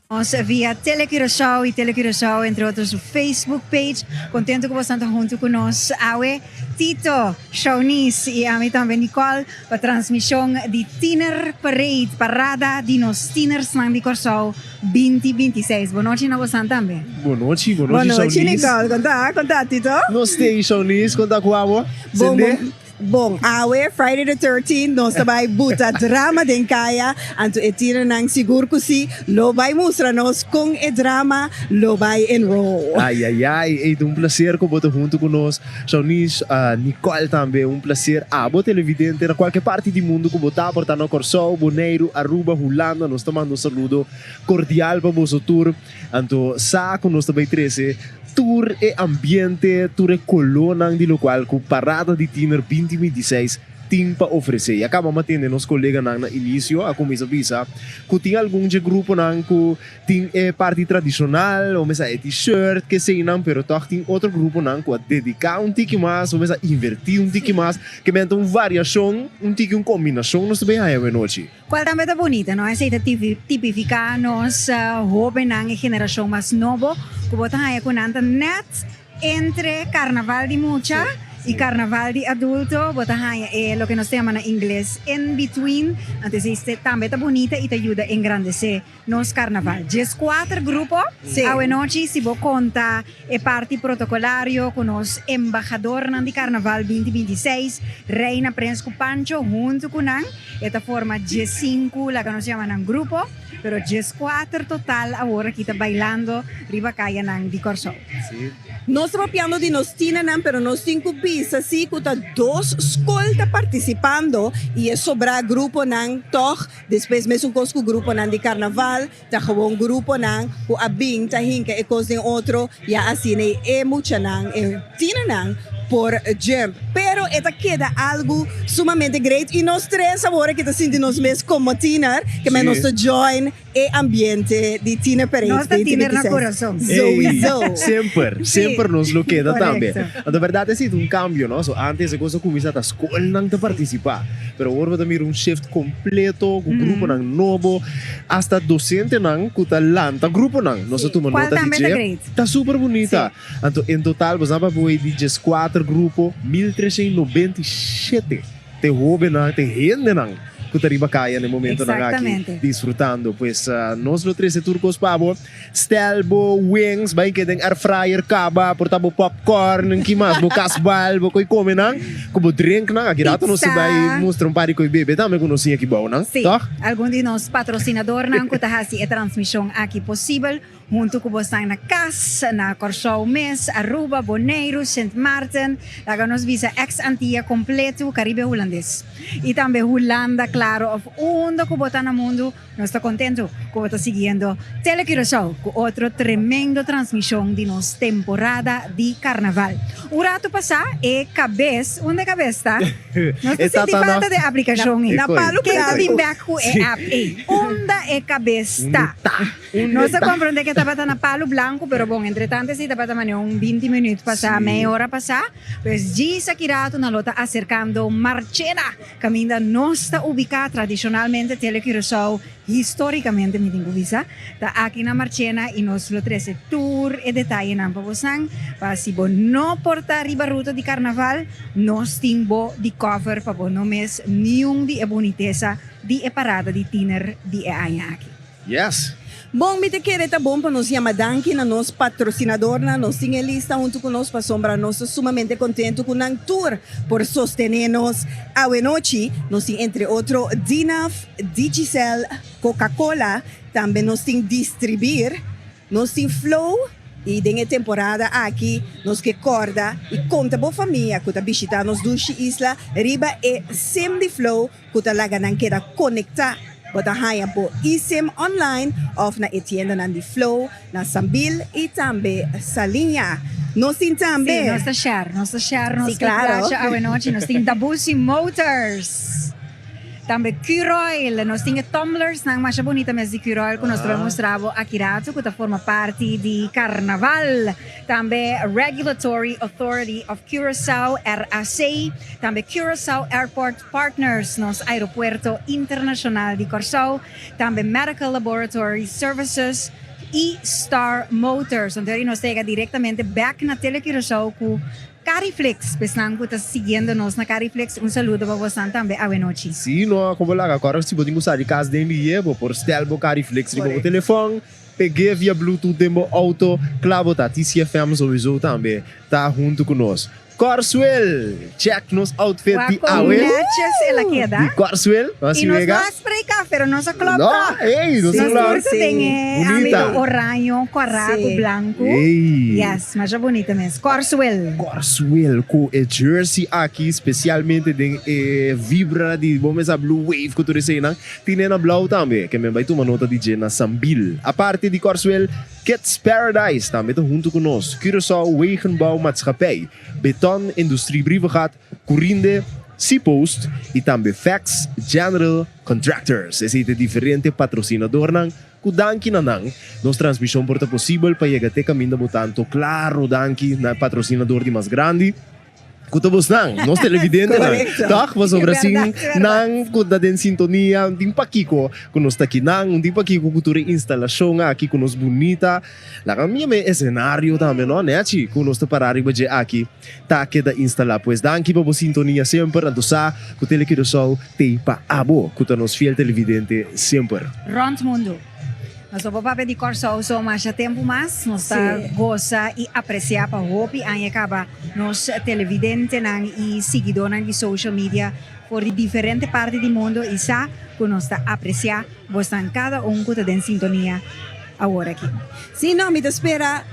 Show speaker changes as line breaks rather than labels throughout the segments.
Nos via Tele Curaçao y Tele Curaçao entre otro su Facebook page. Contento cu bosan ta hunto cu nos awe. Tito, Shaunis y ami tambe Nicole pa transmision di Tiener Parade, parada di nos tienersnan di Corsou 2026. Bon nochi na bosan tambe.
Bon nochi, bon nochi Shaunis.
Bon nochi Nicole, con ta? Con ta Tito?
Nos t'ey Shaunis, con ta cu abo?
Bon, bon. Bon, awe, Friday the 13, nos ta bai buta drama den kaya, anto e tienernan sigur ku si lo bai mustra nos kon e drama lo bai enroll.
Ai ai ai, ey ta un placer ku bo ta hunto ku nos, Shaunis, Nicole tambe, un placer abo televidente na kualke parti di mundo ku bo ta, por ta na Kòrsou, Boneiru, Aruba, Hulanda, nos ta manda un saludo kordial pa boso tur. Anto sa ku nos ta bai trese tur e ambiente, tur e kolónan di lokual ku Parada di Tiner 2026 tin pa ofresé. Ya kaba mi a tende nos koleganan na inisio a kuminsá bisa ku tin algun dje gruponan ku tin e parti tradishonal, o mester e t-shirt, keseinan, pero tòg tin otro gruponan ku a dediká un tiki mas, o mester a invertí un tiki mas, ke mester un variashon, un tiki un kombinashon nos ta bai haña awe nochi.
Cual tambe ta bunita, no? Esey ta tipifica nos hobennan, e generacion mas nobo, cu bo ta haya cu nan ta net entre carnaval di mucha y carnaval di adulto, bo ta haya e loke nos ta yama na ingles in between, anto esey tambe ta bunita y ta yuda engrandece nos carnaval. 14 grupo awenochi, si bo conta e parti protocolario cu nos embahadornan di Carnaval 2026, Reina Prins cu Pancho hunto cu nan, e ta forma 15, laga nos yama nan grupo, pero 14 total awor aki ta bailando riba cayanan di Corsou.
Nos ta papiando di nos tienernan, pero nos tin cu bisa si cu ta dos scol ta participando y e sobra gruponan toch. Despues mesun kos ku gruponan di karnaval, ta gewoon gruponan ku a bin ta hinka e kos den otro, ya asina e muchanan, e tienernan por jump. Pero e ta keda algu sumamente great i nos tres awor aki ta sinti nos mes komo tiener, ke men nos ta join e ambiente di Tiener Parade
Nos ta tiener na
2026.
kurason.
Sowieso.
Ey, semper, semper nos lo keda tambe.
Korekto.
Anto bèrdat esei ta un kambio, no? So antes e kos a kuminsá ta skolnan ta partisipá, pero awor bo ta mira un shift kompleto ku gruponan nobo, asta dosentenan ku ta lanta gruponan. Nos a tuma
Kual
nota di
tambe ta
dje.
great.
Ta super bunita. Anto en total bo sa pa bo di 14 grupo, 1397 te hobennan, te hendenan ku ta riba kaya na e momentonan aki disfrutando. Pues nos lo trese tur kos pa bo. Stel bo wings, bai ke den air fryer kaba, por ta bo popcorn, ki mas, bo kasbal, bo koi kome nan, ku bo drink nan. Aki rato nos ta bai mustra un par di koi bebe tambe ku nos tin aki bou nan,
Sí,
tòg?
algun di nos patrosinadornan ku ta hasi e transmishon aki posibel, huntu ku bosnan na kas, na Kòrsou mes, Aruba, Boneiru, Sint Maarten, laga nos bisa ex Antia kompletu, Karibe Hulandes i tambe Hulanda, klaro, òf unda ku bo ta na mundu. Nos ta contento cu bo ta siguiendo Tele Curaçao cu otro tremendo transmision di nos temporada di Carnaval. Un rato pasa e cabes, unda e cabes ta? Nos ta sinti falta de aplicacion ey.
Na palo
Ken ta
blanco.
bin bek cu e app ey? Unda e cabes ta? Nos ta comprende ke tabata na Palo Blanco, pero bon, entretanto esey tabata manera un 20 minuut pasa, mey ora pasa. Pues djis aki rato nan lo ta acercando Marchena. Kaminda nos ta ubiká tradishonalmente Tele Curaçao, histórikamente mi tin ku bisa, ta aki na Marchena i nos lo trese tur e detayenan pa bosan pa si bo no por ta riba ruta di karnaval, nos tin bo di cover pa bo no mes niun di e bunitesa di e parada di tiner di e aña aki.
Yes!
Bon, mi ta kere ta bon pa nos yama danki na nos patrosinadornan. Nos tin e lista huntu ku nos pasobra nos ta sumamente kontentu ku nan tur por sostené nos awenochi. Nos tin entre otro Dinaf, Digicel, Coca-Cola, tambe nos tin Distribir, nos tin Flow i den e temporada aki nos ke kòrda i konta bo famia ku ta bishitá nos dushi isla riba e sim di Flow ku ta laga nan keda konektá. Bo ta haña bo eSIM online òf na e tiendanan di Flow na Sambil i tambe Saliña. Nos tin tambe.
Sí, nos ta share, nos ta share nos
Sí, claro.
placha awenochi. Nos tin Dabusi Motors. Tambe Curoil, nos tin e tumblers nan masha bunita mes di Curoil ku nos ta bai mustra bo aki rato ku ta forma parti di Carnaval. Tambe Regulatory Authority of Curaçao, RAC, tambe Curaçao Airport Partners, nos aeropuerto internashonal di Kòrsou, tambe Medical Laboratory Services i Star Motors. Anto eri nos ta yega direktamente bèk na Tele Curaçao ku Cariflex, p'esnan ku ta siguiendo nos na Cariflex, un saludo pa bosnan tambe awe nochi.
Si no, kon bo laga kòrda si bo tin ku sa di kas den liye, bo por stel bo Cariflex riba bo telefòn, peg'é via Bluetooth den bo outo, kla bo ta. TCFM souiso tambe ta huntu ku nos. Kòrswel! Check nos outfit di
Wak kon
awe.
netjes el a keda.
Di Kòrswel, nos
I nos no
wega.
a spray kaf, pero nos a klòp
No,
tòg.
ey, nos a
Nos
klòp.
tur ta den e
Bunita.
ámbito oraño, kòrá ku
Sí.
blanku.
Ey.
Yes, masha bunita mes. Kòrswel.
Kòrswel ku e jersey aki, spesialmente den e vibra di bo mesa blue wave ku tur eseinan, tine na blou tambe. Ke men bai tuma nota di dje na Sambil. Aparte di Kòrswel, Kids Paradise tambe ta huntu ku nos, Curaçao Wegenbouw Maatschappij, Beton Industrie Brievengat, Curinde, Seapost i tambe Fax General Contractors. Esei ta e diferente patrosinadornan ku danki na nan nos transmishon por ta posibel pa yega te kaminda bo tanto. Klaro danki na e patrosinador di mas grandi. Ku ta bosnan, nos televidentenan, tòg? Pasobra sin nan ku ta den sintonia, un tin pakiko ku nos ta kinan, un tin pakiko ku tur e instalashon aki ku nos bunita. Laga mi yama e esenario tambe, no, Nechi, ku nos ta pará riba dje aki ta keda instalá. Pues danki pa bo sintonia semper, anto sa ku Tele Curaçao t'ei pa abo ku ta nos fiel televidente semper.
Rònt mundu. Nos no por papia di Kòrsou so masha tempu mas. Nos ta gosa i apresiá pa hopi aña kaba nos televidentenan i siguidónan di social media for di diferente parti di mundu i sa ku nos ta apresiá bosnan kada un ku ta den sintonia awor aki.
Sí, no, mi ta spera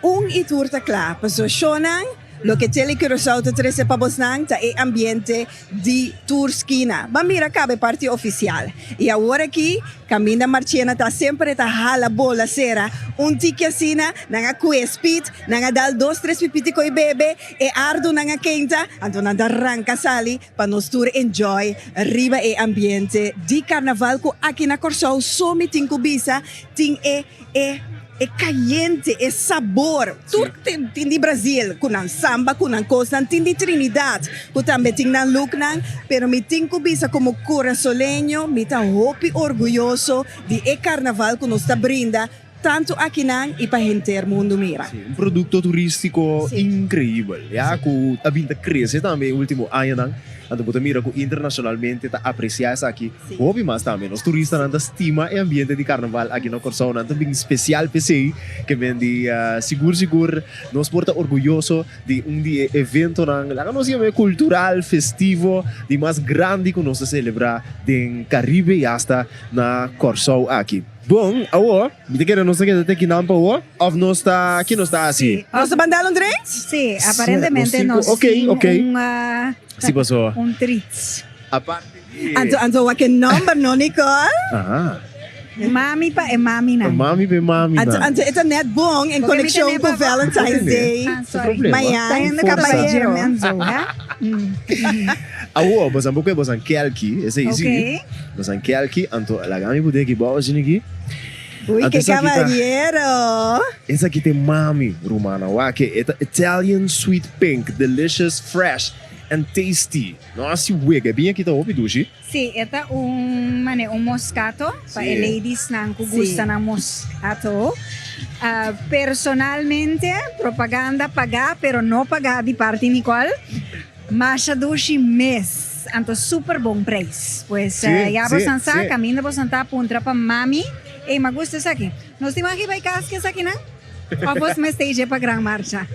un i tur ta kla pasobra shownan. Loke Tele Curaçao ta trese pa bosnan ta e ambiente di tur skina. Ban mira kaba e parti ofisial. I awor aki, kaminda Marchena ta semper e ta hala bola sera un tiki asina, nan a kue speed, nan a dal dos tres pipiti koi bebe, e ardunan a keinta, anto nan ta ranka sali pa nos tur enjoy riba e ambiente di karnaval ku aki na Kòrsou so mi tin ku bisa tin e e e cayente, e sabor. Tur tin tin di Brazil cu nan samba, cu nan cosnan, tin di Trinidad cu tambe tin nan looknan, pero mi tin cu bisa como curasoleño mi ta hopi orguyoso di e carnaval cu nos ta brinda tanto akinan y pa henter mundo mira.
Sí, un producto turistico increibel, ya, cu ta bin ta crece tambe e ultimo añanan. Anto bo ta mira cu internacionalmente ta aprecia esaki. Hopi mas tambe nos turistanan ta stima e ambiente di karnaval aki na Kòrsou. Nan ta bin spesial p'esei ke men di sigur sigur nos por ta orguyoso di un di e eventonan, laga nos yam'e kultural, festivo, di mas grandi ku nos ta selebrá den Karibe i asta na Kòrsou aki. Bon, awor mi ta kere nos ta keda te kinan pa awor òf nos ta ki nos ta hasi?
Nos ta banda un drinks?
Sí, aparentemente nos tin un
Si paso.
Un trits.
Aparte di.
Anto anto wak e nomber no Nicole.
Aha.
Mami pa e maminan.
Mami pa e maminan.
Anto anto e ta net bon en
Porque mi
konekshon
tene
ku
pa-
Valentine's Day.
Ah, sorry.
Problema.
Mañan,
Ta hende ka bai
caballero.
gym en zo, hè?
Awo, bosan por kue bosan kelki, esei si.
Ok.
Bosan kelki, anto laga mi pudi aki bou asina aki.
Uy,
Anto
ke
esaki ta-
caballero.
Esaki ta e mami, rumana. Wak, e ta Italian sweet pink, delicious, fresh and tasty. No hasi wega, e biña aki ta hopi dushi.
Sí, e ta un mane un moscato pa e ladiesnan ku gusta nan moscato. Personalmente, propaganda pagá pero no pagá di parti Nicole, masha dushi mes, anto super bon prijs. Pues ya bosan sa, kaminda bosan ta puntra pa mami, ey m'a gusta esaki. Nos tin wak bai kas ku esakinan? Of bos mester dje pa Gran Marcha?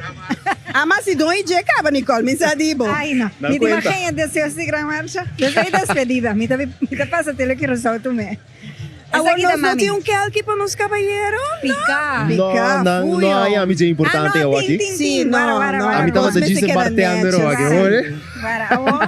Ama si don i dje kaba, Nicole, mi sa di bo.
Ai no, mi tin wak genia deseos di Gran Marcha. Desde e despedida, mi ta mi ta pasa tele Curaçao tu me.
Awor
Esaki ta
nos no
mami.
tin un kelki pa nos kabayero?
Pika.
No,
Pika,
nan no
fuyo.
a yami dje importante
Ah no,
awor aki.
tin, tin,
Sí,
tin.
no,
Wara, wara,
no.
wara.
Ami
Nos
tabata
mester
djis den
keda
bartender
netjes.
awor aki,
Sí.
hoor.
Wara, awor.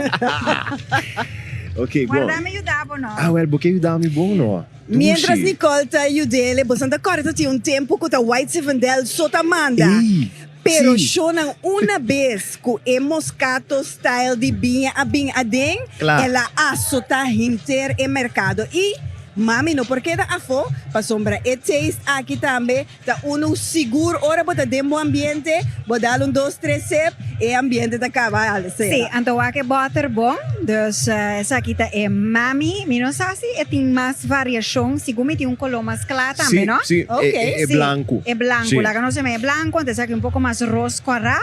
Ok, bon.
Warda mi yuda bo no.
Ah wel, bo ke yuda mi bon no.
Mientras
Dushi.
Nicole ta yud'ele, boso ta kòrda ta tin un tempu ku ta White Sivendel so ta manda.
Ey!
Pero shownan una bes ku e Moscato style di biña a bin aden, el a asota henter e merkado. I mami no por keda afó, pasobra e taste aki tambe ta unu sigur ora bo ta den bo ambiente, bo dal un dos tres sip, e ambiente ta kaba al sera.
Sí, anto wak e bòter bon, dus esaki ta e mami, mi no sa si e tin mas variashon, sigun mi tin un koló mas kla tambe, no?
Sí, sí, e blanku.
E blanku, laga nos yama e blanku, anto esaki un poko mas ros kòrá.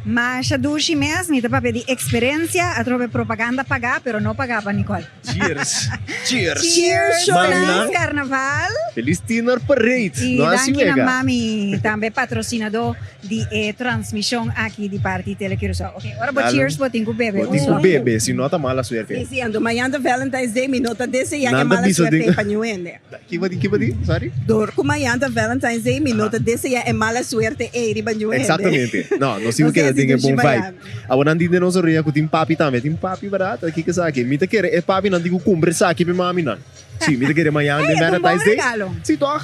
Masha dushi mes, mi ta papia di experencia, atrobe propaganda paga, pero no paga pa Nicole.
Cheers! Cheers!
Cheers!
Mami nan.
Feliz Carnaval!
Feliz Tiener Parade!
Y
No hasi
danki na
wega.
mami, tambe patrocinador di e transmision aki di parti Tele Curaçao. Ok, ora bo
Dale.
cheers bo tin cu bebe.
Bo tin cu bebe, si no ta mala suerte.
Sí, sí, anto mañan ta Valentine's Day, mi no ta desea e
Nan ta
mala
bisa
suerte
den.
pa niun hende.
Ki bo di, ki bo di? Sorry.
Dor ku mañan ta Valentine's Day, mi no ta desea e mala suerte ei riba niun hende.
Exactamente. No, nos tin ku
Nos
keda
hasi
den e
dushi
bon vibe.
mañan.
Awor nan tin den nos orea ku tin papi tambe. Tin papi barat? Kiko esaki? Mi ta kere e papinan tin ku kumpra esaki pa e maminan. Sí, mi ta kere mañan
Hey,
den
e ta un bon
Valentine's Day.
regalo.
Sí, tòg?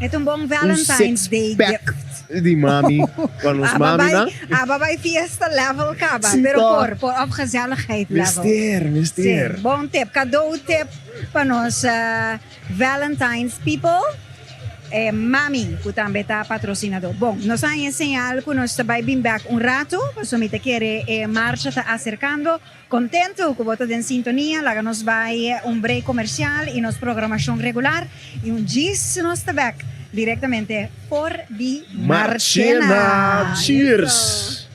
E ta un bon
Un
Valentine's
six
Day
pack
gift.
di mami pa nos
Aba bai,
maminan.
aba bai fiesta level kaba,
Sí,
pero
tòg?
por, por op gezelligheid level.
Mester, mester.
Sí, bon tip. Cadeau tip pa nos Valentine's people. E mami cu tambe ta patrocinador. Bon, nos a haña e señal cu nos ta bay bin bek un rato, pasobra mi ta kere e marcha ta acercando. Contento cu bo ta den sintonia, laga nos bay un break comercial y nos programacion regular y un djis nos ta bek directamente for di
Marchena!
Marchena!
Cheers!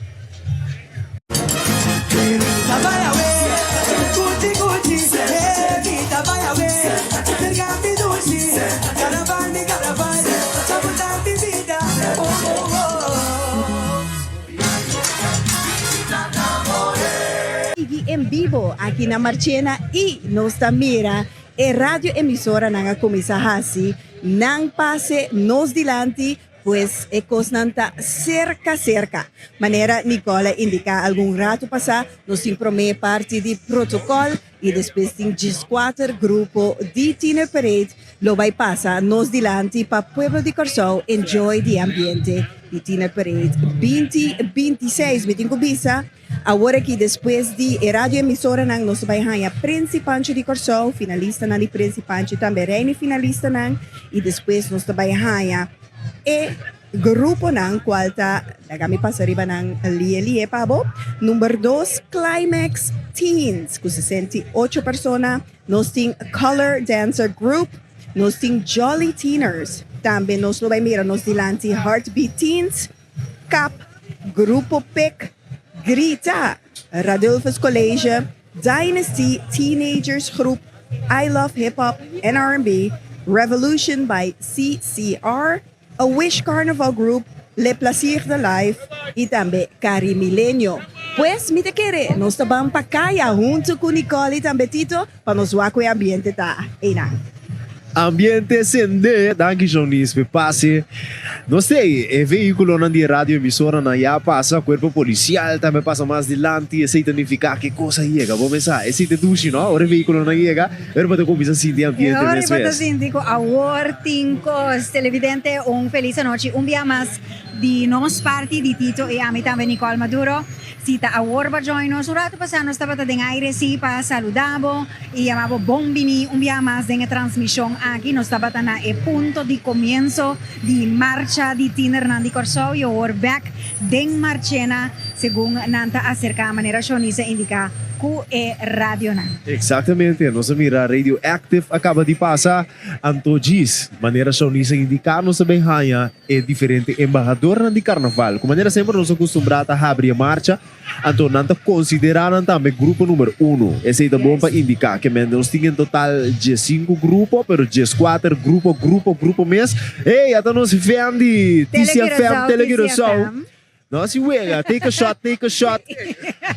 Sigui en bibo aki na Marchena y nos ta mira e radio emisoranan a cuminsa haci nan pase nos dilanti. Pues e kosnan ta serka serka. Manera Nicole a indiká algun ratu pasá, nos tin promé parti di protokòl i despues tin dieskuater grupo di Tiener Parade lo bai pasa nos dilanti pa pueblo di Kòrsou enjoy di ambiente di Tiener Parade 2026. Mi tin ku bisa awor aki despues di e radio emisoranan nos ta bai haña Prins i Pancho di Kòrsou, finalistanan di Prins i Pancho i tambe Reina i finalistanan i despues nos ta bai haña e gruponan cual ta, laga mi pasa riba nan lie lie pa bo, number dos Climax Teens cu 68 persona, nos tin Color Dancer Group, nos tin Jolly Teeners, tambe nos lo bay mira nos dilanti Heartbeat Teens, Kap, Grupo Pik, Grita, Radulphus College, Dynasty Teenagers Groep, I Love Hip Hop and R&B, Revolution by CCR, A Wish Carnival Group, Le Plaisir de Life y tambe Carimilenio. Pues mi ta kere nos ta ban pa caya hunto cu Nicole y tambe Tito pa nos wak cu e ambiente ta einan.
Ambiente sende, danki Jonice p'e pase. No sé, e vehiculonan di e radio emisoranan ya a pasa, cuerpo policial tambe a pasa mas dilanti, esey ta nifica ke cos a yega. Bo mesa, esey ta dushi no, ora e vehiculonan yega, ora bo ta cuminsa sinti e ambiente
E ora
mes
bo ta
mes.
sinti cu awor tin cos. Televidente, un feliz anochi un bia mas di nos parti, di Tito y ami tambe Nicole Maduro. Si ta awor bo a join nos, un rato pasá nos tabata den aire sí pa saluda bo y yama bo bon bini un bia mas den e transmishon aki. Nos tabata na e punto di komienso di marcha di tienernan di Kòrsou y awor bèk den Marchena segun nan ta aserká manera Shonisa indiká ku e radionan.
Eksaktamente, nos a mira Radio Active a kaba di pasa, anto djis manera Shonisa indiká nos ta bin haña E diferente embahadornan di karnaval, ku manera semper nos a kustumbrá ta habri e marcha, anto nan ta konsiderá nan tambe grupo numer uno. Esei ta bon pa indiká ke men nos tin en total diesinku grupo, pero dieskuater grupo, grupo, grupo mes. Hey, ata nos Fendi, TCFM, Tele Curaçao. Nos si wega, take a shot, take a shot.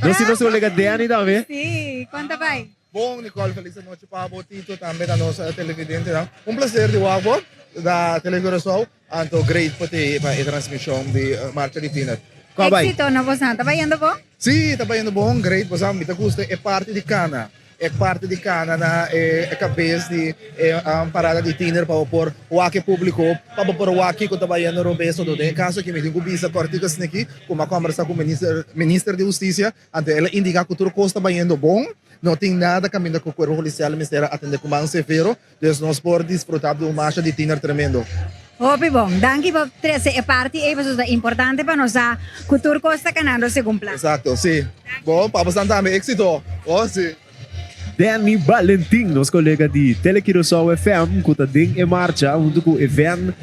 Nos tin nos kolega Danny tambe.
Sí, kon ta bai?
Bon Nicole, feliz anochi pa bo Tito, tambe na nos televidentenan. Un placer di wak bo na Tele Curaçao. Anto great pa te pa e transmision di Marcha di Tiner.
Kwa bai?
Éxito na bosnan. Ta bayendo bon?
Sí, ta bayendo bon, great. Bo sa mi ta gusta e parti di cana. E parti di cana na e cabes di e parada di tiner pa bo por wak e publico, pa bo por wak kico ta bayendo robes todo. Den e caso aki mi tin cu bisa cortico esneki cu mi a combersa cu minister minister di husticia, anto el a indica cu tur cos ta bayendo bon, no tin nada caminda cu cuerpo policial mester a atende cu man severo, dus nos por disfruta di un marcha di tiner tremendo.
Hopi bon. Danki pa trece e parti ey pasobra ta importante pa nos sa cu tur cos ta canando segun plan.
Exacto, si. Bon, pa bosan tambe exito. Oh, si.
Danny Balentin, nos colega di Tele Curaçao FM cu ta den e marcha hunto cu e van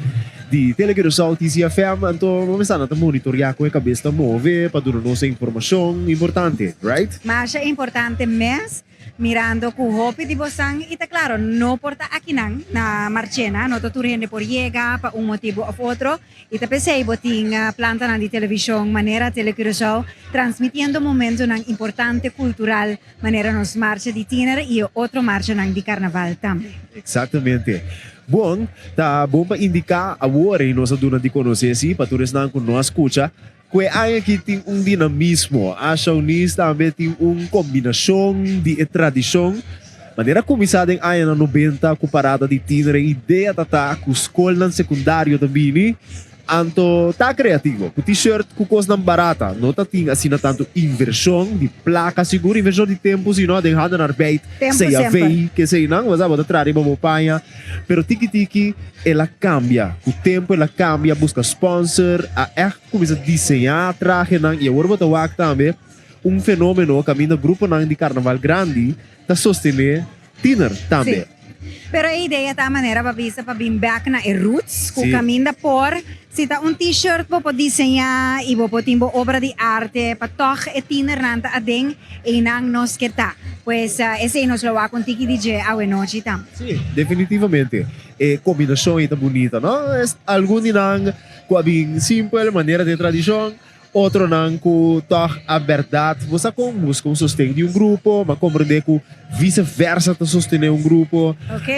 di Tele Curaçao TCFM, anto bo mester ta monitorea con e cabes ta move pa duna nos e informacion importante, right?
Masha importante mes. Mirando cu hopi di bosan y ta claro no por ta akinan na Marchena, no ta tur hende por yega pa un motibo of otro y ta pesey bo tin plantanan di television manera Tele Curaçao transmitiendo momentonan importante cultural manera nos marcha di tiener y e otro marchanan di carnaval tambe.
Exactamente. Bon, ta bon pa indica awor y nos a duna di conoce si pa tur esnan cu no a scucha, Ku e aña aki tin un dinamismo. Asha Unis tambe tin un kombinashon di e tradishon. Manera kuminsá den añanan nobenta ku parada di tiner e idea ta ta ku skolnan sekundario ta bini, anto ta kreativo. Ku t-shirt ku kosnan barata. No ta tin asina tantu invershon di plaka sigur, invershon di tempu si no den handenarbeid,
Tempu
CAV,
semper.
keseinan, bo sa bo ta traha riba bo paña. Pero tiki tiki el a kambia. Ku tempu el a kambia, buska sponsor, a ègt Cuminsa diseña trahenan y awor bo ta wak tambe un fenomeno caminda gruponan di carnaval grandi ta sostene tiener tambe.
Sí. Pero e idea ta manera pa bisa pa bin bek na e roots cu
Sí.
caminda por si ta un t-shirt bo por diseña y bo por tin bo obra di arte pa toch e tienernan ta aden eynan nos ke ta. Pues esey nos lo wak un tiki di dje awenochi tambe.
Sí, definitivamente. E combinacion ey ta bunita, no? Es algun di nan Ku a bin simpel manera den tradishon, otronan ku tòg a bèrdat. Bo sa kon buska un sosten di un grupo, ma komprendé ku vise versa ta sostené un grupo.
Ok,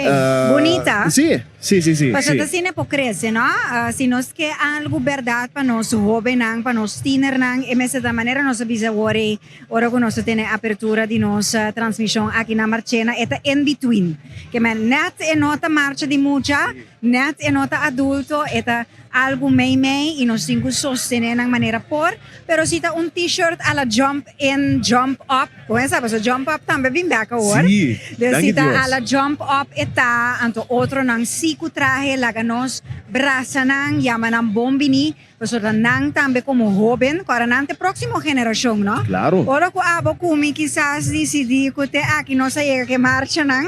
bunita.
Sí, sí, sí, sí.
Pasobra ta asina por krese, no? Si nos ke algu bèrdat pa nos hóbennan, pa nos tienernan, e mester ta manera nos a bisa awor ei, ora ku nos ta tene apertura di nos transmishon aki na Marchena, e ta in between. Ke men nèt e no ta marcha di mucha. Net e no ta adulto, e ta algu mei mei y nos tin cu sostene nan manera por, pero si ta un t-shirt a la jump in, jump up, bo a sa pasobra jump up tambe bin bek awor,
Sí,
dus
danki
si ta
Dios.
a la jump up e ta, anto otronan si cu trahe laga nos brasa nan, yama nan bon bini, pasobra nan tambe como hoben, cu ora nan ta e proximo generacion, no?
Claro.
Ora cu abo cu mi kisas dicidi cu te aki nos a yega cu e marchanan.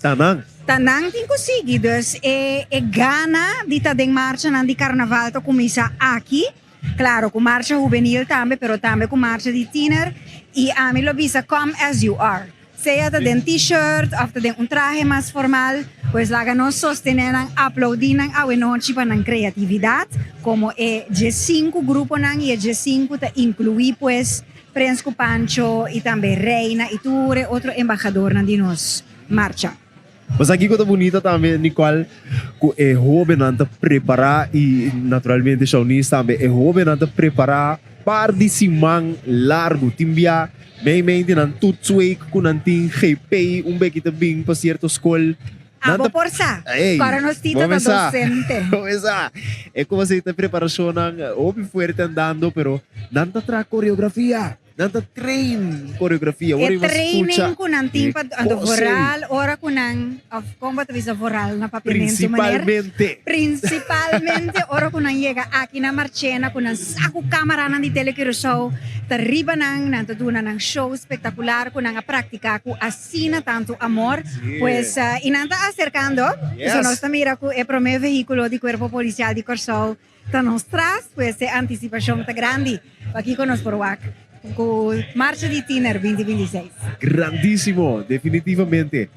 Ta nan.
Ta nan tin cu sigui, dus e e gana di ta den marchanan di carnaval ta cuminsa aki, claro cu marcha hubenil tambe, pero tambe cu marcha di tiener, y ami lo bisa come as you are, sea ta den t-shirt of ta den un trahe mas formal, pues laga nos sostene nan, aplaudi nan awenochi pa nan creatividad, como e diesinku gruponan y e diesinku ta inclui pues Prins cu Pancho y tambe Reina y tur e otro embahadornan di nos marcha.
Bo sa kiko ta bunita tambe, Nicole? Ku e hóbennan ta prepará i naturalmente Shaunis tambe. E hóbennan ta prepará par di siman largu. Tin bia mei mei di nan toetsweek ku nan tin GP un beki ta bin pa sierto skol. Nan
Abo
ta
por sa.
Ey,
Kòrda nos Tito
bo
ta
mesa.
dosente.
Bo mesa. E kos ei ta preparashonnan hopi fuerte andando pero nan ta traha koreografia. Nan ta train coreografia.
E
Ora iba
training
scucha
ku nan tin
e
pa anto
cosey.
vooral ora ku nan of kon bo ta bisa vooral na papiamentu meneer?
Principalmente.
Principalmente ora ku nan yega aki na Marchena ku nan sa ku camaranan di Tele Curaçao ta riba nan, nan ta duna nan show spectacular ku nan a practica ku asina tantu amor.
Sí.
Pues y nan ta acercando.
Yes.
So nos ta mira ku e prome vehiculo di Cuerpo Policial di Corsou Ta nos tras, pues e antisipashon ta grandi. Pakiko nos por wak ku Marcha di Tiner 2026?
Grandísimo, definitivamente.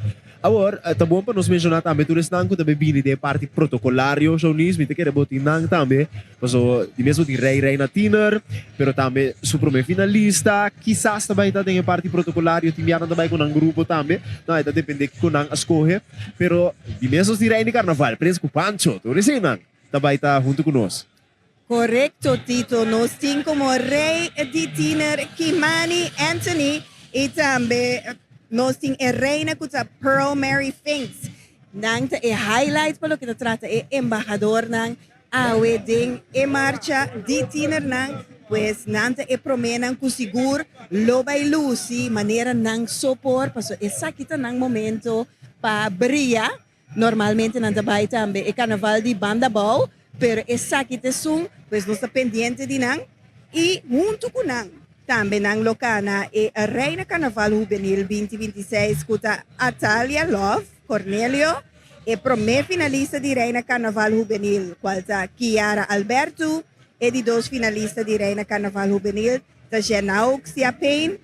Awor, ta bon pa nos menshoná tambe tur esnan ku ta be bini den e parti protokolario, Shownies, mi ta kere bo tin nan tambe, paso di mes bo tin Rei Reina Tiner, pero tambe su promé finalista kisas ta bai ta den e parti protokolario, tin bianan ta bai ku nan grupo tambe, no, e ta dependé kiko nan a skohe, pero di mes nos tin Rei di Karnaval, Prins ku Pancho, tur eseinan. Ta bai ta huntu ku nos.
Korekto Tito, nos tin komo rei di tiner Kimani Anthony i tambe. Nos tin e reina ku ta Pearl Mary Finks. Nan ta e highlight pa loke ta trata e embahadornan awe den e marcha di tienernan, pues nan ta e proménan ku sigur lo bai lusi manera nan so por, pasobra esaki ta nan momento pa bria. Normalmente nan ta bai tambe e karnaval di Banda Bou, pero esaki ta esun, pues nos ta pendiente di nan i huntu ku nan tambe nan lo kana e Reina Karnaval Hubenil 2026 ku ta Atalia Love Cornelio, e promé finalista di Reina Karnaval Hubenil kual ta Kiara Alberto, e di dos finalista di Reina Karnaval Hubenil ta Jenauxia Payne.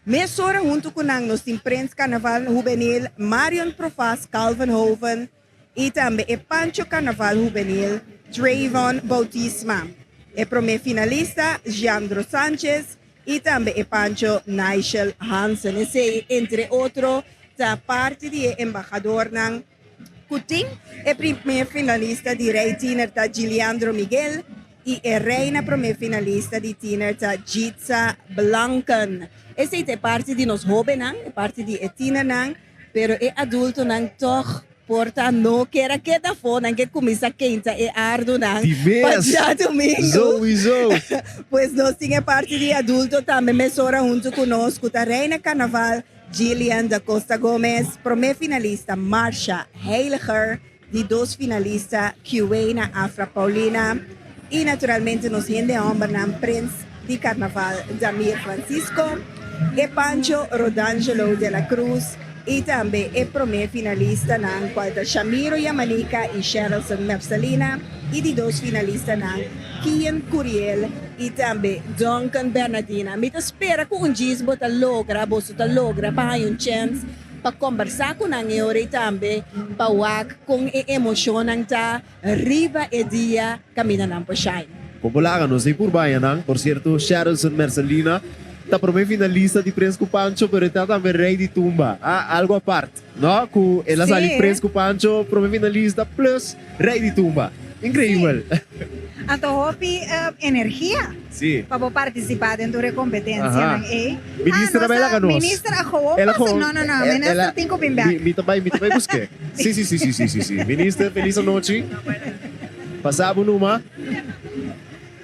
Mesora huntu ku nan nos tin Prins Karnaval Hubenil Marion Profas Kalvenhoven i tambe e Pancho Karnaval Hubenil Trayvon Boutisma, e promé finalista Giandro Sanchez i tambe e Pancho Nigel Hansen. Esei entre otro ta parti di e embahadornan ku tin. E promé finalista di Rei Tiener ta Giliandro Miguel i e reina promé finalista di tiener ta Jitsa Blanken. Esei ta e parti di nos hóbennan, e parti di e tienernan, pero e adultonan tòg por ta no kier a keda afó, nan ke kuminsá keinta e ardunan
Di
pa
mes!
djadumingu.
Souiso!
Pues nos tin e parti di adulto tambe mesora huntu ku nos ku ta reina karnaval Gillian da Costa Gomez, promé finalista Marsha Heiliger, di dos finalista Kiuena Afra Paulina i naturalmente nos hende hòmbernan Prins di Karnaval Damir Francisco, e Pancho Rodangelo de la Cruz i tambe e promé finalistanan kual ta Shamiro Yamanika i Sherelson Mepsalina i di dos finalistanan Kian Curiel i tambe Duncan Bernardina. Mi ta spera ku un djis bo ta logra, boso ta logra pa haña un chèns pa kombersá ku nan e ora i tambe pa wak kon e emoshonnan ta riba e dia kaminda nan por shine.
Kon por laga nos ei purba añanan. Por sierto, Sherelson Mercelina ta promé finalista di Prins ku Pancho, pero e ta tambe rei di tumba. Ah, algo apart, no? Ku el a sali Prins ku Pancho, promé finalista plus rei di tumba. Increibel.
Anto hopi energia.
Sí.
Pa bo partisipá den tur e kompetensianan ei.
Minister a bai laga nos.
Minister a gewoon pasa. No, no, no. Minister tin ku bin bèk.
Mi ta bai, mi ta bai busk'é. Sí, sí, sí, sí, sí, sí, sí. Minister, felis anochi. Pasa bo numa.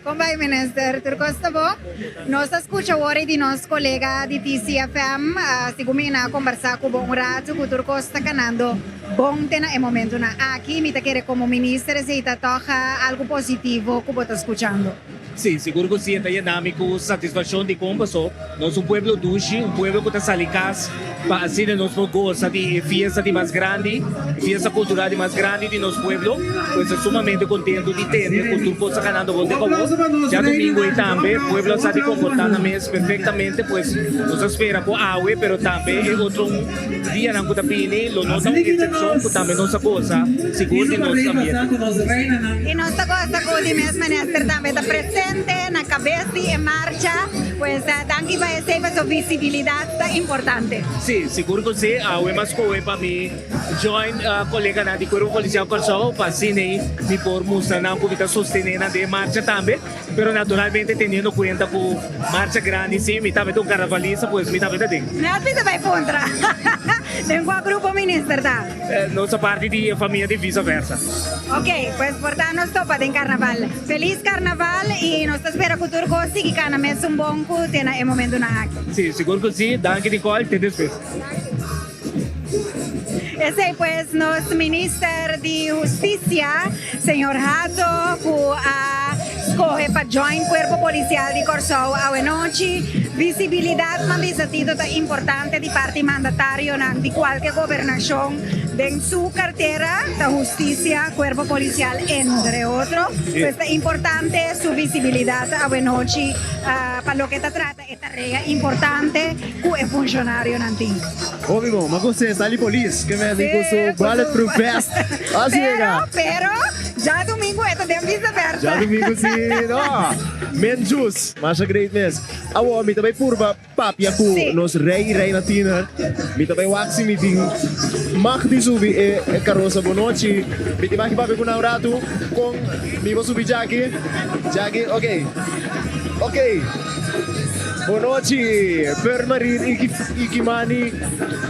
Kon bai, Minister? Tur kos ta bon? Nos a skucha awor ei di nos kolega di TCFM. Segun mi nan a kombersá ku bo un ratu ku tur kos ta kanando bon te na e momentunan aki. Mi ta kere komo minister esei ta tòg algu positivo ku bo ta skuchando.
Sí, sigur ku sí, e ta yena mi ku satisfakshon dikon paso nos un pueblo dushi, un pueblo ku ta sali kas pa asina nos por gosa di e fiesta di mas grandi, e fiesta kultural di mas grandi di nos pueblo. Pues ta sumamente kontentu di tende ku tur kos ta ganando bon den kòbò. Djadumingu ei tambe pueblo a sa di komportá nan mes perfektamente, pues nos ta spera ku awe pero tambe e otro dianan ku ta bini lo no ta un eksepshon ku tambe nos a gosa sigur di nos ambiente.
I nos ta gosa ku di mes minister tambe ta presente na kabes di e marcha. Pues danki pa esei pasobra visibilidat ta importante.
Sí, sigur ku sí. Awe mas kohe pa mi join koleganan di Kuerpo Polisial Kòrsou pa asina ei mi por mustra nan ku mi ta sostené nan den e marcha tambe. Pero naturalmente teniendo cuenta cu marcha grandi si mi tambe ta un carnavalista pues mi tambe ta den.
Net mi ta bay puntra den cua grupo minister ta?
Nos ta parti di e famia di Visa Versa.
Ok, pues por ta nos topa den carnaval. Feliz carnaval y nos ta spera cu tur cos sigui cana mesun bon cu te na e momentonan aki.
Si, sigur cu si. Danki Nicole, te despues.
Esey pues nos minister di husticia, señor Hato, cu a scoge pa join Cuerpo Policial di Corsou awenochi. Visibilidad, man bisa Tito, ta importante di parti mandatarionan di cualke gobernacion den su cartera, ta husticia, Cuerpo Policial, entre otro. Pues ta importante su visibilidad awenochi pa loke ta trata. E tarea importante ku e funshonarionan tin.
Hopi bon, ma gos'é sali polis ke mester ku su bulletproof vest. A siega.
Pero, pero, djadumingu e ta den viceversa.
Djadumingu si, no. Men jus, masha great mes. Awor mi ta bai purba papia ku nos rei i reina tiener. Mi ta bai wak si mi tin mag di subi e karosa. Bonochi. Mi tin mag di papia ku nan un ratu. Kon mi por subi djaki? Djaki, ok. Ok. Bonochi, Permarin i Kimani,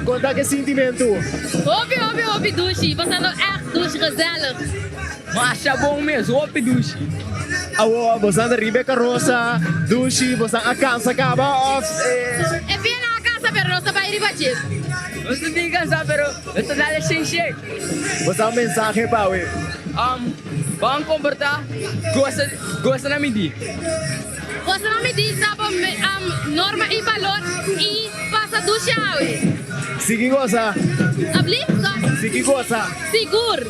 konta ke sintimentu?
Hopi hopi hopi dushi, pasando echt dushi gezellig.
Masha bon mes, hopi dushi.
Awo, boso anda riba e karosa, dushi, boso a kansa kaba of
e. E pianan a kansa pero nos ta bai riba dje.
Nos ta tin kansa pero nos ta dal e shen shen.
Boso a un mensahe pa awe?
Ban komportá, gosa, gosa na midí.
Gosa na midí sa bo norma i balor i pasa dushi awe.
Sigui gosa.
Abli?
Sigui gosa.
Sigur.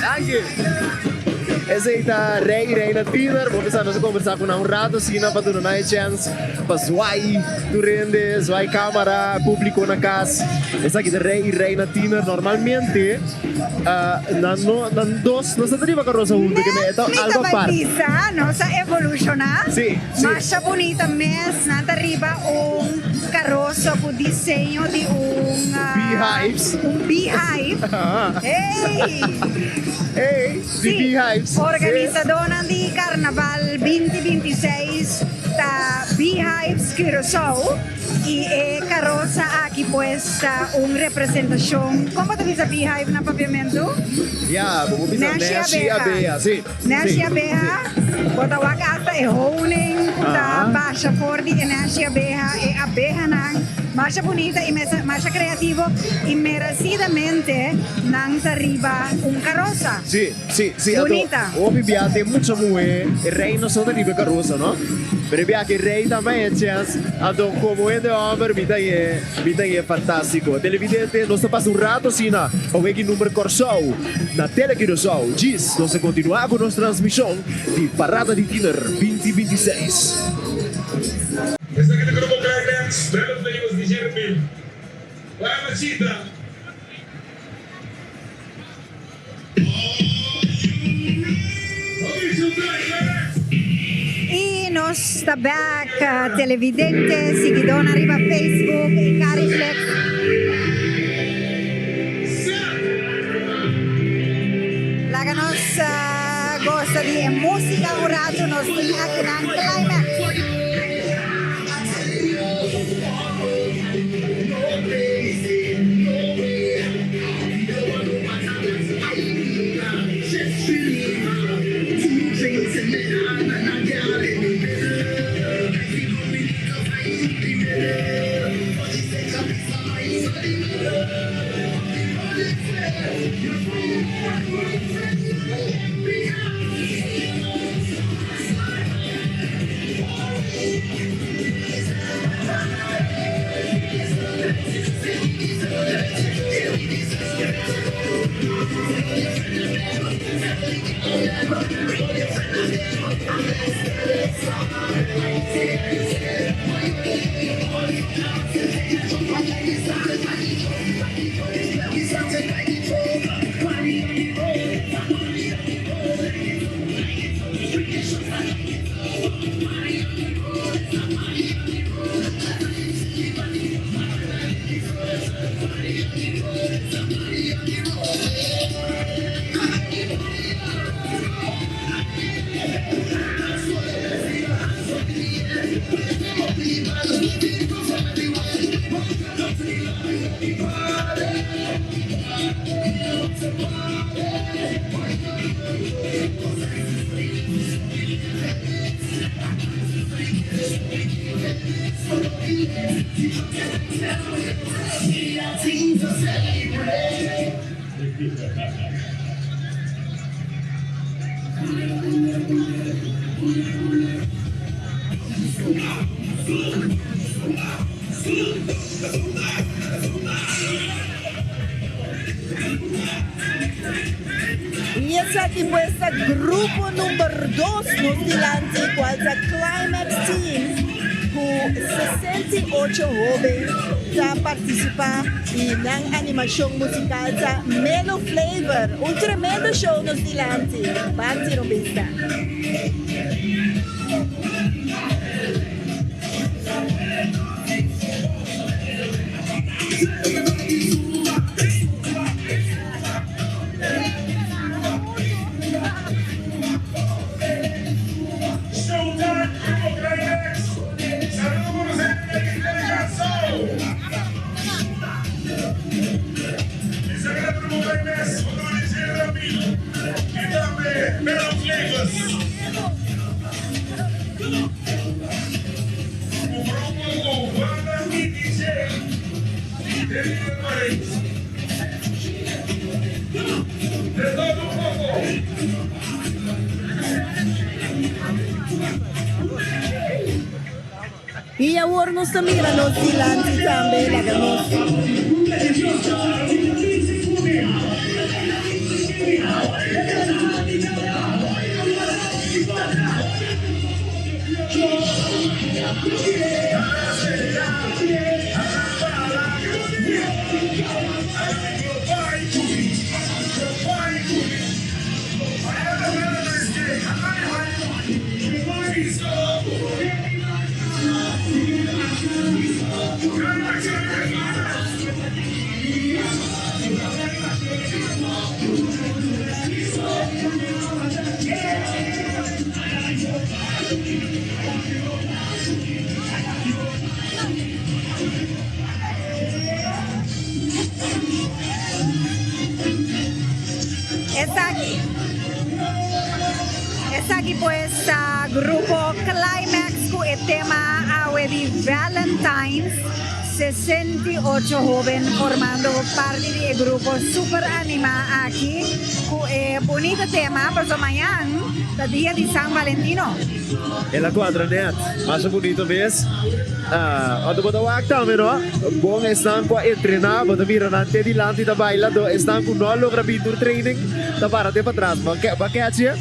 Danki.
Esei ta Rey i Reina Tiener. Bo bisa nos a kombersá ku nan un rato asina pa duna nan e chèns pa zwai tur hende, zwai kámara, públiko na kas. Esaki ta Rey i Reina Tiener. Normalmente nan no, nan dos no sa ta riba karosa huntu, ke me e ta
Mi
algu
ta bai
apart.
bisa, nos a evolushoná.
Sí, sí.
Masha bunita mes, nan ta riba un karosa ku diseño di un.
Beehives.
Un beehive. Hey!
Hey, di beehives.
Organisadónan di Karnaval binti binti seis ta Beehives Curaçao i e karosa aki pues ta un representashon, kon bo ta bisa beehive na papiamentu?
Ya, bo por bisa Neshi abeha, si.
Neshi abeha, bo ta wak asta e honing ku ta basha for di e neshi abeha, e abehanan masha bunita i masha kreativo i meresidamente nan ta riba un karosa.
Si, si, si.
Bunita.
Anto hopi bia den mucha muhé e rei no so ta riba e karosa no, pero e bia ku e rei tambe a e chèns, anto komo hende hòmber mi ta e mi ta e fantástiko. Televidente, nos ta pasa un rato asina pa weki number Kòrsou. Na Tele Curaçao, djis nos ta kontinuá ku nos transmishon di Parada di Tiner binti binti seis.
Esaki ta grupo Climax, Band of Famous di Jeremy. Waya Machita.
I nos ta bek, televidente, siguidónan riba Facebook i Cariflex. Laga nos gosa di e músika un ratu, nos tin akinan Climax.
Y esaki pues ta grupo number dos nos dilanti cual ta Climax Team cu 68 hoben ta participa y nan animacion musical ta Melo Flavor. Un tremendo show nos dilanti. Ban tira un bista. I awor nos ta mira nos dilanti tambe, laga nos.
Esaki Esaki pues ta grupo Climax ku e tema awe di Valentine's. 68 hoben formando parti di e grupo super anima aki ku e bunita tema pasobra mañan ta dia di San Valentino.
El a cuadra net. Masha bunito mes. Ando bo ta wak tambe no. Bon esnan cu a entrena bo ta mira nan te dilanti ta baila do esnan cu no a logra bin tur training ta para te patras. Bo a catch e?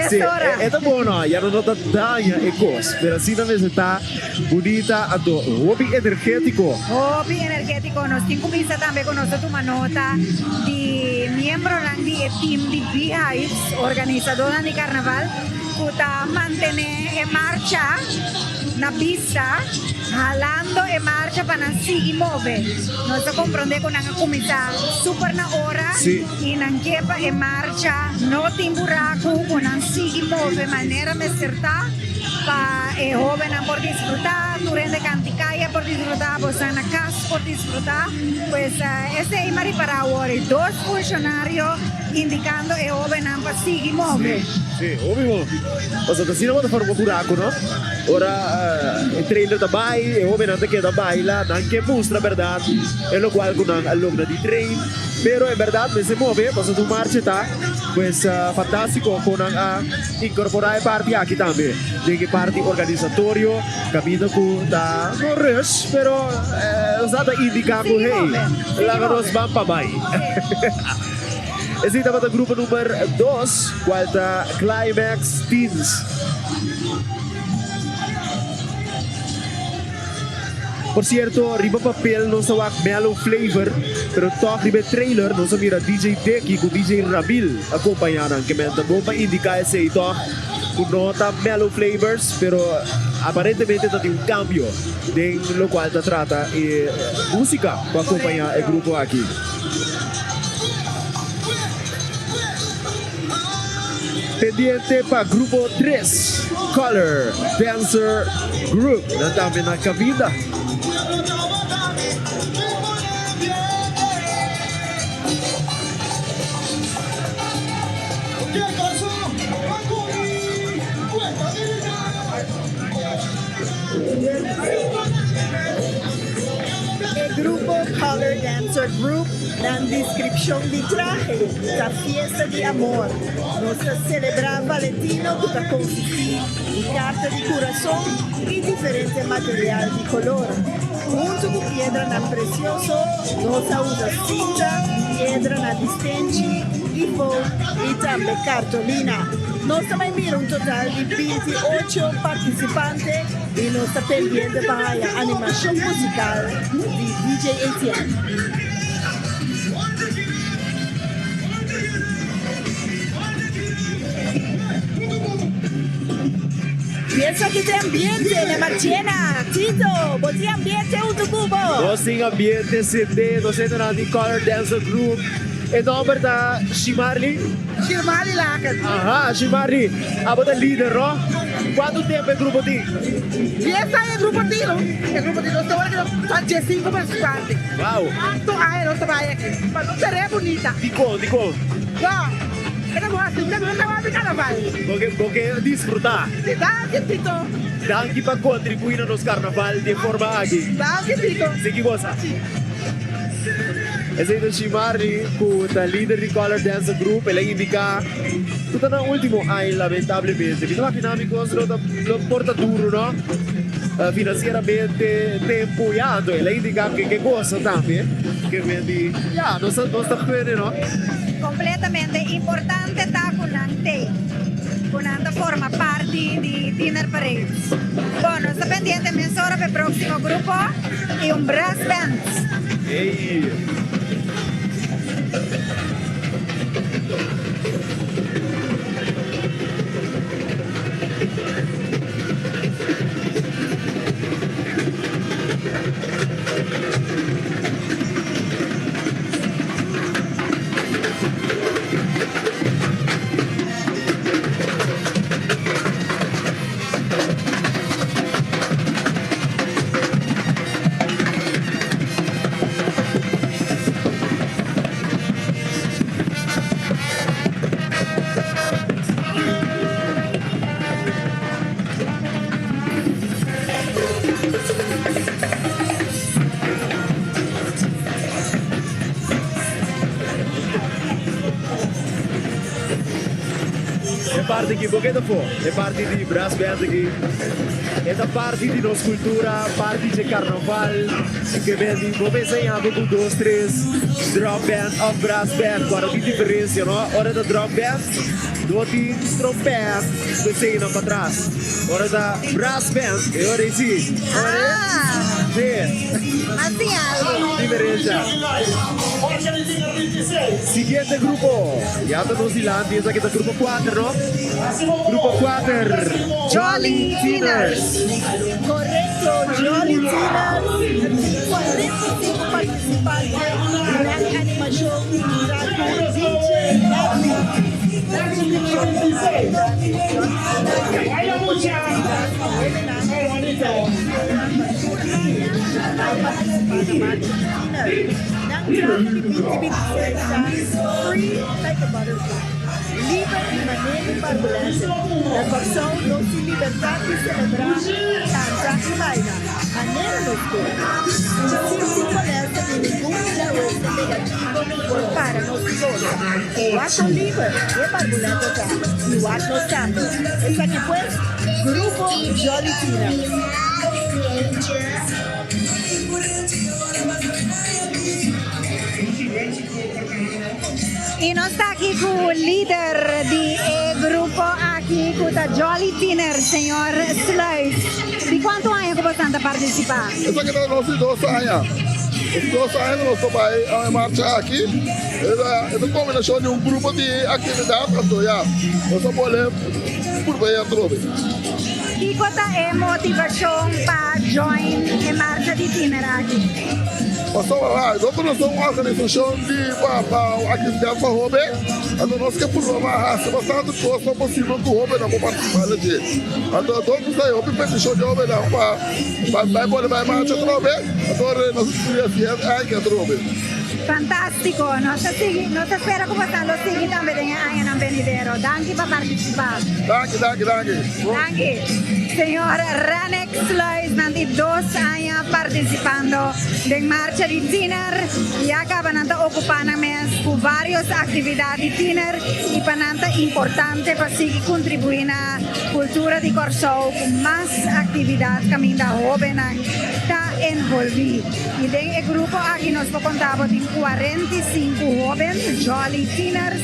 Si, e ta bon no. Ya no no ta daña e cos. Pero asina mester ta bunita anto hopi energetico.
Hopi energetico. Nos tin cu bisa tambe cu nos ta tuma nota di miembronan di e team di Beehives, organisadornan di carnaval. Ku ta mantené e marcha na bista, halando e marcha pa nan sigui move. Nos ta komprondé ku nan a kuminsá super na ora i nan ke pa e marcha no tin buraku, ku nan sigui move manera mester ta pa e hóbennan por disfrutá, tur hende kanti kaya por disfrutá, bosan na kas por disfrutá. Pues esei mi a ripará awor, e dos funshonario indikando e hóbennan pa sigui move.
Sí, hopi bon. Pasobra ta asina bo ta forma buraku, no? Ora e trailer ta bai, e hobennan ta keda baila, nan ke mustra bèrdat e lokual ku nan a logra di train. Pero en bèrdat mester move, pasobra un marcha ta. Pues fantástiko kon nan a inkorporá e parti aki tambe den e parti organisatorio, kaminda ku ta no rush, pero nos ta indiká ku hey, laga nos ban pa bai. Esei tabata grupo number dos, cual ta Climax Teens. Por cierto, riba papel nos a wak Mellow Flavor, pero toch riba e trailer nos a mira DJ Dicky cu DJ Ramil acompaña nan. Ke men ta bon pa indica esei toch cu no ta Mellow Flavors, pero aparentemente ta tin un cambio den locual ta trata e musica cu acompaña e grupo aki. Pendiente pa Grupo 3, Color Dancer Group. Nan tambe na caminda.
E grupo Color Dancer Group nan descripcion di trahe ta fiesta di amor. Nos ta celebra Valentino cu ta consisti di carta di curason y diferente material di color. Hunto cu piedranan precioso nos a usa cinta, piedranan di stenchi y foam y tambe cartolina. Nos ta bay mira un total di 28 participante y nos ta pendiente pa haya animacion musical di DJ Etienne. Piensa ki tin ambiente na Marchena. Tito, bo tin ambiente huntu ku bo?
Nos tin ambiente sende, nos hendenan di Color Dancer Group. E nomber ta Shimarly?
Shimarly Laken.
Aha, Shimarly, abo ta lider, no? Cuantu tempo e grupo tin?
Dies aña e grupo tin, no? E grupo tin, nos ta wor ki nos ta diesinco participante.
Wow!
Tantu aña nos ta bai aki, pa nos ta re bunita.
Dikon, dikon?
No, e ta bon asi, mi ta wak di carnaval.
Bo ke, bo ke disfruta.
Si, danki Tito.
Danki pa kontribuí na nos carnaval di e forma aki.
Danki Tito.
Sigui gosa.
Si.
Esei ta Shimarley ku ta lider di Color Dancer Group. El a indiká ku ta nan último aña lamentablemente. Mi ta imaginá mi kos lo ta lo por ta duru no finansieramente tempu ya. Anto el a indiká ku e ke gosa tambe ke men di ya nos ta nos ta guene no.
Kompletamente importante ta ku nan tei ku nan ta forma parti di Tiener Parade. Bon nos ta pendiente mesora pa e próksimo grupo i un brass band.
Ey. E parti aki bo keda afó, e parti di brass band aki e ta parti di nos cultura, parti dje carnaval ke ben di bo mester yama ku dos tres drum band of brass band ku ora tin diferencia no, ora ta drum band no tin trompet ku eseinan patras, ora ta brass band e ora ei si, ora si diferencia. Siguiente grupo. Ya ta nos dilanti, esaki ta grupo kuater, no? Grupo kuater, Jolly Teeners.
Korekto, Jolly Teeners, 45 partisipante, gran animashon durante ku DJ Edley. Nan trato di binti 26 ta free like a butterfly, liber di manera di barbulète. Na Kòrsou nos tin libertat di selebrá, kanta i baila manera nos ke. Sin sin molèster di ningun influensia negativo por para nos di gosa. Wak kon liber e barbulète ta i wak nos tambe. Esaki pues Grupo Jolly Tina.
Y nos ta aki cu lider di e grupo aki cu ta Jolly Tiener, señor Sluis. Di cuanto aña cu bosan ta participa?
Esaki ta nos di dos aña. Nos di dos aña cu nos ta bay e marcha aki. E ta un combinacion di un grupo di actividad anto ya nos a pone purba e atrobe.
Kiko ta e motivashon pa join e marcha di tiner aki?
Pasobra nos no ta un organisashon di pa aktividat pa hoben, anto nos ke purba pa hasi mas tantu kos pa posibel ku hobennan por partisipá na dje. Anto nos ta haya hopi petishon di hobennan pa bai pone bai marcha atrobe, anto nos a skirbi hasi e aña atrobe.
Fantástiko! Nos ta sigui, nos ta spera ku bosan lo sigui tambe den e añanan benidero. Danki pa partisipá.
Danki, danki, danki.
Danki. Señor Renex Sluis, nan di dos aña partisipando den Marcha di Tiner. Ya kaba nan ta okupá nan mes ku vários aktividat di tiner i pa nan ta importante pa sigui kontribuí na kultura di Kòrsou ku mas aktividat kaminda hóbennan ta envolví. I den e grupo aki nos por konta bo tin 45 hoben, jolly tieners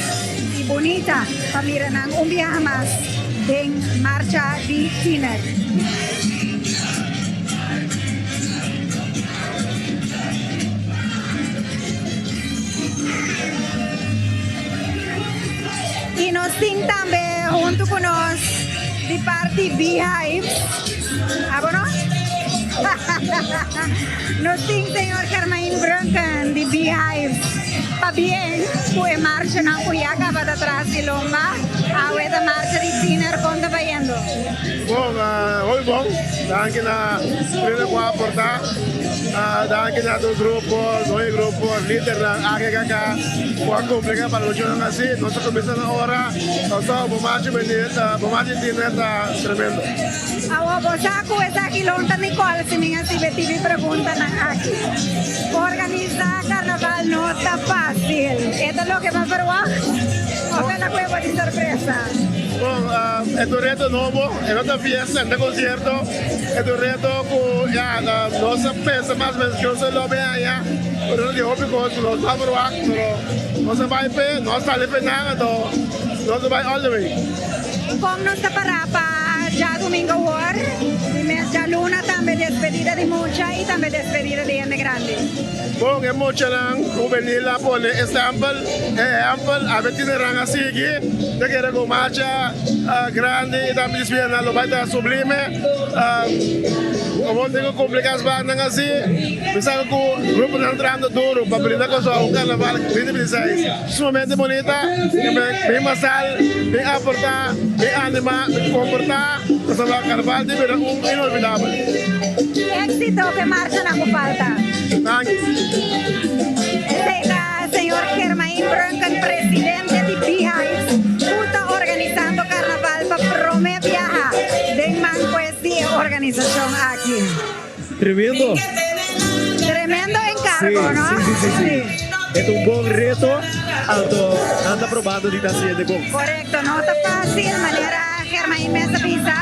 i bunita pa mira nan un biaha mas den marcha di tiener. I nos tin tambe huntu ku nos di parti Beehive. Abo no? Nos tin señor Germain Brunken di Beehive. Pabien ku e marchanan ku ya kaba ta tras di lomba. Awe ta marcha di tiner kon ta bayendo?
Bon, hopi bon. Danki na tur hende ku a aporta.
Danki na tur grupo, nos grupo, lidernan AGKK ku a kumpli ku e palushonnan asi. Nos a kuminsá na ora, pasobra bo marcha bini, bo marcha tiner ta tremendo.
Awor bo sa ku esaki lo ta Nicole si mi a sibe tibi preguntanan aki. Organisá karnaval no ta fásil. E ta loke bo a verwagt òf e ta kue bo di sorpresa?
Bon, e ta un reto nobo, e no ta fiesta, e no ta konsierto. E ta un reto ku ya nos a pensa mas o menos ku nos a lobe haña, pero no tin hopi kos ku nos no a verwagt, pero nos a bai p'e, nos a sali p'e nan, anto nos a bai all the way.
Kon nos ta pará pa djadumingo awor di mes djaluna tambe despedida di mucha i tambe despedida di hende grandi?
Bon, e muchanan hubenil a pone e stèmpel, e ehèmpel, awe tinernan a sigui, ta kere ku marcha grandi i tambe despedida nan lo bai ta sublime. Awor tin ku kumpli kasbanan asi, mi sa ku gruponan trahando duru pa brinda Kòrsou un karnaval 2026. Sumamente bunita, bin masal, bin aporta, bin anima, bin comporta, pasobra Carnaval tin bira un inolvidabel.
Exito p'e marchanan cu falta.
Danki.
Esey ta señor Germain Brunken, presidente di Beehives, cu ta organisando Carnaval pa prome biaha den man pues di e organisacion aki.
Tremendo.
Tremendo encargo,
Sí,
no?
sí, sí, sí, sí. E ta un bon reto, anto nan ta probando di ta haciende bon.
Correcto, no ta facil, manera Germain mes a bisa,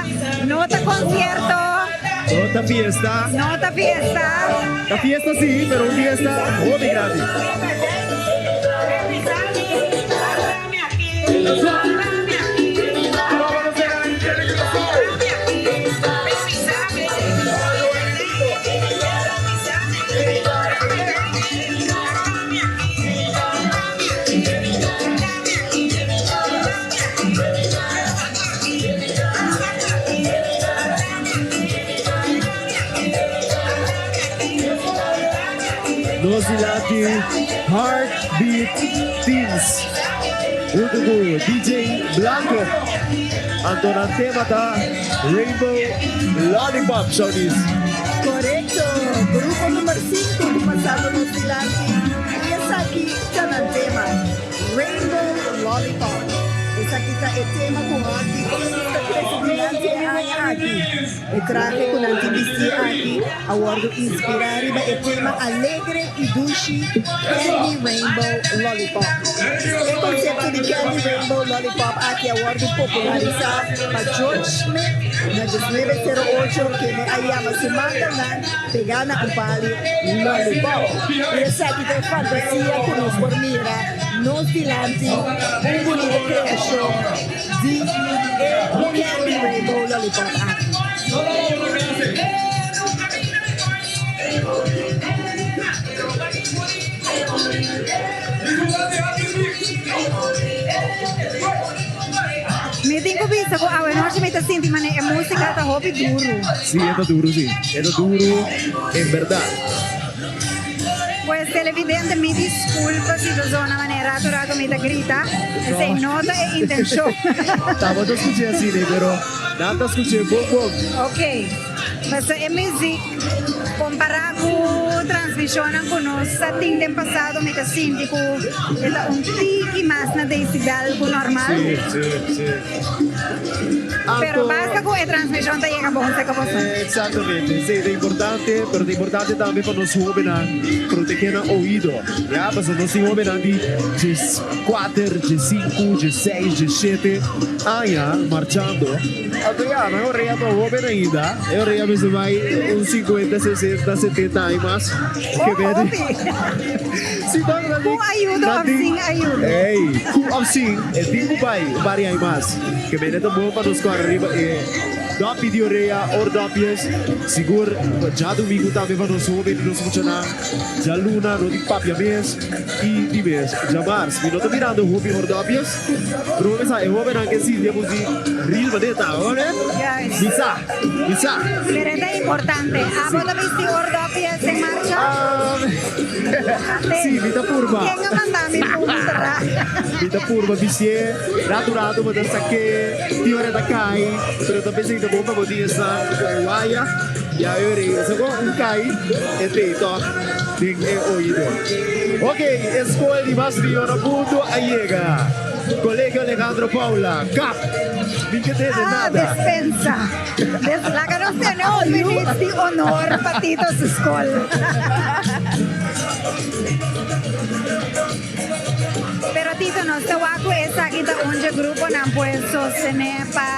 no ta concierto.
No ta fiesta.
No ta fiesta.
Ta fiesta sí, pero un fiesta hopi grandi. Nos dilanti Heartbeat Teens hunto cu DJ Blanco. Anto nan tema ta Rainbow Lollipop, Shawnice.
Corecto, grupo number 5 cu pasando nos dilanti y esaki ta nan tema, Rainbow Lollipop. Esaki ta e tema cu Heartbeat Teens ta trece dilanti e aña aki. E trahe ku nan tin bistí aki a wòrdu inspirá riba e tema alegre i dushi Candy Rainbow Lollipop. E konsepto di Candy Rainbow Lollipop aki a wòrdu popularisá pa George Smith na diesnuebe sero ocho kende a yama su mantelnan pegá na un pali lollipop. I esaki ta e fantasia ku nos por mira nos dilanti, un bunita kreashon. Di e Candy Rainbow Lollipop aki.
Mi tin ku bisa ku awenochi mi ta sinti manera e músika ta hopi duru.
Sí, e ta duru sí. E ta duru en bèrdat.
Pues televidente mi disculpa si ta zona manera rato rato mi ta grita, esey no ta e intencion.
Tabata scuché asina pero nan ta scuché bon bon.
Ok, pasobra e muziek compara cu transmisionnan cu nos a tin den pasado mi ta sinti cu e ta un tiki mas na decibel cu normal.
Sí, sí, sí.
Pero basta cu e transmision ta yega bon cerca boso.
Exactamente, esey ta importante, pero ta importante tambe pa nos hobennan protege nan oido, ya, pasobra nos tin hobennan di dieskuater, diesinku, diesseis, diesshete aña marchando, anto ya, nan orea ta hoben ainda, e orea mester bai un sinkuenta, sesenta, setenta aña mas.
Oh, hopi! Ku ayudo of sin ayudo?
Ey, ku of sin, e tin ku bai un par di aña mas. Ke mene ta bon pa nos kòrda riba e dòpi di orea, oordopjes. Sigur djadumingu tambe pa nos hoben i nos muchanan. Djaluna no tin papia mes i di mes djamars. Mi no ta mirando hopi oordopjes, pero bo pensa e hobennan ke sinti e muzik ril manera ta, bo mane? Mi sa, mi sa.
Pero e ta importante. Abo ta bisti oordopjes den marcha?
Sí, mi ta purba.
Ken a manda mi puntra?
Mi ta purba bistié. Ratu ratu bo ta sak'é, tin ora e ta kai, pero ta pens'é ta bon pa bo tin esnan ku e waya. Ya e ora ei, un kai e tei tòg den e oido. Ok, e skol di mas mihó na mundu a yega. Colegio Alejandro Paula, cap. Mi ke tende
Ah,
nada.
despensa. Des, laga nos tene un minuut di honor pa Tito su skol. Pero Tito, nos ta wak ku esaki ta un dje gruponan pues sostené pa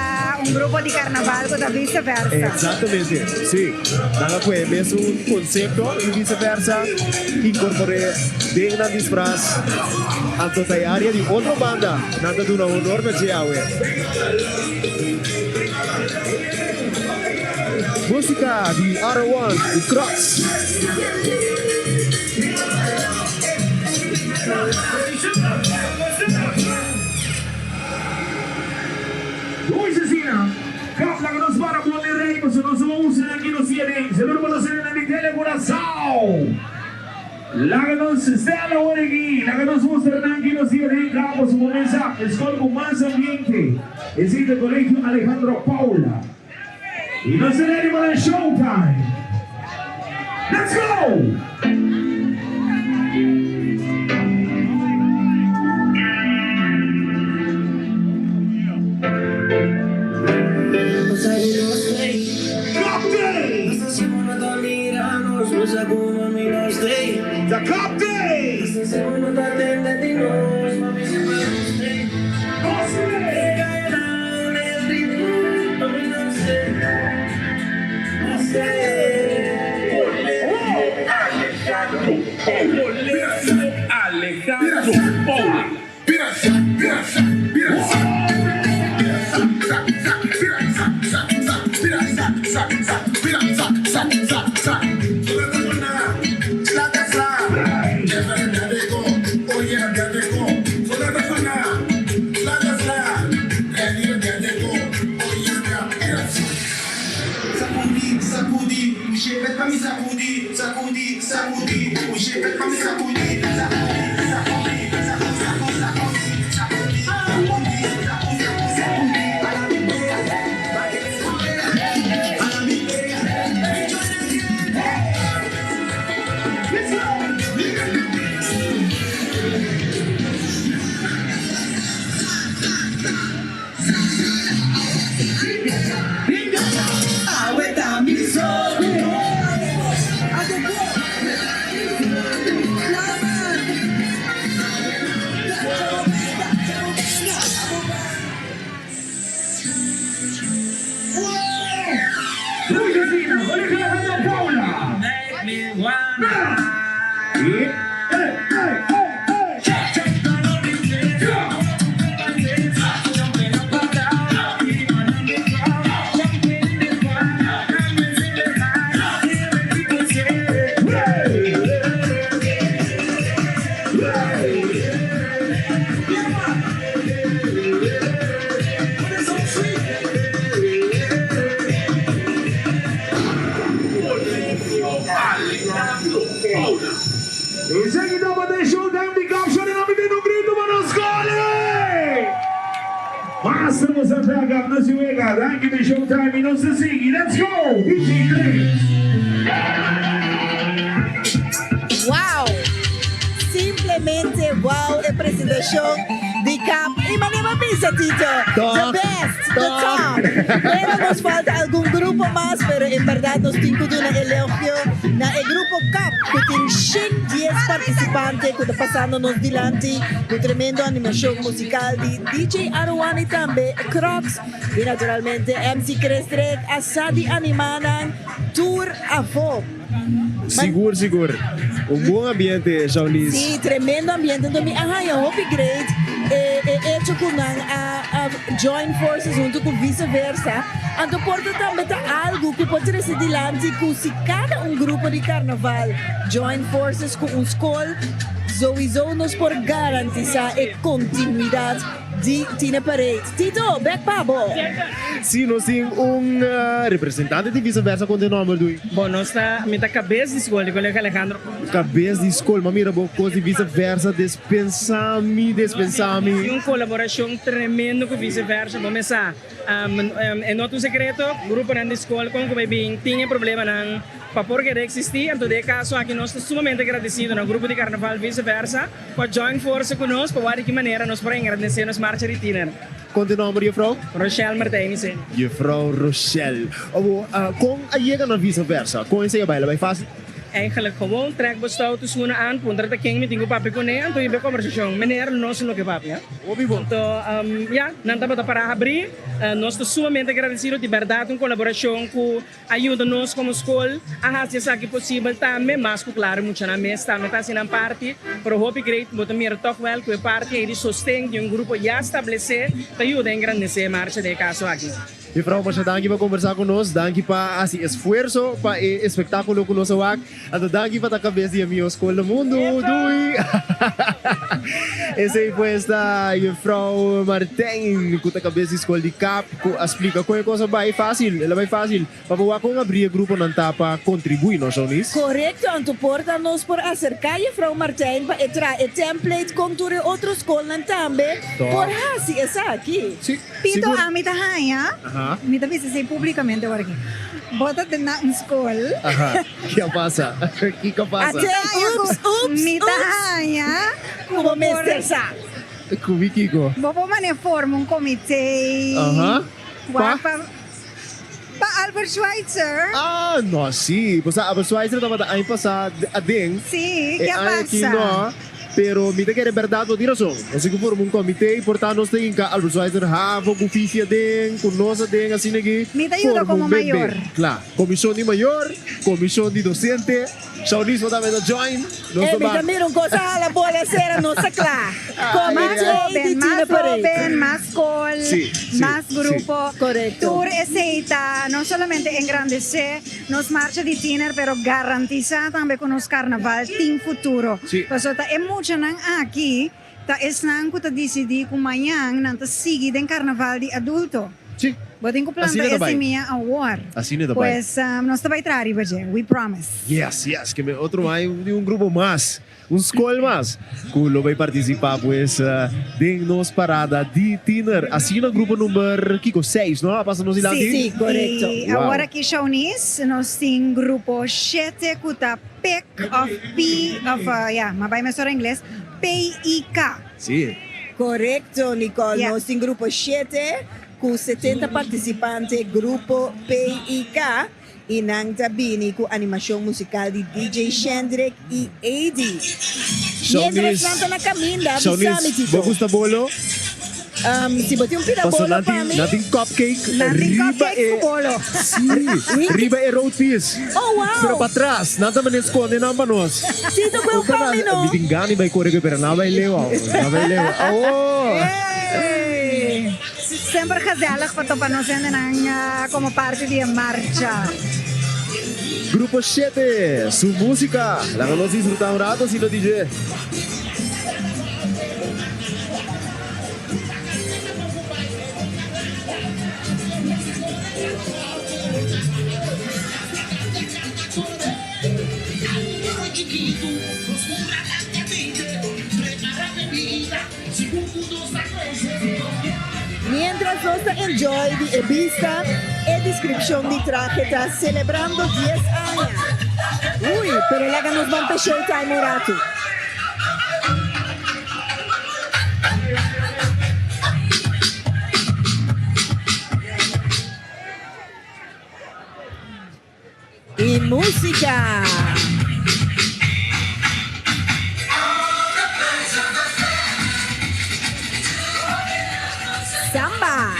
un grupo di karnaval ku ta Vice Versa.
Exactamente, sí. Nan a kohe mesun konsepto di Vice Versa, inkorpor'é den nan disfras. Anto ta e área di otro banda nan ta duna honor na dje awe. Músika di R-One i Crocs.
Luis asina, Kap laga nos para bon den rei pasobra nos no usa nan ki nos tiene. Seguro pa nos hende nan di Tele Curaçao. Laga nos stel awor aki, laga nos mustra nan ki nos tiene kap pasobra bo mesa e skol ku mas ambiente. Esei ta Colegio Alejandro Paula. Y nos ta ready pa nan showtime. Let's go! The Cup Day! Esaki tabata e showtime di Caption y nan mi bini un grito pa nos gole! Master nos a traga nos y wega. Danki di showtime y nos ta sigui. Let's go! DJ Chris.
Wow! Simplemente wow e presentacion di Cap y manera bo bisa Tito, the best, the top. Pero nos falta algun grupo mas pero en berdad nos tin cu duna elogio na e grupo Cap cu tin 110 participante cu ta pasando nos dilanti cu tremendo animacion musical di DJ Aruan y tambe Crocs y naturalmente MC Chris Drake a sa di anima nan tur afo.
Sigur sigur. Un bon ambiente Shaunis.
Sí, tremendo ambiente. Enton mi a haña hopi great e e hecho ku nan a a join forces huntu ku Vice Versa. Anto por ta tambe ta algu ku por trese dilanti ku si kada un grupo di karnaval join forces ku un skol, souiso nos por garantisa e kontinuidat. Di Tine Parade. Tito, bek pa bo!
Si, nos tin un representante di Visa Versa kon ta e nomber dui?
Bon, nos ta, mi ta kabes di skol di Colegio Alejandro Concha.
Kabes di skol, ma mira bo kos di Visa Versa despensa mi, despensa mi.
Nos tin un kolaborashon tremendo ku Visa Versa, bo mes sa. E no ta un sekreto, gruponan di skol kon ku bai bin tin e problemanan pa por keda eksistí. Anto den e kaso aki nos ta sumamente gradesido na grupo di Karnaval Visa Versa. Pa join forsa ku nos pa wak di ki manera nos por engrandesé nos marcha di tiner.
Kon ta e nomber, juffrouw?
Rochelle Martijnissen.
Juffrouw Rochelle. Awor, kon a yega na Visa Versa? Kon esei a bai? La bai fácil?
Eigenlijk gewoon trek bo stout schoenen aan, puntra ta ken mi tin ku papia kuné, anto hiba e kombersashon. Meneer, nos lo ke papia.
Hopi bon.
Anto, ya, nan tabata para habrí. Nos ta sumamente agradesido, di bèrdat un kolaborashon ku A yuda nos komo skol a hasi esaki posibel tambe, mas ku klaro muchanan mes tambe ta hasi nan parti, pero hopi great bo ta mira tòg wèl ku e parti ei di sosten di un grupo ya stablesé ta yuda engrandesé e marcha den e kaso aki.
Mevrouw, masha danki pa kombersá ku nos, danki pa hasi esfuerso pa e espektákulo ku nos a wak, anto danki pa ta kabes di e mihó skol na mundu. Doei! Esei pues ta Juffrouw Martijn ku ta kabes di skol di Kap. Ku a splika kon e kos a bai fásil, el a bai fásil pa bo wak kon abri e gruponan ta pa kontribuí, no Shaunis?
Korekto, anto por ta nos por aserká Jefrouw Martijn pa e traha e template kon tur e otro skolnan tambe por hasi esaki.
Sí,
Pito,
sigur.
ami ta haña, mi ta bisa esei públikamente awor aki, bo ta den na un skol.
Aha, ke a pasa? Kiko a pasa?
Ate, ups, ups,
Mi ta
ups.
haña ku
Ku
bo
bo
por.
mester sa.
Ku mi kiko?
Bo por mane forma un comité.
Aha.
Pa? Pa Albert Schweitzer.
Ah, no, si. Bo sa Albert Schweitzer tabata aña pasá aden.
Si,
E
ke a
aña aki
pasa?
no. Pero mi ta kere bèrdat bo tin rason. Nos tin ku forma un comité i por ta nos ta hinka Albert Schweitzer havo ku Fifi aden, ku nos aden, asina aki.
Mi ta yuda
Forma
komo
un ben ben.
mayor.
Kla. Komishon di mayor, komishon di dosente. Shaunismo tambe ta join. Nos
Eh,
ta
mi ta
ba.
mira un cosa hala bola cera, no ta cla.
Mas
Comité di
hoben,
Tina
mas
Parade.
hoben, mas scol,
Sí, sí,
mas
sí.
grupo.
Correcto.
Tur esey ta no solamente engrandece nos marcha di tiner, pero garantisa tambe cu nos carnaval tin futuro.
Sí.
Pasobra ta e muchanan aki ta esnan cu ta dicidi cu mañan nan ta sigui den carnaval di adulto.
Sí.
Bo tin cu planta
Asina ta
e
bai.
simia awor.
Asina ta bai.
Pues nos ta bai traha riba dje. We promise.
Yes, yes. Ke me otro aña tin un grupo mas, un skol mas ku lo bai partisipá pues den nos parada di tiner. Asina grupo number kiko? Seis, no? A pasa nos dilanti?
Sí,
Sí, korekto.
I
Wow.
awor aki Shaunis nos tin grupo shete ku ta PIK òf P òf ya, ma bai mesora ingles, PIK.
Sí.
Korekto, Nicole.
Ya.
Nos tin grupo shete ku 70 partisipante, grupo PIK, i nan ta bini ku animashon musikal di DJ Shendrick i Ady. Miéntras
Shaunis,
nan ta na kaminda, bisa mi,
Shaunis,
Tito.
bo gusta bolo?
Si bo tin un pida
Paso
bolo
nan
pa
tin,
mi.
nan tin cupcake
Nan tin
riba
cupcakes
e
ku bolo.
Sí, riba e road piece.
Oh, wow!
Pero patras, nan ta mane skonde nan pa nos.
Tito, ku e un pa mi no.
Mi tin gana di bai kore ku e pero nan bai leu awo. Nan bai leu. Awo!
Hey! Semper gezellig pa topa nos hendenan komo parti di e marcha.
Grupo Shete, su música. Laga nos disfruta un rato asina DJ.
Mientras nos ta enjoy di e bista, e descripcion di trahe ta celebrando dies aña. Uy, pero laga nos ban pe showtime un ratu. Y musica. Samba.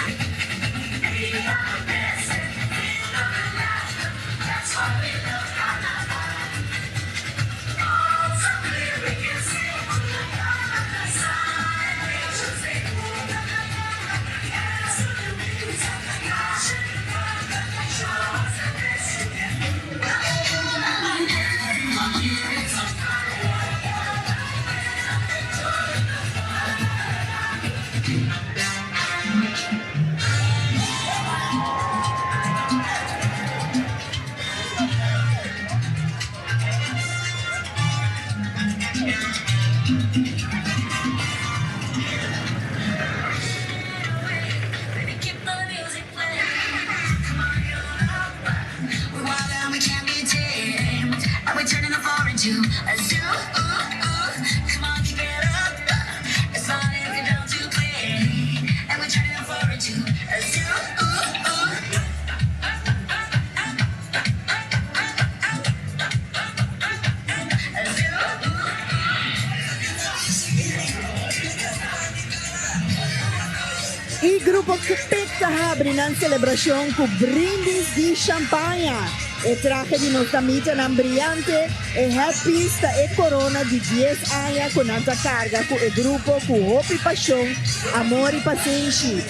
E grupo Kpik ta habri nan selebrashon ku brindis di shampaña. E trahe di nos damitanan briante, e headpiece ta e korona di dies aña ku nan ta karga ku e grupo ku hopi pashon, amor i pasenshi.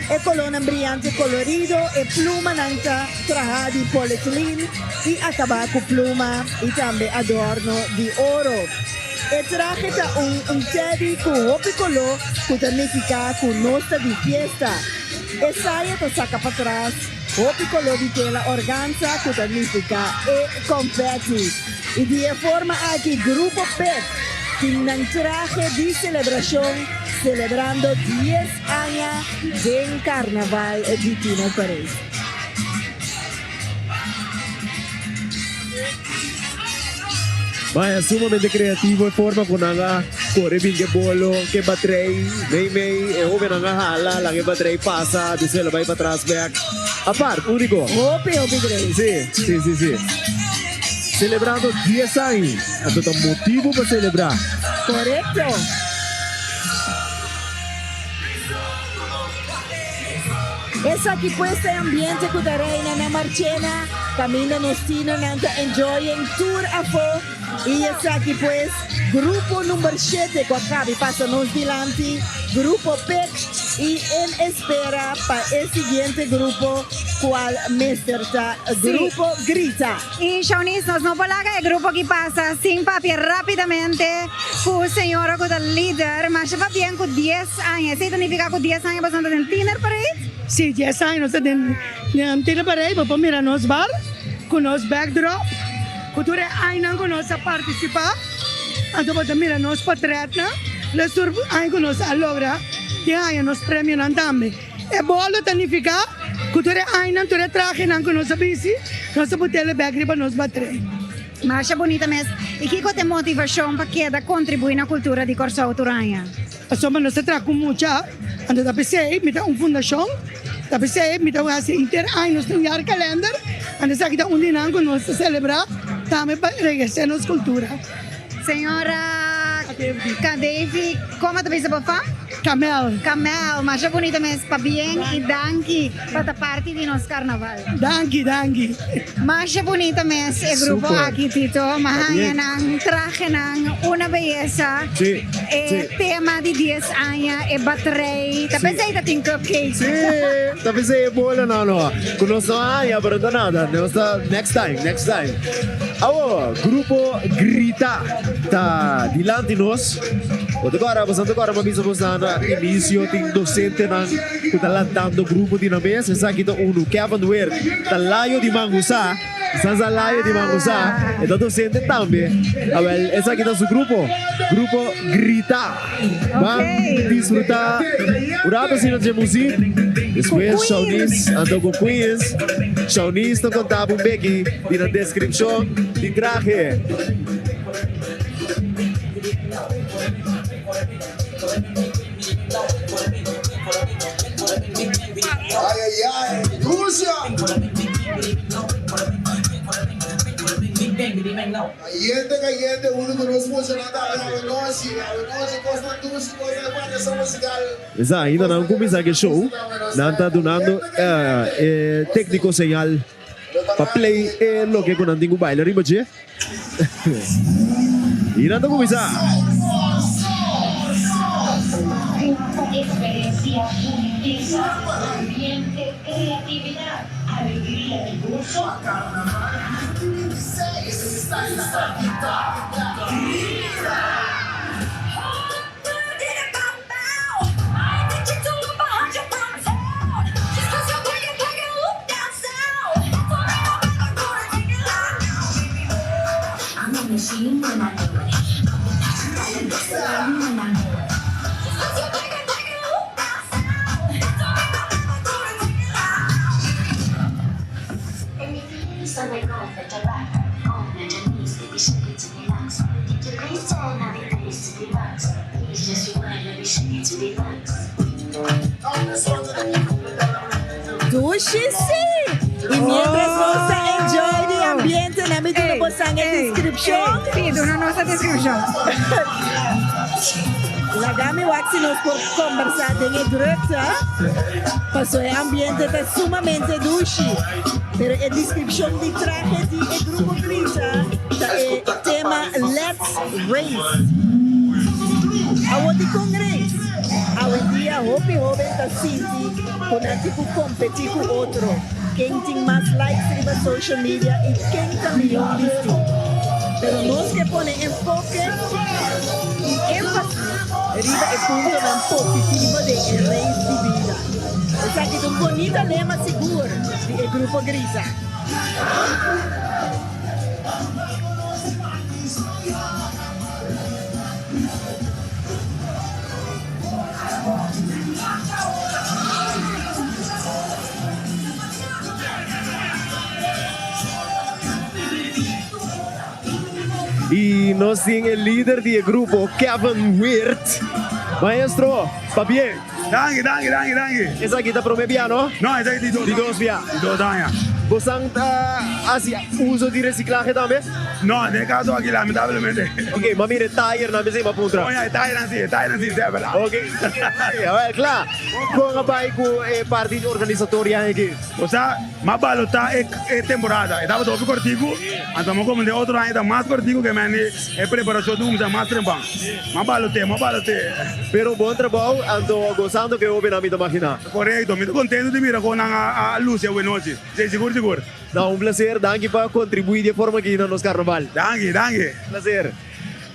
E kolónan briante kolorido, e plumanan ta trahá di polietilin i akabá ku pluma i tambe adorno di oro. E trahe ta un un teddy ku hopi koló ku ta nifiká ku nos ta di fiesta. E saya ta saka patras hopi koló di tela organza ku ta nifiká e konfeti. I di e forma aki Grupo Pet tin nan trahe di selebrashon selebrando dies aña den Karnaval di Tino Parade.
Maya sumamente creativo e forma cu nan a core bin ke bolo, ke batrei, mei mei e hobennan a hala, laga e batrei pasa, despues el a bay patras bek. Apart, unico.
Hopi, hopi great.
Si, si, si, si. Celebrando dies aña, anto ta motibo pa celebra.
Corecto. Esaki pues ta e ambiente cu ta reina na Marchena, caminda nos tinonan ta enjoying tur afo y esaki pues grupo number shete cu a cabi pasa nos dilanti, grupo Pek y en espera pa e siguiente grupo cual mester ta grupo Grita.
Y Shaunis nos no por laga e grupo aki pasa sin papia rapidamente cu señora cu ta lider, masha pabien cu dies aña. Esey ta nifica cu dies aña boso ta den Tiener Parade?
Si, dies aña nos ta den Tiener Parade. Bo por mira nos bar cu nos backdrop cu tur e añanan cu nos a participa. Anto bo ta mira nos potretnan. Los tur aña cu nos a logra tin haña nos premionan tambe. E bolo ta nifica cu tur e añanan, tur e trahenan cu nos a bisti, nos a putele bek riba nos batrei.
Masha bunita mes. Y kico ta e motivacion pa keda contribui na cultura di Corsou tur aña?
Pasobra nos ta traha ku mucha, anto ta p'esei mi ta un fundashon, ta p'esei mi ta hasi henter aña nos tin un jaarkalender, anto esaki ta un di nan ku nos ta selebrá tambe pa regres'é nos kultura.
Señora Kadevi, komo ta bisa bo fam?
Kamel.
Kamel, masha bunita mes, pabien i danki pa ta parti di nos karnaval.
Danki, danki.
Masha bunita mes e grupo
Super.
aki Tito, ma haña nan trahenan una beyesa.
Sí,
E
sí.
tema di dies aña, e batrei, ta pensei ta tin cupcakes.
Sí, ta pensei e bola no no. Ku nos no haña, pero no ta nada. Nos ta next time, next time. Awo, grupo Grita ta dilanti nos. Bo ta kòrda, boso ta kòrda pa bisa bos na inisio tin dosentenan ku ta lantando grupo di nan mes. Esaki ta unu, Kevin Weert, ta layo di Mangusá. San sa layo di Mangusá. E ta dosente tambe. Awel, esaki ta su grupo, Grupo Grita. Ban disfrutá un rato asina dje muzik. Despues Shaunis anto ku Queens. Shaunis ta konta bo un beki di nan deskripshon di trahe.
Ay ay ay, Rusia! Cayente cayente hunto cu nos muchanan ta awe anochi, awe nochi cosnan dushi, cosnan di variacion musical.
Esa ainda nan cuminsa ke show, nan ta dunando e tecnico señal pa play e loke cu nan tin cu baila riba dje. Y nan ta cuminsa.
Dushi si! Y mientras nos ta enjoy di ambiente, nan mi duna bosan e descripcion.
Si, duna nos e descripcion.
Laga mi wak si nos por combersa den e drukte, paso e ambiente ta sumamente dushi. Pero e descripcion di trahe di e grupo Grita ta e tema Let's Race. Awor dikon race? Awendia hopi hoben ta sinti ku nan tin ku kompetí ku otro, ken tin mas likes riba social media i ken ta mihó bistí. Pero nos ke pone enfoke i énfasis riba e puntonan positivo den e race di bida. Esaki ta un bonita lema sigur di e grupo Grita.
Y nos tin e lider di e grupo, Kevin Weert. Maestro, pabien.
Danki, danki, danki, danki.
Esaki ta prome bia, no?
No, esaki di dos.
Di dos bia.
Di dos aña.
Bosan ta haci uso di reciclahe tambe?
No, den e caso aki lamentablemente.
Ok, ma mira e tayernan mester ima puntra.
Oh ya, e tayernan si, e tayernan si, esei berdad.
Ok, awel kla. Kon a bai ku e parti di organisatoria aki?
Osea, m'a balotá e e temporada. E tabata hopi kortiku, anto m'a komende otro aña ta mas kortiku ke mende e preparashon ta kuminsá mas trempan. M'a balot'é, m'a balot'é.
Pero bon trabou, anto gosando ku e hobennan mi ta maginá.
Korekto, mi ta kontento di mira kon nan a lusi awenochi. Sí, sigur sigur.
No, un placer. Danki pa contribui di e forma aki na nos carnaval.
Danki, danki.
Placer.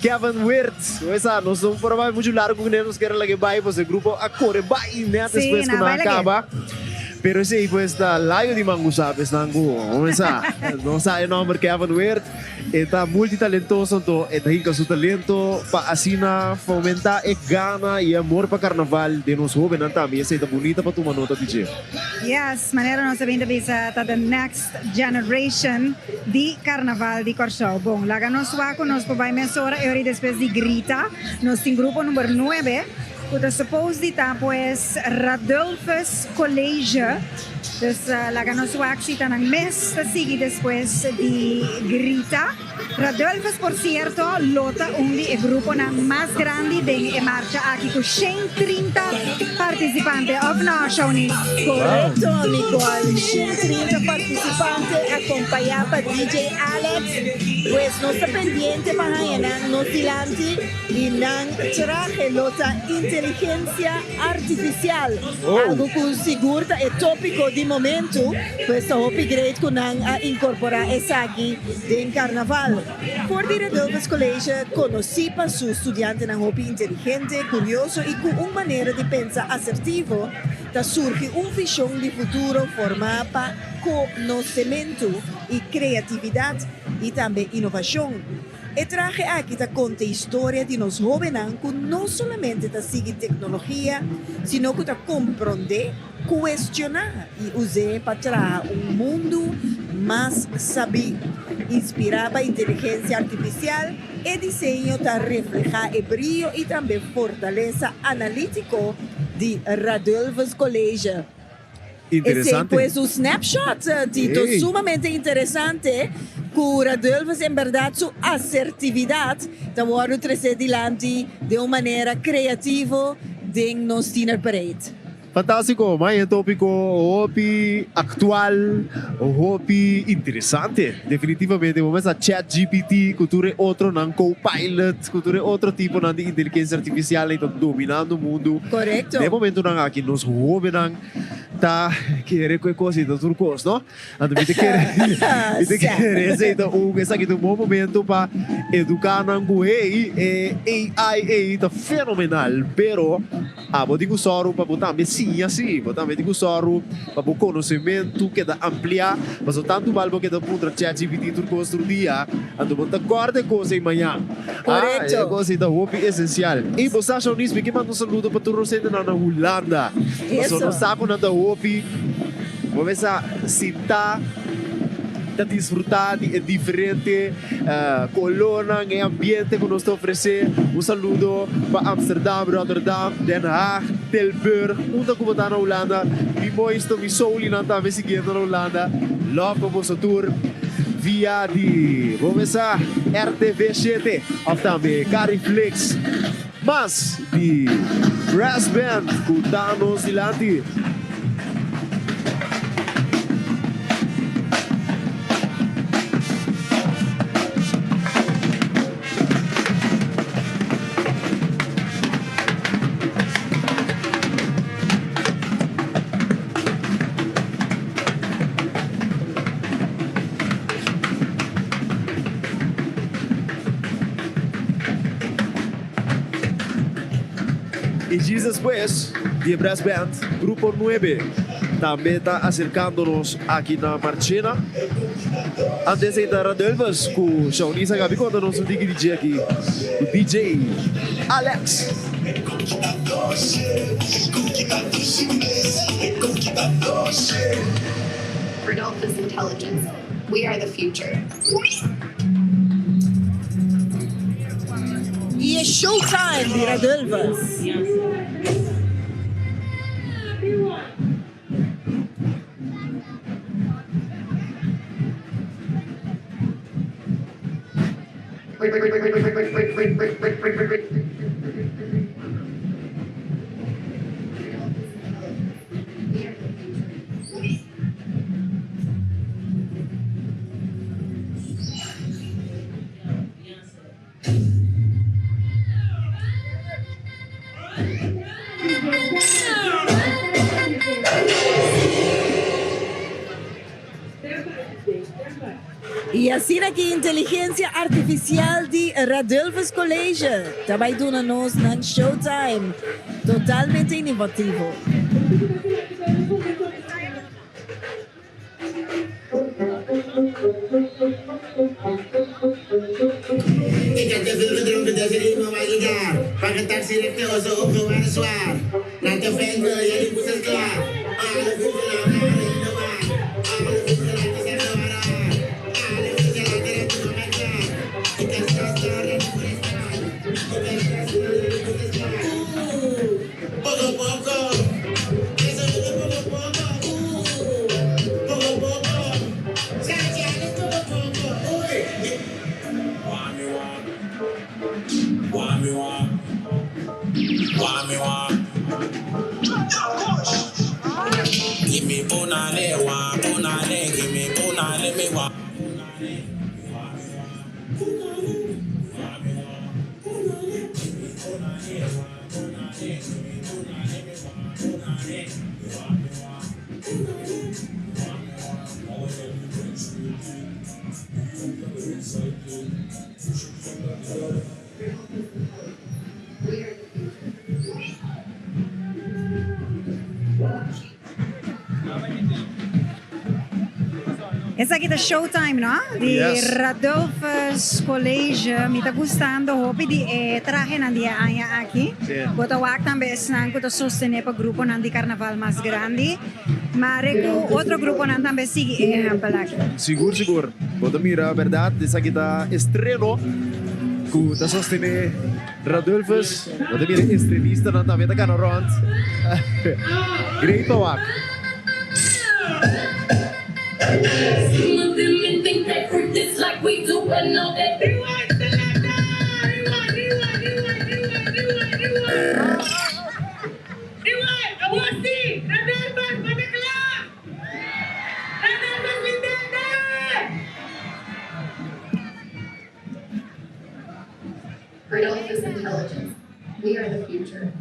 Kevin Wirtz, bo sa, nos no por a bai mucho largo cu ne, nos kier a laga e bai, pues e grupo a core bai net
Sí,
despues cu
nan a
nan
bai
a
lag'é.
caba. Pero esey pues ta layo di mangusa, pues nan cu, bo sa, nos sa e nomber Kevin Wirtz, e ta multitalentoso, anto e ta hinca su talento pa asina fomenta e gana y e amor pa carnaval den nos hobennan tambe, y esey ta bunita pa tuma nota di dje.
Yes, manera nos a bin ta bisa ta the next generation di Carnaval di Kòrsou. Bon, laga nos wak ku nos por bai mesora e ora i despues di grita. Nos tin grupo number nuebe ku ta suppose di ta pues Radulphus College. Dus laga nos wak si ta nan mes ta sigui despues di grita. Radulphus por cierto lo ta un di e gruponan mas grandi den e marcha aki cu 130 participante, of no Shaunis?
Correcto Nicole, 130 participante acompaña pa DJ Alex, pues nos ta pendiente pa haña nan nos dilanti y nan trahe lo ta inteligencia artificial, algo cu sigur ta e topico di momento, pues ta hopi great cu nan a incorpora esaki den Carnaval. For di Radulphus College conoci pa su studiantenan hopi inteligente, curioso y cu un manera di pensa asertivo, ta surgi un vision di futuro forma pa conocemento y creatividad y tambe innovacion. E trahe aki ta konta historia di nos hóbennan ku no solamente ta sigui teknologia, sino ku ta komprondé, kuestioná i us'é pa traha un mundu mas sabí. Inspirá pa inteligensia artifisial, e diseño ta reflehá e brio i tambe fortalesa analítiko di Radulphus College.
Interesante.
Esei pues un snapshot, Tito,
Ey.
sumamente interesante cu Radulphus en berdad su asertividad ta wordo trece dilanti den un manera creativo den nos Tiener Parade.
Fantastico, mai e topico hopi actual, hopi interesante. Definitivamente bo mester chat GPT cu tur e otronan, co-pilot, cu tur e otro tiponan di inteligencia artificial ey ta dominando mundo.
Correcto.
Den momentonan aki nos hobennan ta kere cu e cos ey ta tur cos, no? Anto mi ta kere, mi ta kere esey ta un, esaki ta un bon momento pa educa nan cu hey, e AI ey ta fenomenal, pero abo tin cu sòru pa bo tambe siña si, bo tambe tin cu sòru pa bo conocemento keda amplia, pasobra tantu bal bo keda puntra ChatGPT tur cos tur dia, anto bo ta corda e cos ey mañan. Ah, e cos ey ta hopi esencial. Y bo sa Shaunis, mi ke manda un saludo pa tur nos hendenan na Hulanda, pasobra nos sa cu nan ta hopi. Bo mester sinta ta disfruta di e diferente colornan, e ambiente cu nos ta ofrece. Un saludo pa Amsterdam, Rotterdam, Den Haag. Tilburg, unda ku bo ta na Hulanda. Mi moisto, mi soulinan tambe siguiendo na Hulanda. Love pa boso tur via di bo mesa RTV shete of tambe Cariflix. Mas di Brass Band ku ta nos dilanti. I djis despues di e brass band, Grupo Nuebe tambe ta aserkando nos aki na Marchena. Antes ei ta Radulphus ku Shaunisa Gabi konta nos un tiki di dje aki ku DJ Alex.
Radulphus Intelligence, We are the future.
I e showtime di Radulphus. Y asina aki inteligencia artificial di Radulphus College ta bay duna nos nan showtime totalmente innovativo.
Ik heb te veel gedronken, dus ik me maar ligar. Pak een taxi richting onze ogen waren zwaar. Laat de vent wil, jullie moesten klaar. Alle voeten aan in de war. Alle voeten laten zeggen waar haar. Alle voeten laten rechten van mijn klaar. Ik heb stress daar en voor is klaar. Ik heb stress daar, jullie moeten klaar. Oeh, poco poco. Eso es poco poco. Oeh, poco poco. Schatje, alles poco poco. Oei.
Esaki ta Showtime, no? Di
Yes.
Radulphus College. Mi ta gustando hopi di e trahenan di e aña aki.
Sí.
Bo ta wak tambe esnan ku ta sostené pa gruponan di karnaval mas grandi. Mare ku otro gruponan tambe sigui e ehèmpel aki.
Sigur sigur. Bo ta mira bèrdat esaki ta estreno ku ta sostené Radulphus. Bo ta mira estrenistanan tambe ta gana rònt. Great pa wak.
Radulphus Intelligence, We are the future.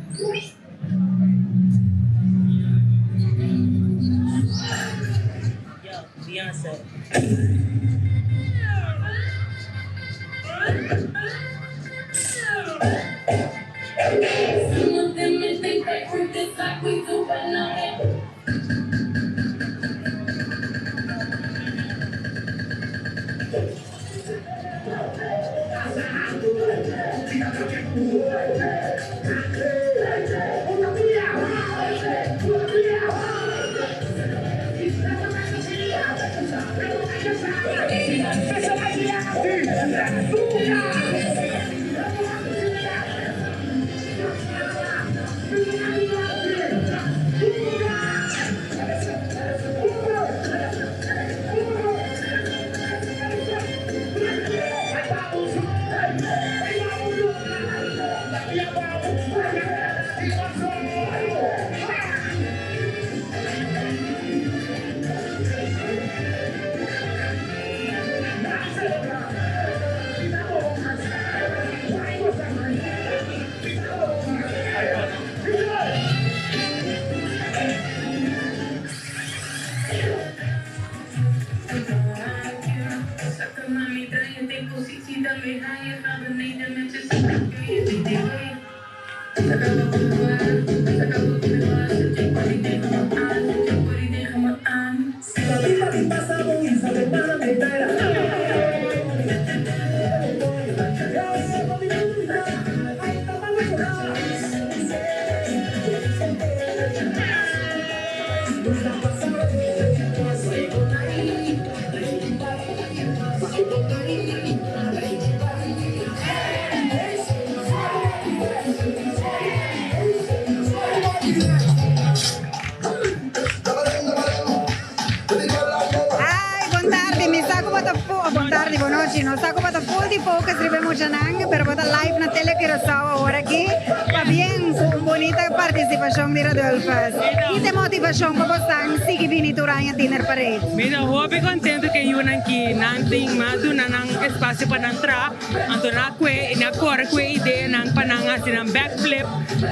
tardi, bon nochi. Nos sa ku bo ta full di focus riba e muchanan, pero bo ta live na Tele Curaçao awor aki. Pabien ku un bunita partisipashon di Radulphus. Ki ta e motivashon pa bosan sigui bini tur aña Tiener Parade?
Mi ta hopi contento cu e yunan ki nan tin mas duna nan espacio pa nan traha, anto nan a cue y nan a core cu e ideanan pa nan haci nan backflip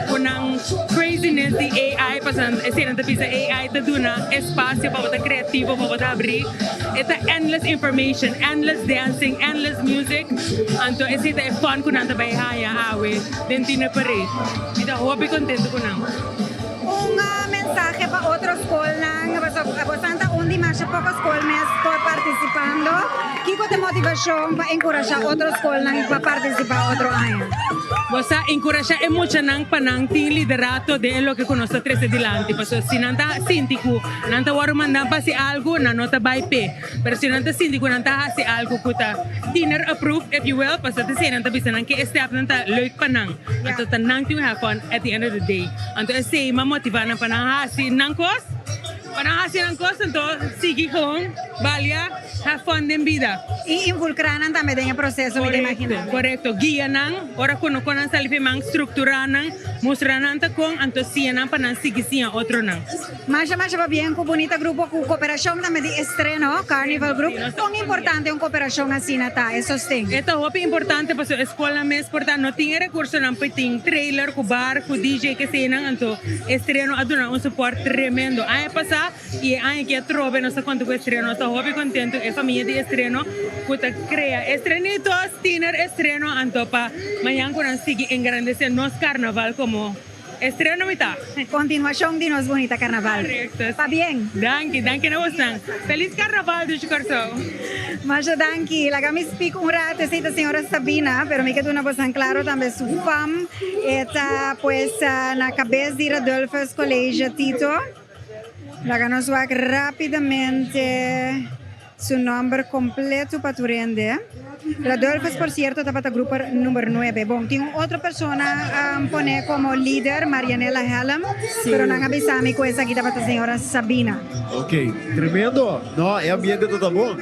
cu nan craziness di AI pasobra esey nan ta bisa AI ta duna espacio pa bo ta creativo pa bo ta habri e ta endless information, endless dancing, endless music anto esey ta e fun cu nan ta bay haya awe den Tiener Parade. Mi ta hopi contento cu nan.
Un mensahe pa otro skolnan, pasobra bosan ta un di masha poko skol mes por partisipando. Kiko ta e motivashon pa enkurashá otro skolnan pa partisipá otro aña?
Bo sa enkurashá e muchanan pa nan tin liderato den e loke ku nos ta trese dilanti, pasobra si nan ta sinti ku nan ta wòrdu mandá pa hasi algu, nan no ta bai p'e. Pero si nan ta sinti ku nan ta hasi algu ku ta tiener approved, if you will, pasobra ta esei nan ta bisa nan ke e stèpnan ta leuk pa nan. Anto ta nan tin have fun at the end of the day. Anto esei m'a motivá nan pa nan hasi nan kos, pa nan hasi nan kos anto sigui gewoon balia, have fun den bida.
I involukrá nan tambe den e proseso mi ta imaginá.
Korekto, korekto. Guia nan, ora ku no kon nan sali p'e man, strukturá nan, mustra nan ta kon, anto siña nan pa nan sigui siña otronan.
Masha masha pabien ku bunita grupo ku koperashon tambe di estreno Carnival Group. Kon importante un koperashon asina ta, e sosten?
E ta hopi importante pasobra e skolnan mes por ta no tin e rekursonan pa tin trailer ku bar ku DJ kesenan anto estreno a duna un support tremendo aña pasá i e aña aki atrobe nos ta konta ku estreno nos ta hopi kontentu e famia di estreno ku ta krea estrenitos tiner estreno anto pa mañan ku nan sigui engrandese nos karnaval komo Estreno mi ta.
Continuacion di nos bunita carnaval.
Correcto.
Pabien.
Danki, danki na bosnan. Feliz carnaval dushi Corsou.
Masha danki. Laga mi speak un rato esey ta señora Sabina, pero mi ke duna bosnan claro tambe su fam. E ta pues na cabes di Radulphus College Tito. Laga nos wak rapidamente. Su nomber completo pa tur hende. Radulphus por cierto tabata grupo number nuebe. Bon, tin un otro persona pone como lider, Marianela Helm, pero nan a bisa mi cu esaki tabata señora Sabina.
Ok, tremendo. No, e ambiente ta ta bon.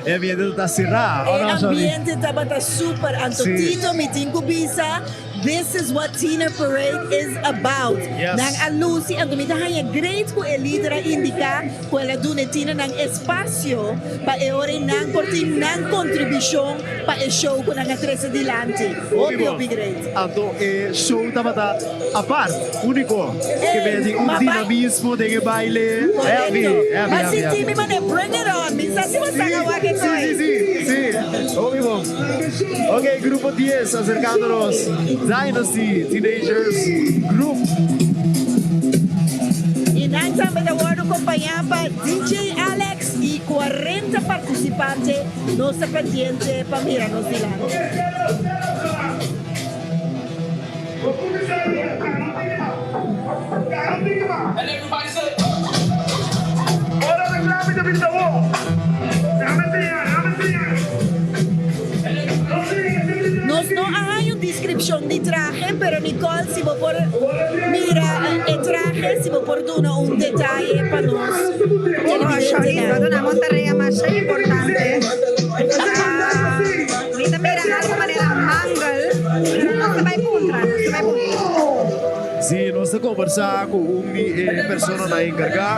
E ambiente ta ta cerá.
E ambiente tabata super. Anto Tito mi tin cu bisa. This is what Tiener Parade is about. Nan a luci, anto mi ta haña great cu e lider a indica cu el a duna e tienernan espacio pa e ora ei nan por tin nan contribucion pa e show cu nan a trece dilanti. Hopi hopi great.
Anto e show tabata apart, unico. Ke bini tin un dinamismo den e baile. Heavy, heavy,
Ma
heavy,
sinti
heavy.
mi manera bring it on. Mi sa si bo sa awak e
Sí, sí, sí, sí. Hopi bon. Ok, grupo dies acercándonos Dynasty Teenagers Group.
Y nan tambe ta wordo compaña pa DJ Alex y cuarenta participante. Nos ta pendiente pa mira nos dilanti. Nos no a haña un descripcion di trahe, pero Nicole si bo por mira e trahe, si bo por duna un detaye pa nos televidentenan.
Bo duna un tarea masha importante. Mi ta mira algo manera mangel. Nos ta bai puntra, nos ta bai puntra.
Si, nos ta conversa cu un di e personanan encarga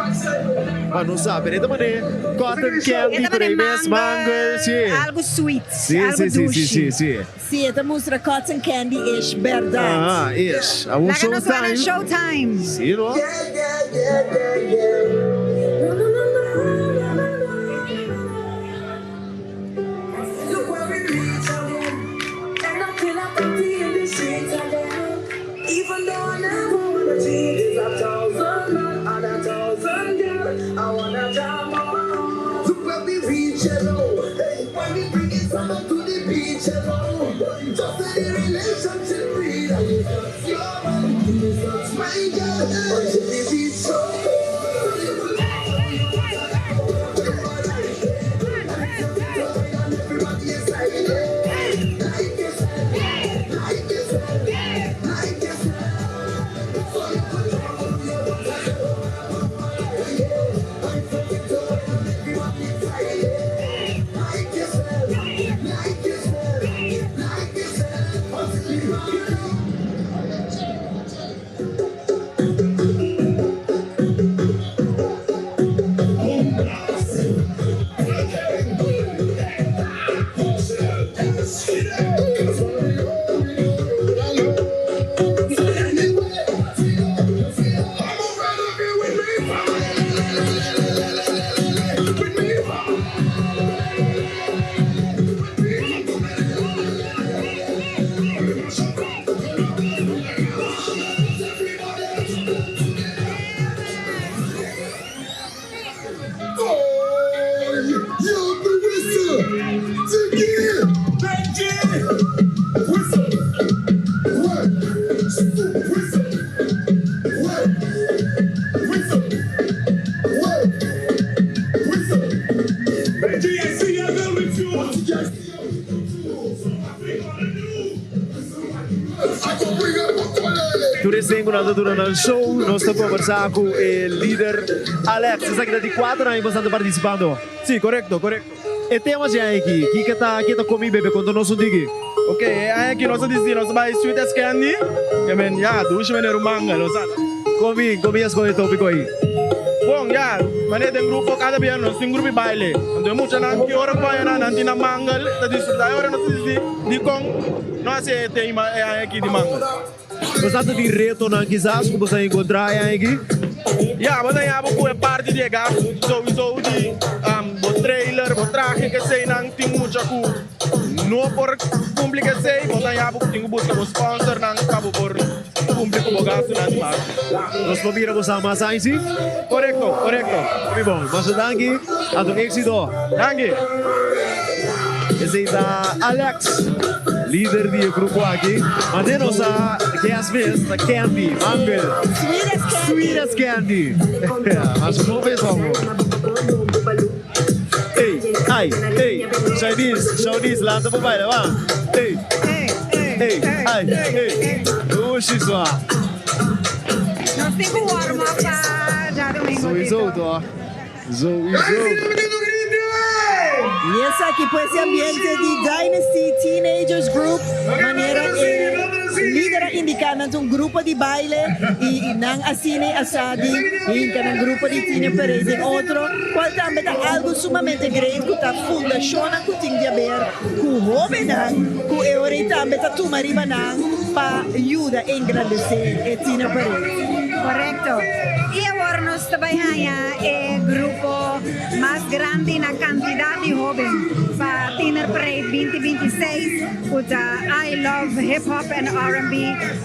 pa nos sa. Pero e ta mane cotton candy por ey mes, mangel, si.
Algo sweet,
Si,
algo
si, si, si,
dushi.
si, si.
Si, e ta mustra cotton candy-ish, berdad.
Aha, ish. Awor
Laga nos wak na
showtime.
showtime.
Si, no? Tur esnan ku nan ta duna nan show, nos ta kombersá ku e lider Alex. Esaki ta di kuater aña ku boso ta partisipando.
Sí, korekto, korekto.
E tema dje aña aki, kiko ta, ke ta komi bebe? Konta nos un tiki.
Ok, e aña aki nos a disidi nos ta bai sweet as candy, ke men ya, dushi manera un manga, nos a.
Komi, komi a skohe e topiko ei?
Bon, ya, manera den grupo kada bia nos tin grupo di baile, anto e muchanan ki ora ku baña nan, nan tin nan mangel, ta disfruta, e ora nos a disidi dikon no hasi e tema e aña aki di mangel.
Bo sa ta tin retonan kisas ku bo sa enkontrá e aña aki?
Ya, bo ta haña bo ku e parti di e gastu souiso di bo trailer, bo trahe, keseinan tin mucha ku no por kumpli ku esei. Bo ta haña bo ku tin ku buska bo sponsornan pa bo por kumpli ku bo gastunan di mas.
Nos por mira bo sa mas aña si?
Korekto, korekto.
Hopi bon. Masha danki. Anto éksito.
Danki.
Esei ta Alex, lider di e grupo aki. Mane nos a guest mes ta Candy Mangel.
Sweet as candy.
Sweet as candy. Masha bon mes amo. Ey, ay, ey. Chinese, Chinese, lanta pa baila, ba. Ey, ey, ay, ey. Ushi sua.
Nos tin ku warm up pa djadomingo,
Sowieso,
Tito.
toh. Sowieso.
Y esaki pues e ambiente di Dynasty Teenagers Group, manera e lider a indica nan ta un grupo di baile y nan asina y asa di hinca nan grupo di Teener Parade den otro, cual tambe ta algo sumamente great cu ta fundacionnan cu tin di haber cu hobennan cu e ora ey tambe ta tuma riba nan pa yuda engrandece e Teener Parade.
Correcto. Y awor nos ta bay haña e grupo mas grandi na cantidad di hoben pa Tiener Parade 2026 cu ta I Love Hip Hop and R&B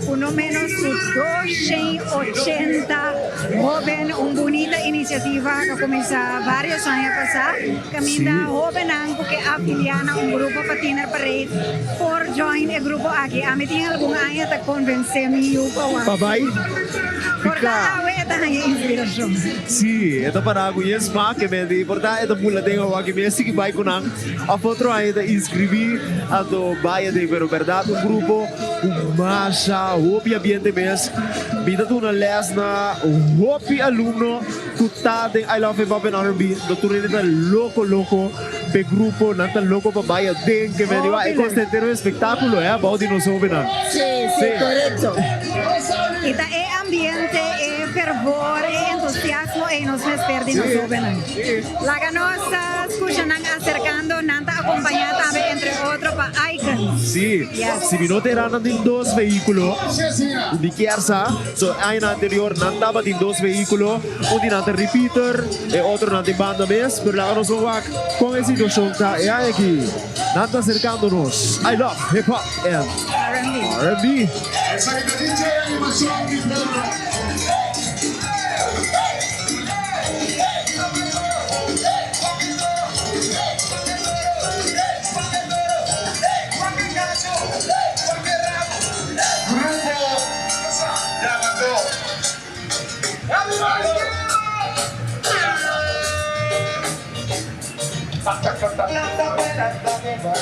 cu no menos cu 280 hoben. Un bunita iniciativa cu a cuminsa varios aña pasa caminda hobennan cu ke afilia na un grupo pa Tiener Parade por join e grupo aki. Ami tin algun aña ta convence mi yu pa wak.
Pa bay.
Por ta awe e ta haña inspirashon.
Sí, e ta pará ku yen smak, e mende por ta e ta bula den awa ki mes sigui bai ku nan òf otro aña ta inskribí anto bai aden. Pero bèrdat un grupo ku masha hopi ambiente mes. Mi ta duna lès na hopi alumno ku ta den I Love Hip Hop and R&B. No tur hende ta loko loko p'e grupo, nan ta loko pa bai aden ke mende. E kos ta henter un espektákulo bou di nos hóbennan.
Sí, sí, korekto.
I ta e ambiente, e fervor, e entusiasmo ei nos mester di nos hóbennan. Laga nos skucha nan aserkando, nan ta akompañá tambe entre otro pa Icons.
Sí, si mi no ta erá nan tin dos vehíkulo, mi kier sa, so añanan anterior nan tabatin dos vehíkulo, un di nan ta repeater, e otro nan tin banda mes, pero laga nos por wak kon e situashon ta e aña aki. Nan ta aserkando nos. I love hip hop and R&B.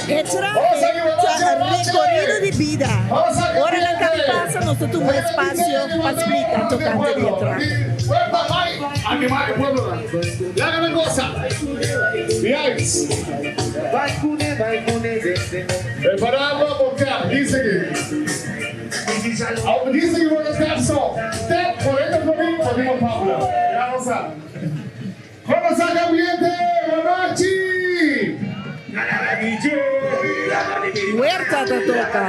E trahe ta rekorido di bida. Ora nan kabi pasa nos ta tuma espasio pa splika tokante di e trahe.
Como sa ambiente? Bonochi!
Huerta ta toca.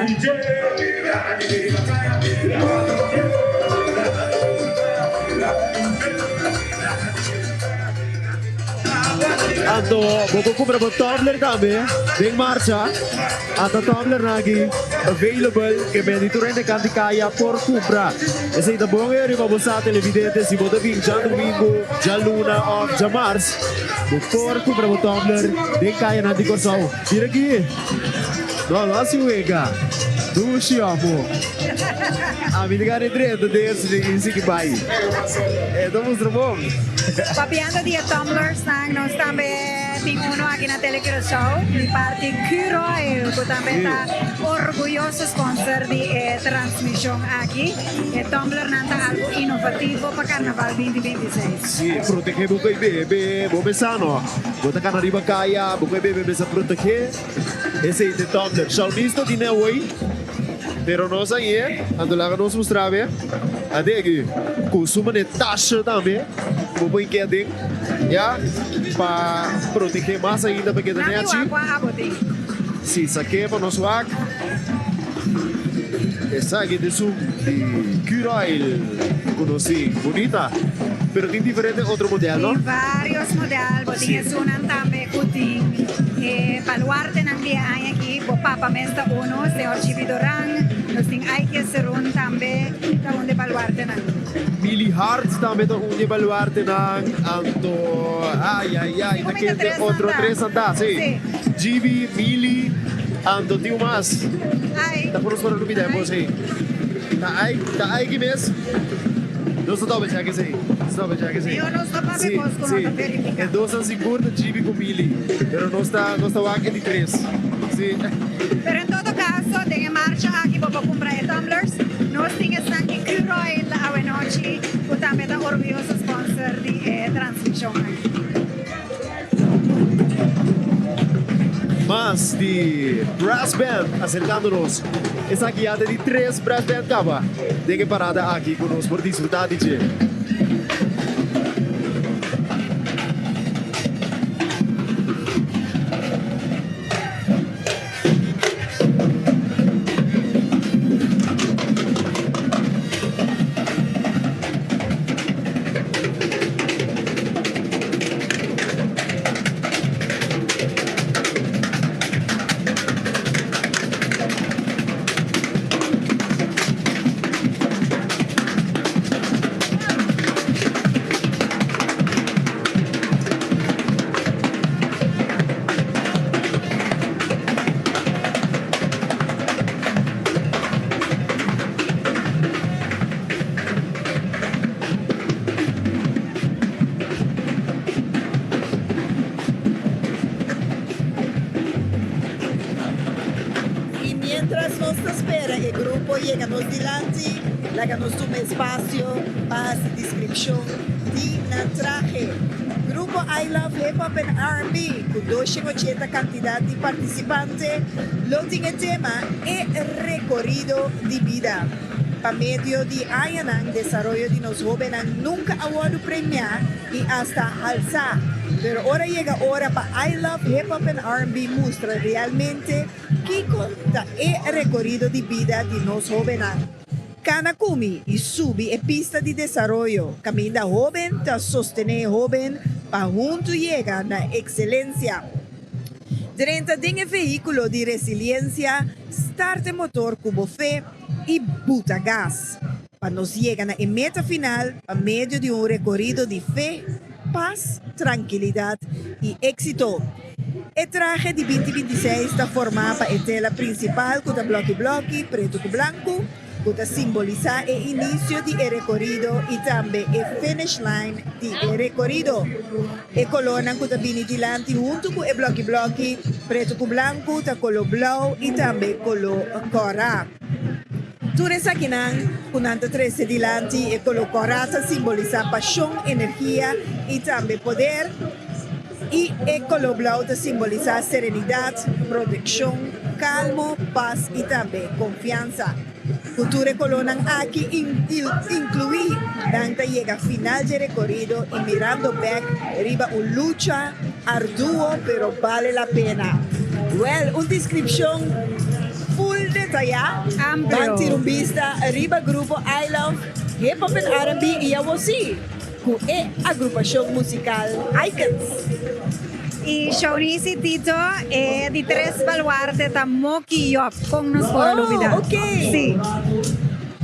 Anto bo por kumpra bo tumbler tambe den marcha. Ata tumblernan aki available ke men di tur hende kan di kaya por kumpra. Esei ta bon e riba bo sa televidente si bo ta bin djadumingu, djaluna òf djamars bo por kumpra bo tumbler den kayanan di Kòrsou. Mira aki! No, no hasi wega. Dushi amo. Ami ta gana e drenta den e sigui bai. E ta mustra bon.
Papiando di e tumblers nan, nos tambe tin uno aki na Tele Curaçao di parti Curoil cu tambe ta orguyoso sponsor di e transmision aki. E tumbler nan ta algo inovativo pa Carnaval 2026.
Si, protege bo cu e bebe, bo mesa no. Bo ta cana riba caya, bo cu e bebe mesa protege. Esey ta e tumbler. Shaunice no tin awoy, pero nos a ye, anto laga nos mustra be. Ade aki, cu su mane tasha tambe, bo por hinke aden, ya, pa protege mas ainda pa keda
Nami
nechi.
wak wak abo tin.
Si, sake pa nos wak. Esaki ta esun di Curoil cu nos tin. Bunita. Pero tin diferente otro model, no?
Tin varios model. Bo tin esunnan tambe cu tin e baluartenan di e aña aki. Bo papa mes ta uno, señor Chibi Doran. Nos tin Aike Cerun tambe ta un di e baluartenan.
Milly Hart tambe ta un di e baluartenan. Anto, ay, ay, ay, ta kende otro tres nan ta, si. Gibi, Milly, anto tin un mas. Ta por nos por a lubida e bos ei. Ta ai, ta ai ki mes. Nos ta double check esei. Nos ta double check esei.
Mihor nos no papia
Si,
cos cu no
si.
ta verifica.
E dosnan sigur ta Gibi cu Milly, pero nos ta, nos ta wak e di tres. Si.
Pero en todo caso, den e marcha aki bo por cumpra e tumblers. Nos tin esnan di Curoil awenochi cu tambe ta orguyoso sponsor di e transmision aki.
Mas di brass band acercando nos. Esaki ya ta di tres brass band caba den e parada aki cu nos por disfruta di dje.
Y mientras nos ta spera e grupo yega nos dilanti, laga nos tuma espacio pa haci descripcion di nan trahe. Grupo I Love Hip Hop and R&B cu 280 cantidad di participante lo tin e tema E Recorido di Bida. Pa medio di añanan desaroyo di nos hobennan nunca a wordo premia y hasta halsa. Pero ora yega ora pa I Love Hip Hop and R&B mustra realmente kico ta e recorido di bida di nos hobennan. Kana ku mi i subi e pista di desaroyo kaminda hóben ta sostené hóben pa huntu yega na ekselensia. Drenta den e vehíkulo di resiliensia, start e motor ku bo fe i buta gas pa nos yega na e meta final pa medio di un rekorido di fe, pas, trankilidat i éksito. E trahe di binti 26 ta formá pa e tela prinsipal ku ta blòki blòki, pretu ku blanku, ku ta simbolisá e inisio di e rekorido i tambe e finish line di e rekorido. E kolornan ku ta bini dilanti huntu ku e blòki blòki, pretu ku blanku, ta koló blou i tambe koló kòrá. Tur esakinan ku nan ta trese dilanti, e koló kòrá ta simbolisá pashon, energia i tambe poder. I e koló blou ta simbolisá serenidat, protekshon, kalmo, pas i tambe konfiansa. Ku tur e kolónan aki inkluí, nan ta yega final dje rekorido i mirando bèk riba un lucha arduo pero bale la pena. Wèl, un deskripshon ful detayá. Ban tira un bista riba grupo I Love Hip Hop and R&B i awor sí! ku e agrupashon musikal Icons.
I Shaunisi Tito, e di tres baluarte ta Moki Job. Kon nos por a lubida?
Oh, ok.
Si.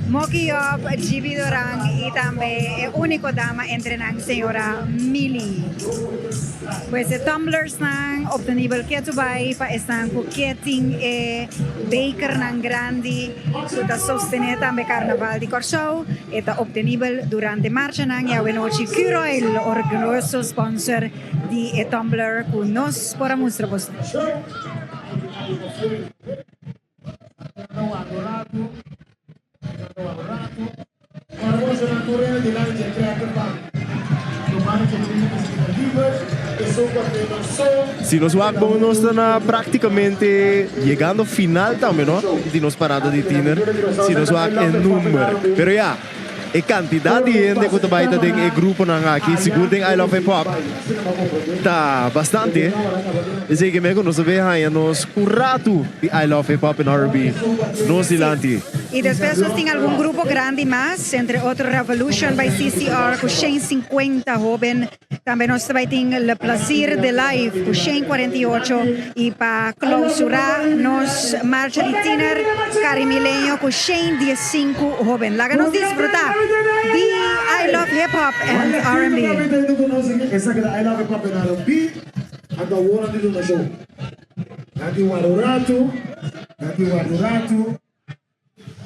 Moki Job, Gibi Doran i tambe e úniko dama entre nan, señora Mili. Pues e tumblersnan obtenibel ketu bai pa esnan ku ke tin e bekernan grandi ku ta sostené tambe Karnaval di Kòrsou. E ta obtenibel durante marchanan i awenochi Curoil, orguyoso sponsor di e tumbler ku nos por a mustra boso.
Si nos wak bon nos ta na práktikamente yegando final tambe no di nos parada di tiner si nos wak e number pero ya e kantidat di hende ku ta bai ta den e gruponan aki sigur den I Love Hip Hop ta bastante esei ke meko nos ta bay haña nos un ratu di I Love Hip Hop en R&B nos dilanti.
Y despues nos tin algun grupo grandi mas, entre otro Revolution by CCR cu 150 hoben. Tambe nos ta bay tin Le Plaisir de Life cu 148 y pa clausura nos marcha di tiener Carimileño cu 115 hoben. Laga nos disfruta di I Love Hip Hop and R&B.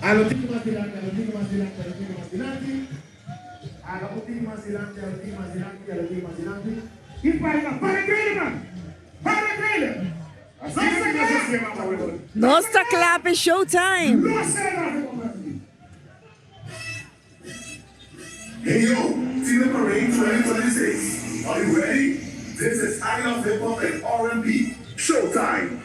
Alo tiki mas dilanti, alo tiki mas dilanti, alo tiki mas dilanti. Alo un tiki mas dilanti, alo tiki mas dilanti, alo tiki mas dilanti. I para na, para e trailer man! Para e trailer!
Nos ta kla p'e showtime!
Hey yo, Tina Parade 2026, are you ready? This is I Love Hip Hop and R&B, Showtime!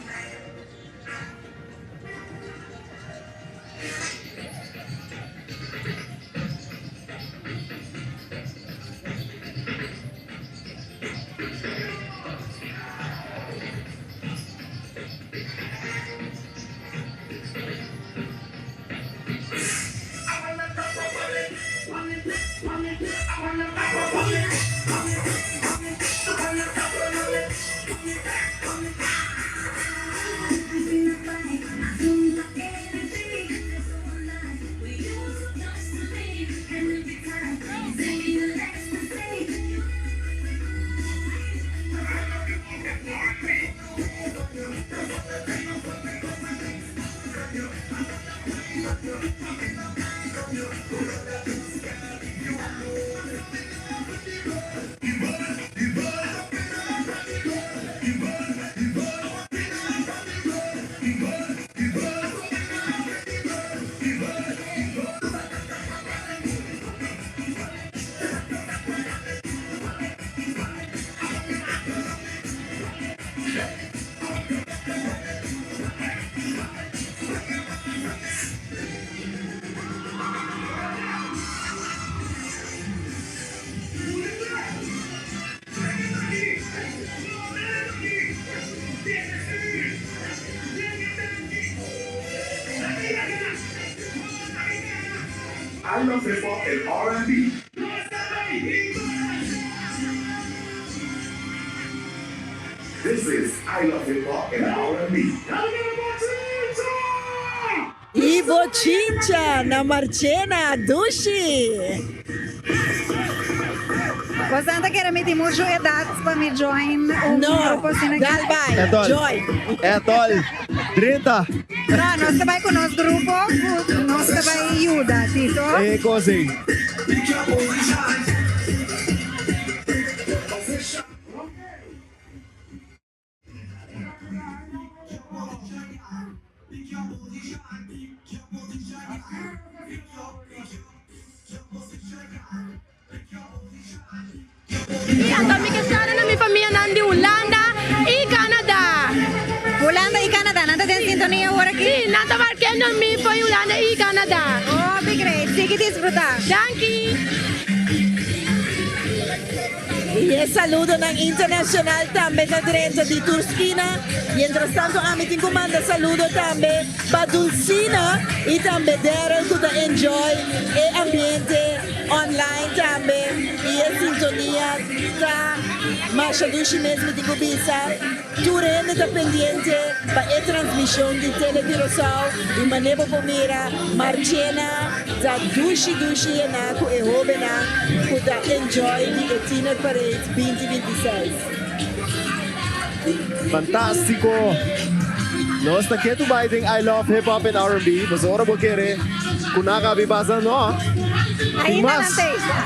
I love hip hop and R&B. This is I love hip hop and R&B.
Y bochincha na Marchena, dushi!
Bosan ta kere mi tin mucho edad pa mi join un
No,
grupo asina aki?
dal bai,
Etol.
join.
Etol, drenta.
No, nos ta bai cu nos grupo cu nos ta bai yuda, Tito.
E cos ey.
I anto mi ke share na mi famianan di Hulanda i Canada.
Hulanda i Canada, nan ta den sintonia awor aki?
Si, nan ta markendo mi for Hulanda i Canada.
Hopi great, sigui disfruta.
Danki.
I e saludonan internacional tambe ta drenta di tur skina. Mientrastanto ami tin cu manda saludo tambe pa Dulcina y tambe Daryl cu ta enjoy e ambiente. Online tambe i e sintonia ta masha dushi mes mi tin ku bisa. Tur hende ta pendiente pa e transmishon di Tele Curaçao i manera bo por mira Marchena ta dushi dushi yená ku e hóbennan ku ta enjoy di e Tiener Parade 2026.
Fantástiko! Nos ta ketu bai den I love hip hop and R&B, pasobra ora bo kere ku nan a bin pasa no. Tin mas,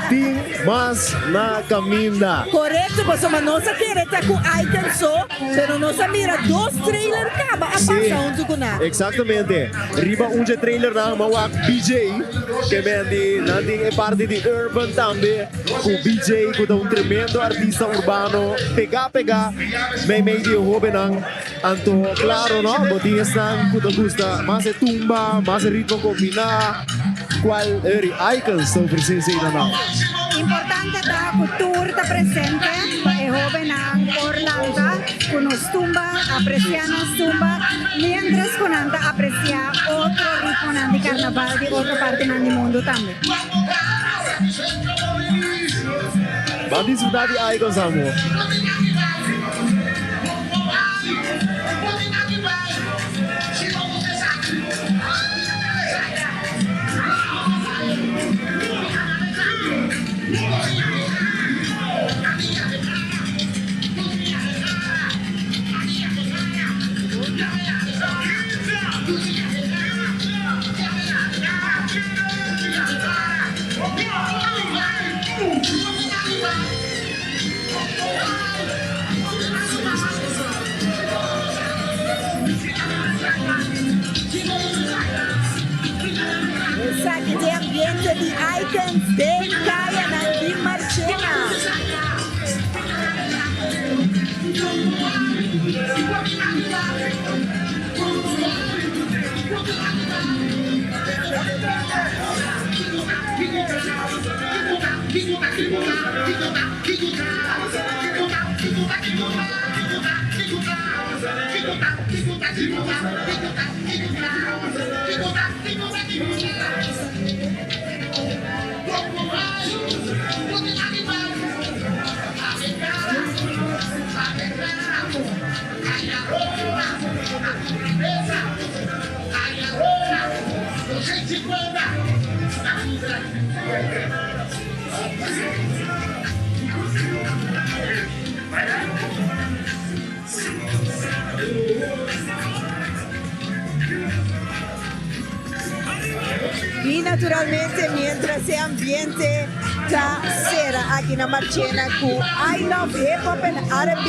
tin mas na kaminda.
Korekto, pasobra nos a kere ta ku Icon so, pero nos a mira dos trailer kaba a pasa huntu ku nan.
Eksaktamente. Riba un dje trailernan mi a wak BJ, ke men di nan tin e parti di urban tambe. Ku BJ ku ta un tremendo artista urbano pegá pegá meimei di e hóbennan. Anto klaro no, bo tin esnan ku ta gusta mas e tumba, mas e ritmo kombiná, kual Uri Icons ta ofresé esei na nan.
Importante ta ku tur ta presente pa e hóbennan por lanta ku nos tumba, apresiá nos tumba, miéntras ku nan ta apresiá otro ritmonan di karnaval di otro partinan di mundu tambe.
Ban disfruta di Icons amo.
Esaki ta e ambiente di Icons den kayanan di Marchena. Y naturalmente mientras e ambiente ta cera aki na Marchena cu I Love Hip Hop and R&B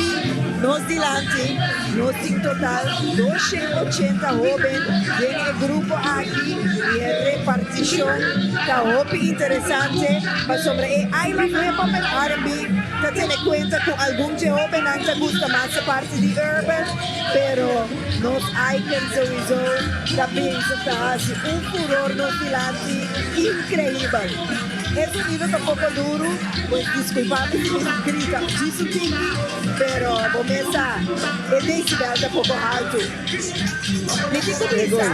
nos dilanti, nos tin total 280 hoben den e grupo aki y e reparticion ta hopi interesante pasobra e I Love Hip Hop and R&B ta tene cuenta cu algun dje hobennan ta gusta mas e parti di urban pero nos Icon souiso ta bezig ta haci un furor nos dilanti increibel. E sonido ta poco duro, pues disculpa mi si mi grita djis un tiki, pero bo mes sa e decibel ta poco halto. Mi tin cu bisa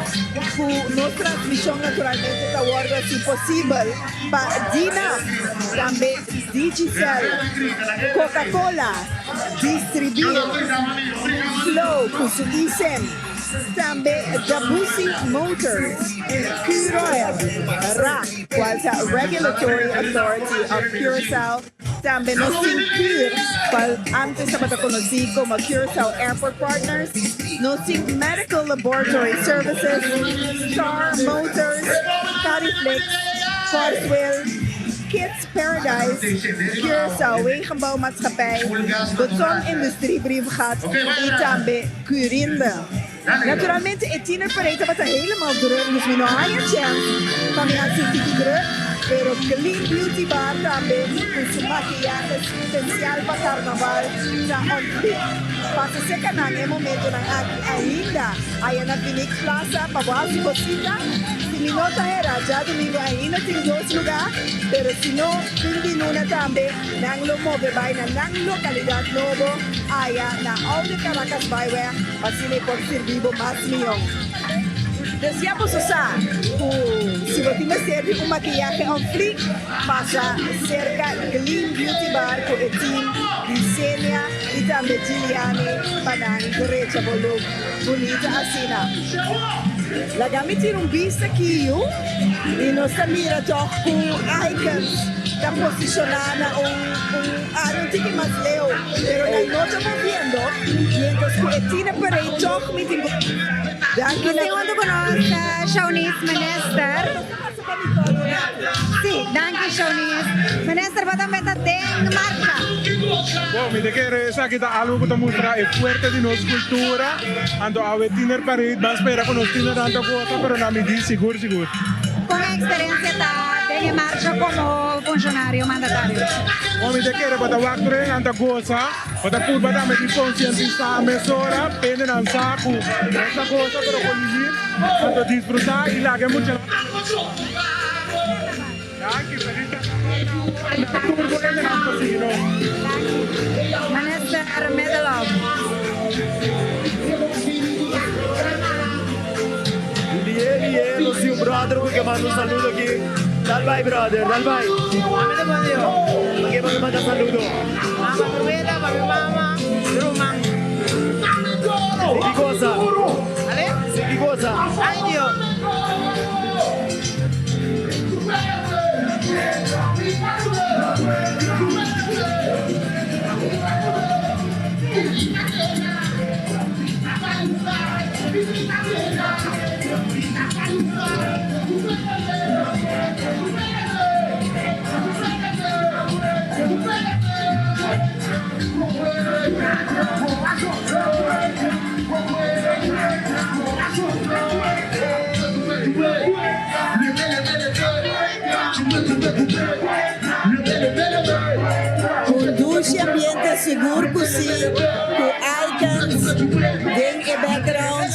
cu nos transmision naturalmente ta wordo haci posibel pa Dina, tambe Digicel, Coca-Cola, Distribir, Flow cu su e-sim, tambe Dabusi Motors, Curoil, rac, cual ta Regulatory Authority of Curaçao, tambe nos tin Cur, cual antes tabata conoci como Curaçao Airport Partners, nos tin Medical Laboratory Services, Star Motors, Cariflex, Forswill, Kids Paradise, Curaçao Wegenbouwmaatschappij, Beton Industrie Brievengat y tambe Curinde. Naturalmente e tiener parade tabata helemaal druk, dus mi no haya chance pa mi haci un tiki druk, pero Clean Beauty Bar tambe cu su maquillahe special pa carnaval ta on fleek. Pasa cerca nan e momentonan aki ainda aya na Phoenix Plaza pa bo haci bo cita. Si mi no ta hera, djadomingo ainda tin dos lugar, pero si no, fin di luna tambe. Nan lo move bai na nan lokalidat nobo aya na Oude Caracasbaaiweg pa asina e por sirbi bo mas mihó. Dus ya boso sa ku si bo tin mester di un makiyahe on fleek, pasa serka Gleam Beauty Bar ku e team di Celia i tambe Giliani pa nan drecha bo look bunita asina. Laga mi tira un bista kiyu i nos ta mira tòg ku Icons ta posishoná na un un área un tiki mas leu, pero nan no ta moviendo, miéntras ku e Tina Parade tòg mi tin ku Danki
Nos
na
tin huntu ku nos Shaunice Minister. Sí, danki Shaunice. Minister, bo tambe ta den marcha.
Bon, mi ta kere esaki ta algo ku ta mustra e fuerte di nos kultura. Anto awe Tiener Parade ban spera ku nos tienernan ta gosa, pero na mi di sigur sigur.
Kon e eksperensia ta den e marcha komo funshonario mandatario?
Bon, mi ta kere bo ta wak tur hendenan ta gosa. Bo ta purba tambe di konsientisá mesora hendenan sa ku nos ta gosa pero ku limit, anto disfrutá i laga e muchanan tambe disfrutá. Danki, felis karnaval na abo i na tur bo hendenan ku ta sigui nos.
Minister Middelhof.
Lié lié nos tin un brother ku ke manda un saludo aki. Dal bai brother, dal bai. Pa ke bo ke manda saludo?
Mama Ruela, pa mi mama, ruman.
Sigui goza.
Ale?
Sigui goza.
Ay Dios.
Un dushi ambiente sigur cu si cu icons den e background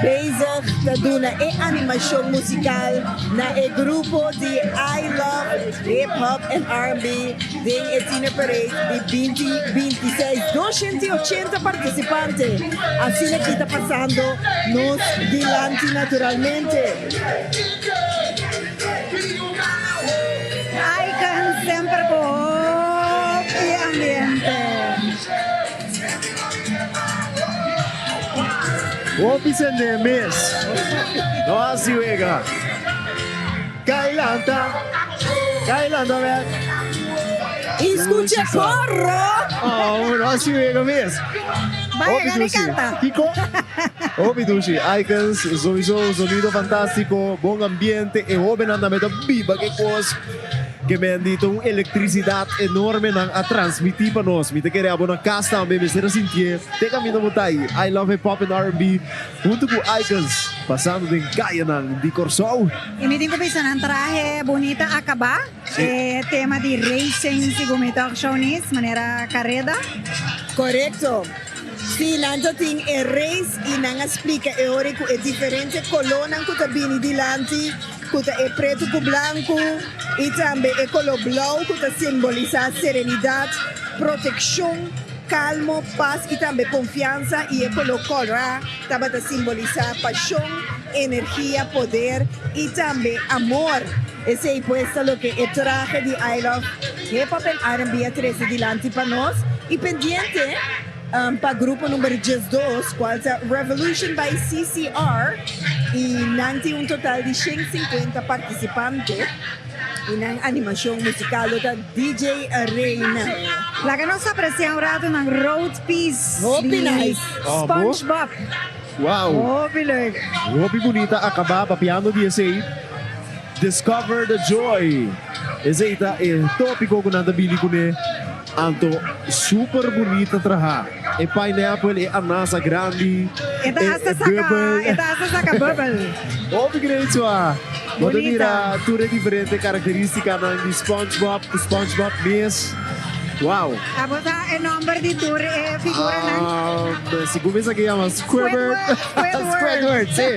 bezig ta duna e animacion musical na e grupo di I Love Hip Hop and R&B den e Tiener Parade di binti binti seis. Doshent i ochenta participante asina ki ta pasando nos dilanti naturalmente.
Icon semper cu hopi ambiente.
Hopi sende mes. No hasi wega. Kai lanta. Kai lanta bek.
Y scucha corro.
Oh, no hasi wega mes.
Vaya,
Hopi
gana y
dushi.
canta.
Kiko? Hopi dushi. Icons, sowieso sonido fantastico, bon ambiente. E hobennan tambe ta biba ke kos. Ke bendito un elektrisidat enorme nan a transmití pa nos. Mi ta kere abo na kas tambe mester a sintié. Te kaminda bo ta ei. I love hip hop and R&B huntu ku Icons pasando den kayanan di Kòrsou.
I mi tin ku bisa nan trahe bunita a kabá. E tema di racing segun mi tòg Shawnice, manera kareda.
Korekto. Sí, nan ta tin e race i nan a splika e ora ku e diferente kolónan ku ta bini dilanti, ku ta e pretu ku blanku i tambe e koló blou ku ta simbolisá serenidat, protekshon, kalmo, pas i tambe konfiansa i e koló kòrá tabata simbolisá pashon, energia, poder i tambe amor. Esei pues ta loke e trahe di I Love Hip Hop and R&B a trese dilanti pa nos i pendiente pa grupo number 12 cual ta Revolution by CCR i nan tin un total di 150 participante i nan animacion musical lo ta DJ Reina.
Laga nos aprecia un rato nan road piece
Hopi
di
nice.
SpongeBob.
Wow.
Hopi leuk.
Hopi bunita acaba papiando di esey. Discover the joy. Esey ta e topico cu nan ta bini cune. Anto super bunita traha. E pineapple, e anasa grandi,
E ta
e
hasta saca,
bubbel.
e ta hasta saca bubbel.
Hopi great sua. Bo ta
Bunita.
mira tur e diferente caracteristicanan di SpongeBob cu SpongeBob mes. Wow.
Abo sa e nomber di tur e figuranan?
Ah. Segun mi esaki yama Squidward.
Squidward.
Squidward, si.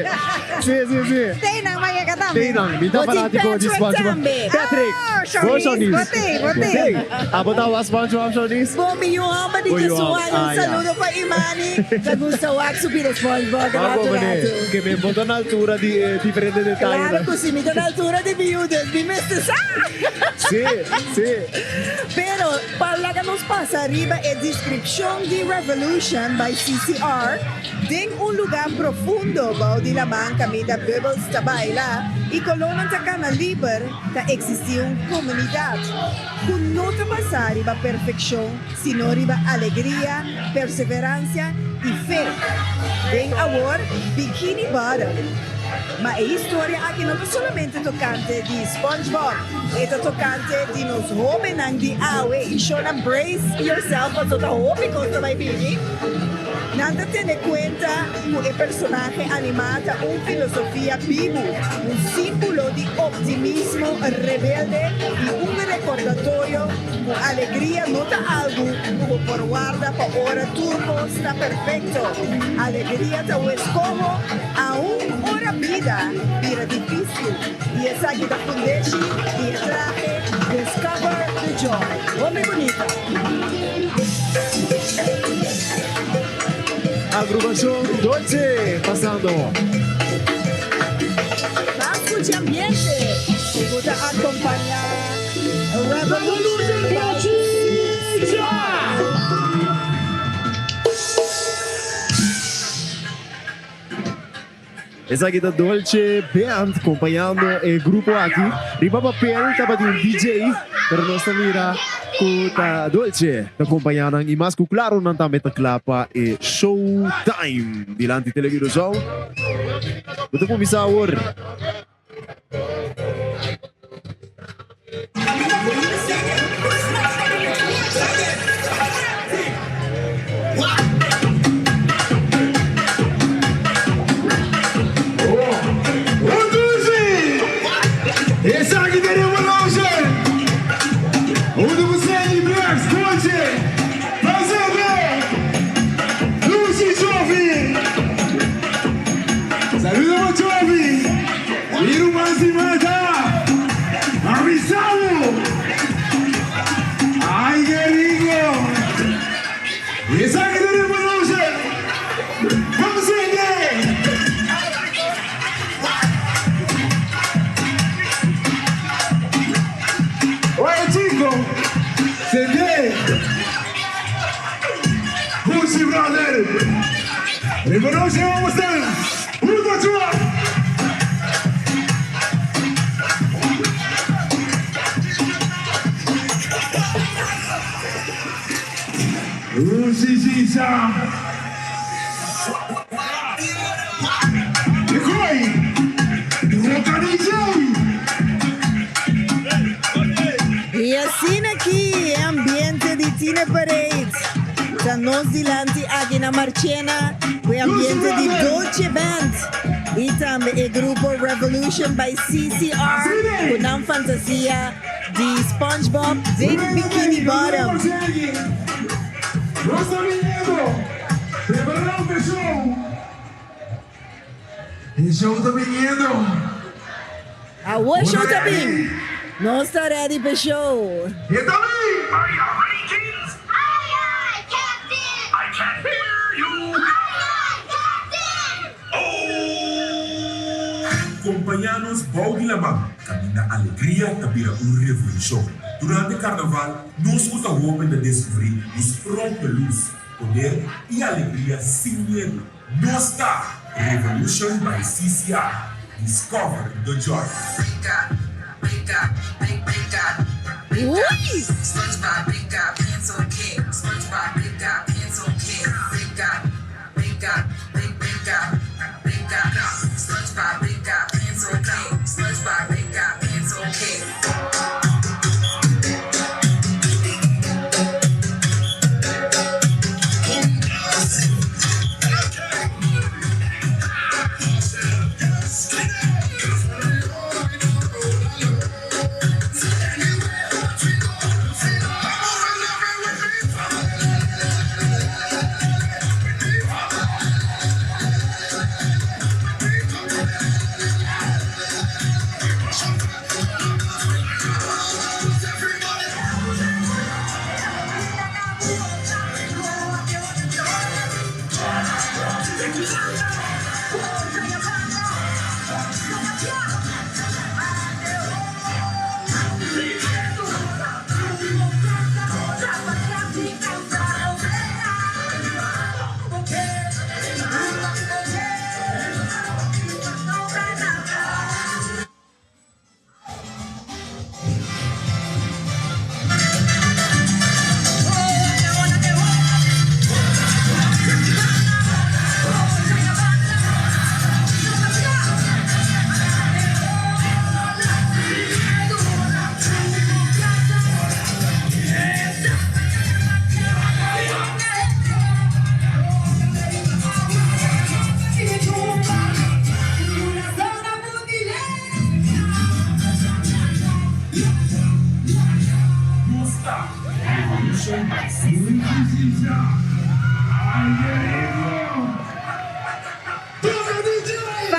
Si, si, si.
Teinan a yega tambe.
Teinan, mi ta fanátiko di SpongeBob. Patrick,
Oh,
bo
Shanice,
Shanice.
bo tei, bo tei.
Tei. Abo ta wak SpongeBob, Shanice?
Bo mi yu homber di
Bo yu
Jesuan,
homber,
un
ah, ya.
saludo pa Imani, ta gusta wak su pida SpongeBob
Ba
rato
bo meneer,
rato.
ke mi bo ta na altura di e diferente detayenan.
Claro cu si, mi ta na altura di mi yu, dus mi mester sa.
Si, si.
Pero pa laga nos pasa riba e descripcion di Revolution by CCR, Den un lugá profundo bou di laman kaminda bubbles ta baila i kolónan ta kana liber, ta eksistí un komunidat ku no ta basá riba perfekshon sino riba alegria, perseveransia i fe. Den awor Bikini Bottom. Ma e historia aki no ta solamente tokante di SpongeBob, e ta tokante di nos hóbennan di awe i shownan Brace Yourself pasobra ta hopi kos ta bai bini. Nan ta tene kuenta ku e personahe animá ta un filosofia bibu, un símbolo di optimismo rebelde i un rekordatorio ku alegria no ta algu ku bo por warda pa ora tur kos ta perfekto. Alegria ta un eskoho aun ora bida bira difísil, i esaki ta fundeshi di e trahe Discover the Joy. Hopi bunita!
Agrupacion Dolce pasando.
Ban scucha ambiente cu ta acompaña Revolution by CCR.
Esaki ta Dolce Band compañando e grupo aki. Riba papel tabatin un DJ, pero nos ta mira cu ta Dolce ta compaña nan y mas cu claro nan tambe ta cla pa e showtime dilanti Telecuraçao. Bo ta cuminsa awor.
Esaki ta Revolution! Huntu ku Sandy Blacks, Dolce, Pausete, Lucy Jovi! Saludo pa Jovi, mi ruman stima ta avisabo! Ay ke rico! Esaki ta Revolution! Pausete! Oye chico, sende! Gucci brother! Revolution vamos ta! Hunto chua! Gucci sisa! Decoy! Roca DJ!
Y asina aki e ambiente di Tine Parade ta nos dilanti aki na Marchena cu e ambiente di Dolce Band y tambe e grupo Revolution by CCR cu nan fantasia di SpongeBob den Bikini Bottom.
Nos ta biniendo! Preparao pa e show! E show ta biniendo!
Awor show ta bin! Nos ta ready pa e show!
E ta bin!
Are you ready kids? Aye aye captain! I can't hear you! Aye aye captain! Oh!
Kompañá nos bou di laman, kaminda alegria ta bira un revolushon. Durante karnaval, nos ku ta hoben ta deskubrí nos propio lus, poder i alegria sin miedu. Nos ta Revolution by CCR. Discover the joy.
Uy!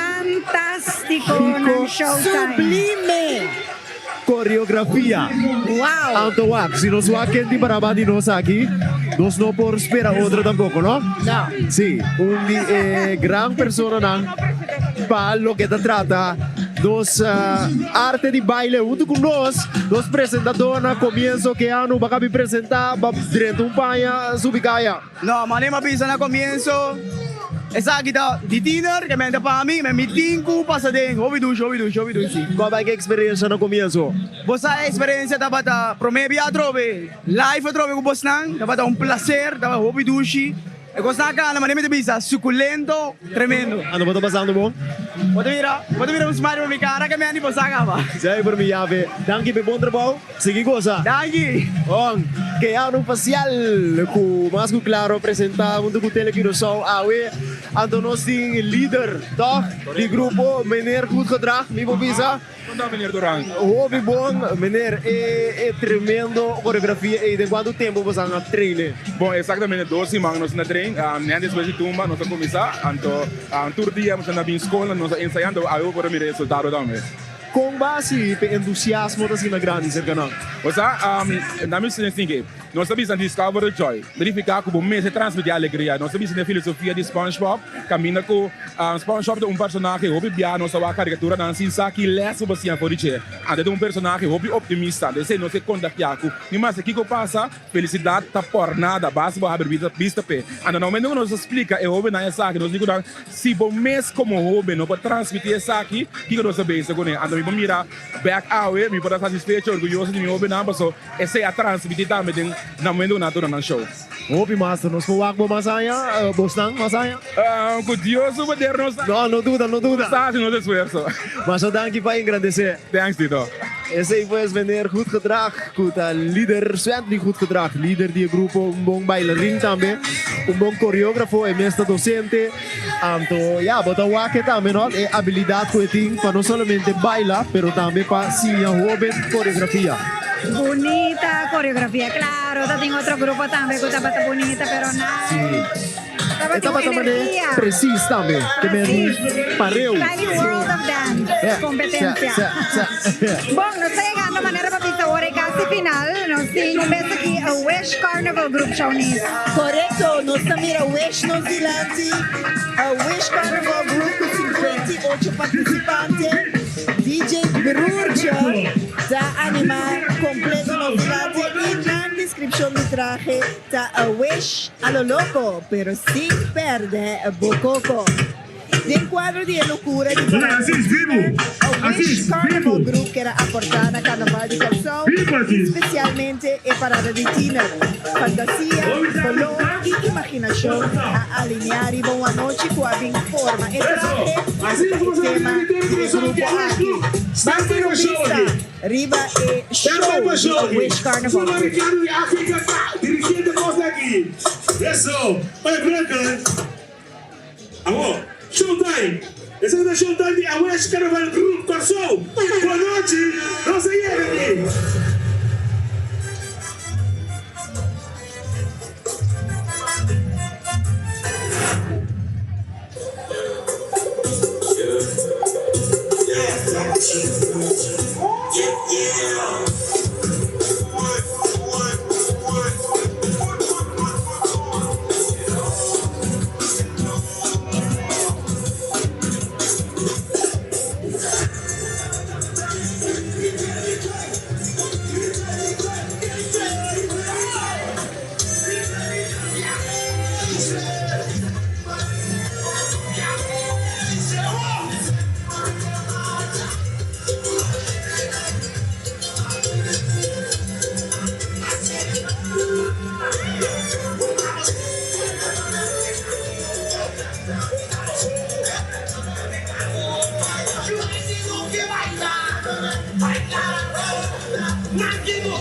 Fantástiko nan showtime.
Sublime!
Koreografia.
Wow!
Anto wak, si nos wak ken di paraba di nos aki, nos no por spera otro tampoco, no?
No.
Si, un di e gran personanan pa loke ta trata nos arte di baile hunto cu nos, nos presentador na comienzo Keanu ba cabi presenta, ba drenta un paña subi caya.
No, mane m'a bisa na comienzo, esaki ta di tiener, ke men ta pa mi, men mi tin cu pasa den hopi dushi, hopi dushi, hopi dushi.
Cua bai ke experiencia na comienzo?
Bo sa e experiencia tabata prome bia atrobe, live atrobe cu bosnan, tabata un placer, tabata hopi dushi. E cosnan a cana, mane mi ta bisa, suculento, tremendo.
Ando bo ta pasando bon?
Bo ta mira, bo ta mira un smile riba mi cara ke mi a ni por sa caba.
Zuiver mi yabe. Danki p'e bon trabou. Sigui goza.
Danki!
Bon, Keanu Facial ku mas ku klaro a presenta huntu ku Tele Curaçao awe. Anto nos tin lider, tòg, di grupo, meneer Goed Gedrag, mi por bisa.
Kon ta meneer Duran?
Hopi bon, meneer. E tremendo coreografia ei, den cuanto tempo boso a traine?
Bon, exactamente dos siman nos na train. Net despues di tumba nos a cuminsa. Anto tur dia nos a bin school, nos a ensaya, anto awe bo por a mira e resultado tambe.
Kon bo a hasi p'e entusiasmo ta asina grandi serka nan?
Bo sa, na mi sinti nos ta bisa discover the joy. Verifica cu bo mester transmiti alegria. Nos ta bisa den e filosofia di SpongeBob, caminda cu SpongeBob ta un personahe hopi bia nos ta wak caricaturanan sin sa ki les bo por siña for di dje. Anto e ta un personahe hopi optimista. Anto esey nos ke contagia cu ni maske kico pasa, felicidad ta por nada, basta bo habri bista p'e. Anto na momento cu nos ta splica e hobennan esaki, nos di cu nan, si bo mes como hoben no por transmiti esaki, kico nos ta bezig cune? Anto mi por mira bek awe, mi por ta satisfecho, orguyoso di mi hobennan, paso Esei a transmití tambe den nan momento ku nan a duna nan show.
Hopi master, nos por wak bo mas aña, bosnan mas aña?
Ku Dios su poder nos ta.
No, no duda, no duda.
Nos ta hasi nos esfuerso.
Masha danki pa engrandesé.
Thanks, Tito.
Esei pues meneer Goedgedrag, ku ta lider, Swentley Goedgedrag, lider di e grupo, un bon bailarin tambe, un bon koreografo, e mes ta dosente. Anto ya, bo ta wak e tambe no, e abilidat ku e tin pa no solamente baila, pero tambe pa siña hoben koreografia.
Bunita coreografia, claro, ta tin otro grupo tambe cu tabata bunita, pero nan
Sí.
tabatin
E tabata
un
mane
energia.
precies tambe, ke men
Precies.
pareu.
Tiny World of Dance
Ja,
competencia.
sa, sa, sa.
Bon, nos ta yegando manera pa bisa ora e casi final. Nos tin un bes aki a Wish Carnival Group Shawnice.
Correcto, nos ta mira Wish nos dilanti, a Wish Carnival Group cu 58 participante. DJ Broertje ta anima completo nos dilanti y nan descripcion di trahe ta a wish a lo loco, pero sin perde bo coco. Den cuadro di e locura di Parada di Tiener, a Wish Carnival Group keda aporta na Carnaval di Kòrsou y specialmente e Parada di Tiener. Fantasia, color y imaginacion a alinea riba un anochi cu a bin forma e trahe cu ta e tema di e grupo aki. Ban tira un bista riba e show di a Wish Carnival Group.
Awor, showtime! Esaki ta showtime di Awesh Carnaval Group Kòrsou! Bonochi, nos a yega aki!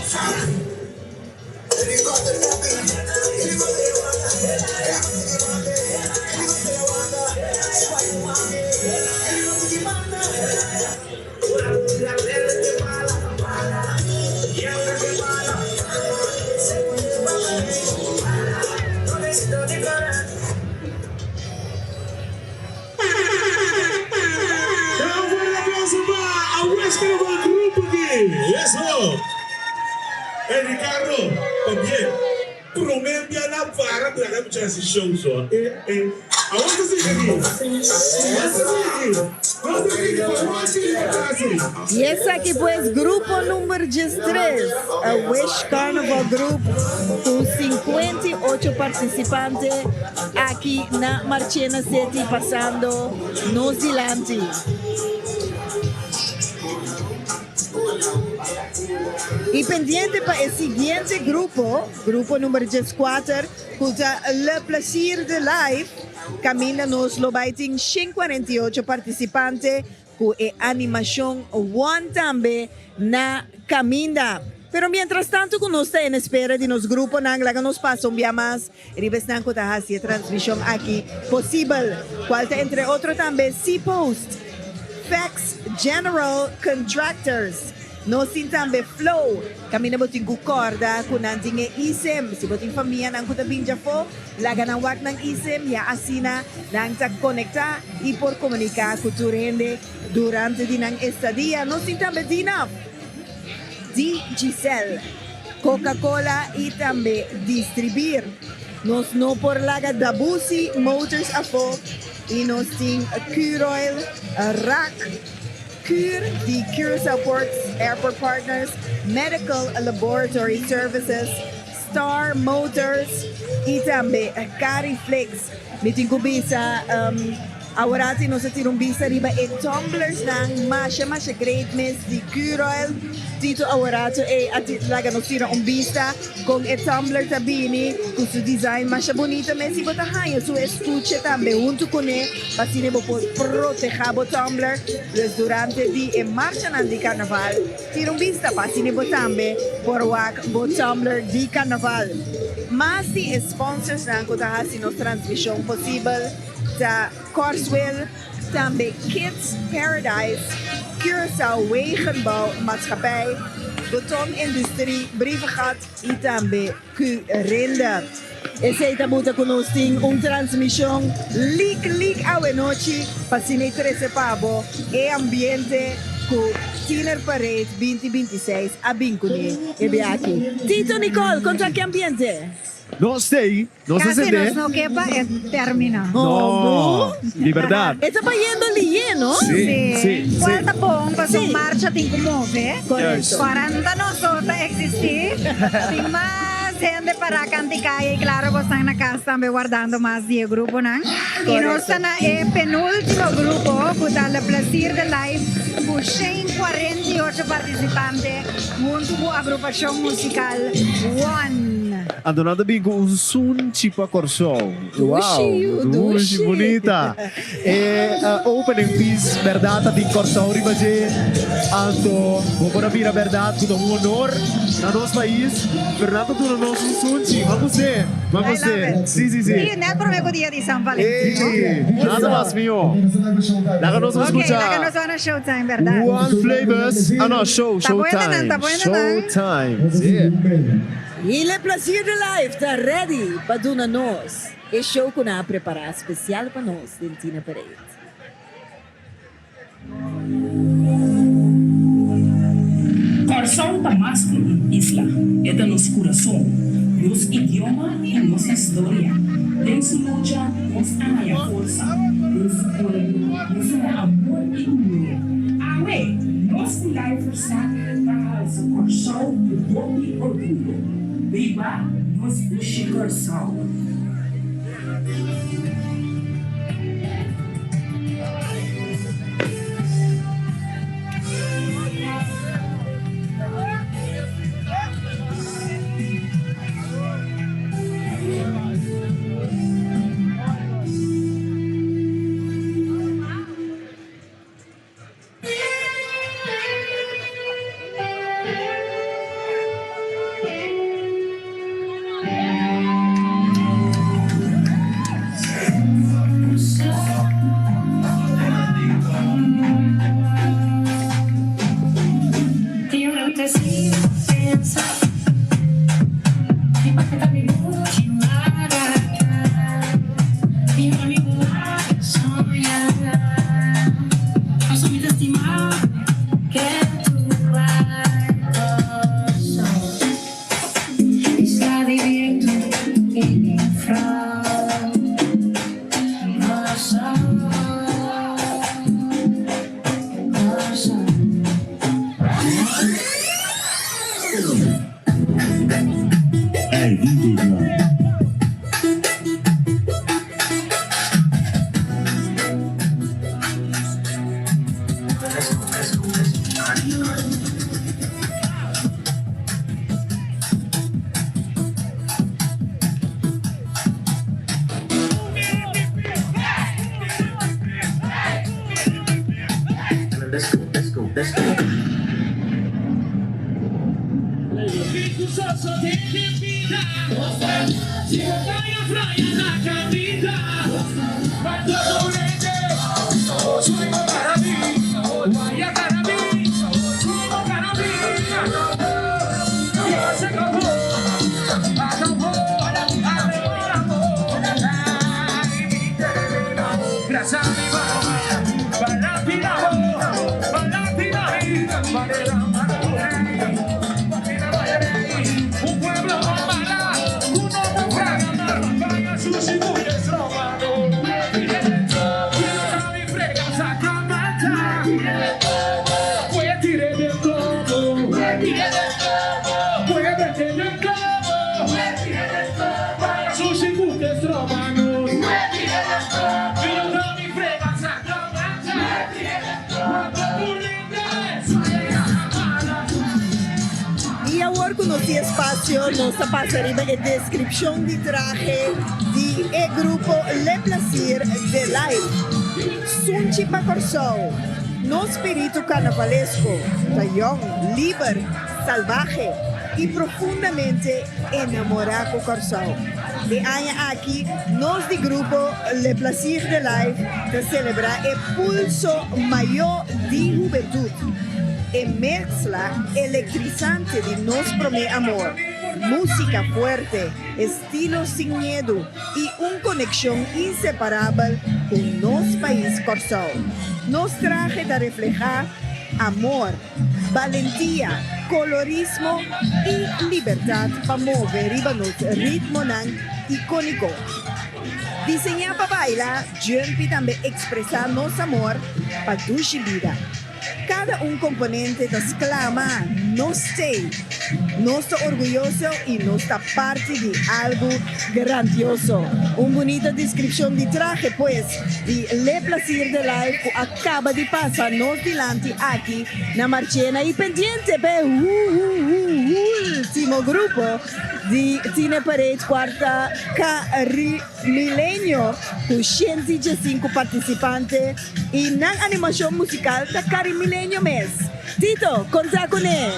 Un fuerte aplauso pa Awesh Carnaval Group aki. Eso. Hey Ricardo, pabien. Prome bia na para traga mucha hasi show so. Eh eh. Awor ta sigui aki. Nos ta sigui. Nos ta sigui pa nochi y pa casi.
Y esaki pues grupo number diestres, A Wish Carnival Group cu 58 participante aki na Marchena City pasando nos dilanti. Y pendiente pa e siguiente grupo, grupo number dieskuater, cu ta Le Plaisir de Life, caminda nos lo bay tin 148 participante cu e animacion One tambe na caminda. Pero mientras tanto cu nos ta en espera di nos gruponan, laga nos pasa un bia mas riba esnan cu ta haci e transmision aki posibel, cual ta entre otro tambe C-Post, Fax General Contractors. Nos tin tambe Flow, caminda bo tin cu corda cu nan tin e eSIM. Si bo tin famianan cu ta bin djafo, laga nan wak nan eSIM, ya asina nan ta conecta y por comunica cu tur hende durante di nan estadia. Nos tin tambe Dinaf, Digicel, Coca-Cola y tambe Distribir. Nos no por laga Dabusi Motors afo y nos tin Curoil, Rack. Cur di Curaçao Ports Airport Partners, Medical Laboratory Services, Star Motors y tambe Cariflex. Mi tin cu bisa aworati nos a tira un bista riba e tumblers-nan masha masha great mes di Curoil. Tito aworato ey a laga nos tira un bista con e tumbler ta bini cu su design masha bunita mes y bo ta haya su estuche tambe hunto cune. Pa asina bo por protehá bo tumbler. Dus durante di e marchanan di karnaval, tira un bista pa asina bo tambe por wak bo tumbler di karnaval. Mas di e sponsorsnan ku ta hasi nos transmishon posibel ta Korswill, tambe Kids Paradise, Curaçao Wegenbouw Maatschappij, Beton Industrie Brievengat i tambe Curinde. Esey ta buta cu nos tin un transmision lik lik awenochi pa asina e trece pa bo e ambiente cu Tiener Parade 2026 a bin cune e biaha. Tito Nicole, con ta ki ambiente?
Nos tey, nos a
Casi
sende.
nos no ke pa e termina.
No, di berdad.
E ta bayendo liye, no?
Sí, sí, sí.
Cual ta bon pasobra marcha tin cu move.
Correcto.
40 nos so ta existi. Tin mas hende para cantica y claro bo stan na cas tambe wardando mas di e gruponan. Y nos ta na e penultimo grupo cu ta Le Plaisir de Life cu 148 participante hunto cu agrupacion musical One.
Anto nan ta bin cu un sunchi pa Corsou. Wow, dushi, bunita. E opening piece berdad ta tin Corsou riba dje. Anto bo por a mira berdad cu ta un honor na nos pais, pero nan ta duna nos un sunchi. M'a gust'é, m'a gust'é. Si, si, si.
Y net prome cu dia di San Valentin, no?
Ey, nada mas miho. Laga nos a scucha.
Ok, laga nos a na showtime, berdad.
One Flavors, ah no, show, showtime.
Ta buena nan, ta buena nan.
Showtime, si.
Y Le Plaisir de Life ta ready pa duna nos e show cu nan a prepara special pa nos den Tina Parade.
Kòrsou ta mas ku un isla, e ta nos kurason, nos idioma i nos historia. Den su lucha nos a haña forsa, den su pueblo nos a haña amor i union. Awe, nos ku Lifer sa ta halsa Kòrsou ku hopi orguyo. Biba nos dushi Kòrsou!
Y awor cu nos tin espacio nos ta pasa riba e descripcion di trahe di e grupo Le Plaisir de Life. Sunchi pa Corsou, nos spiritu carnavalesco ta yong, liber, salvahe y profundamente enamora cu Corsou. E aña aki nos di grupo Le Plaisir de Life ta celebra e pulso mayo di hubentud, e mezcla electrizante di nos prome amor, musica fuerte, estilo sin miedo y un conexion inseparabel cu nos pais Corsou. Nos trahe ta refleha amor, Balentia, kolorismo i libertat pa move riba nos ritmonan ikóniko. Diseñá pa baila, Jumpy tambe ekspresá nos amor pa dushi bida. Kada un komponente ta sklama, Nos t'ei! Nos ta orguyoso i nos ta parti di algu grandioso. Un bunita deskripshon di trahe, pues, di Le Plaisir de Life ku a kaba di pasa nos dilanti aki na Marchena i pendiente p'e hu-hu-hu-ultimo grupo di Tine Parade Cuarta Carimilenio ku 115 partisipante i nan animashon musikal ta Carimilenio mes. Tito, konta kuné!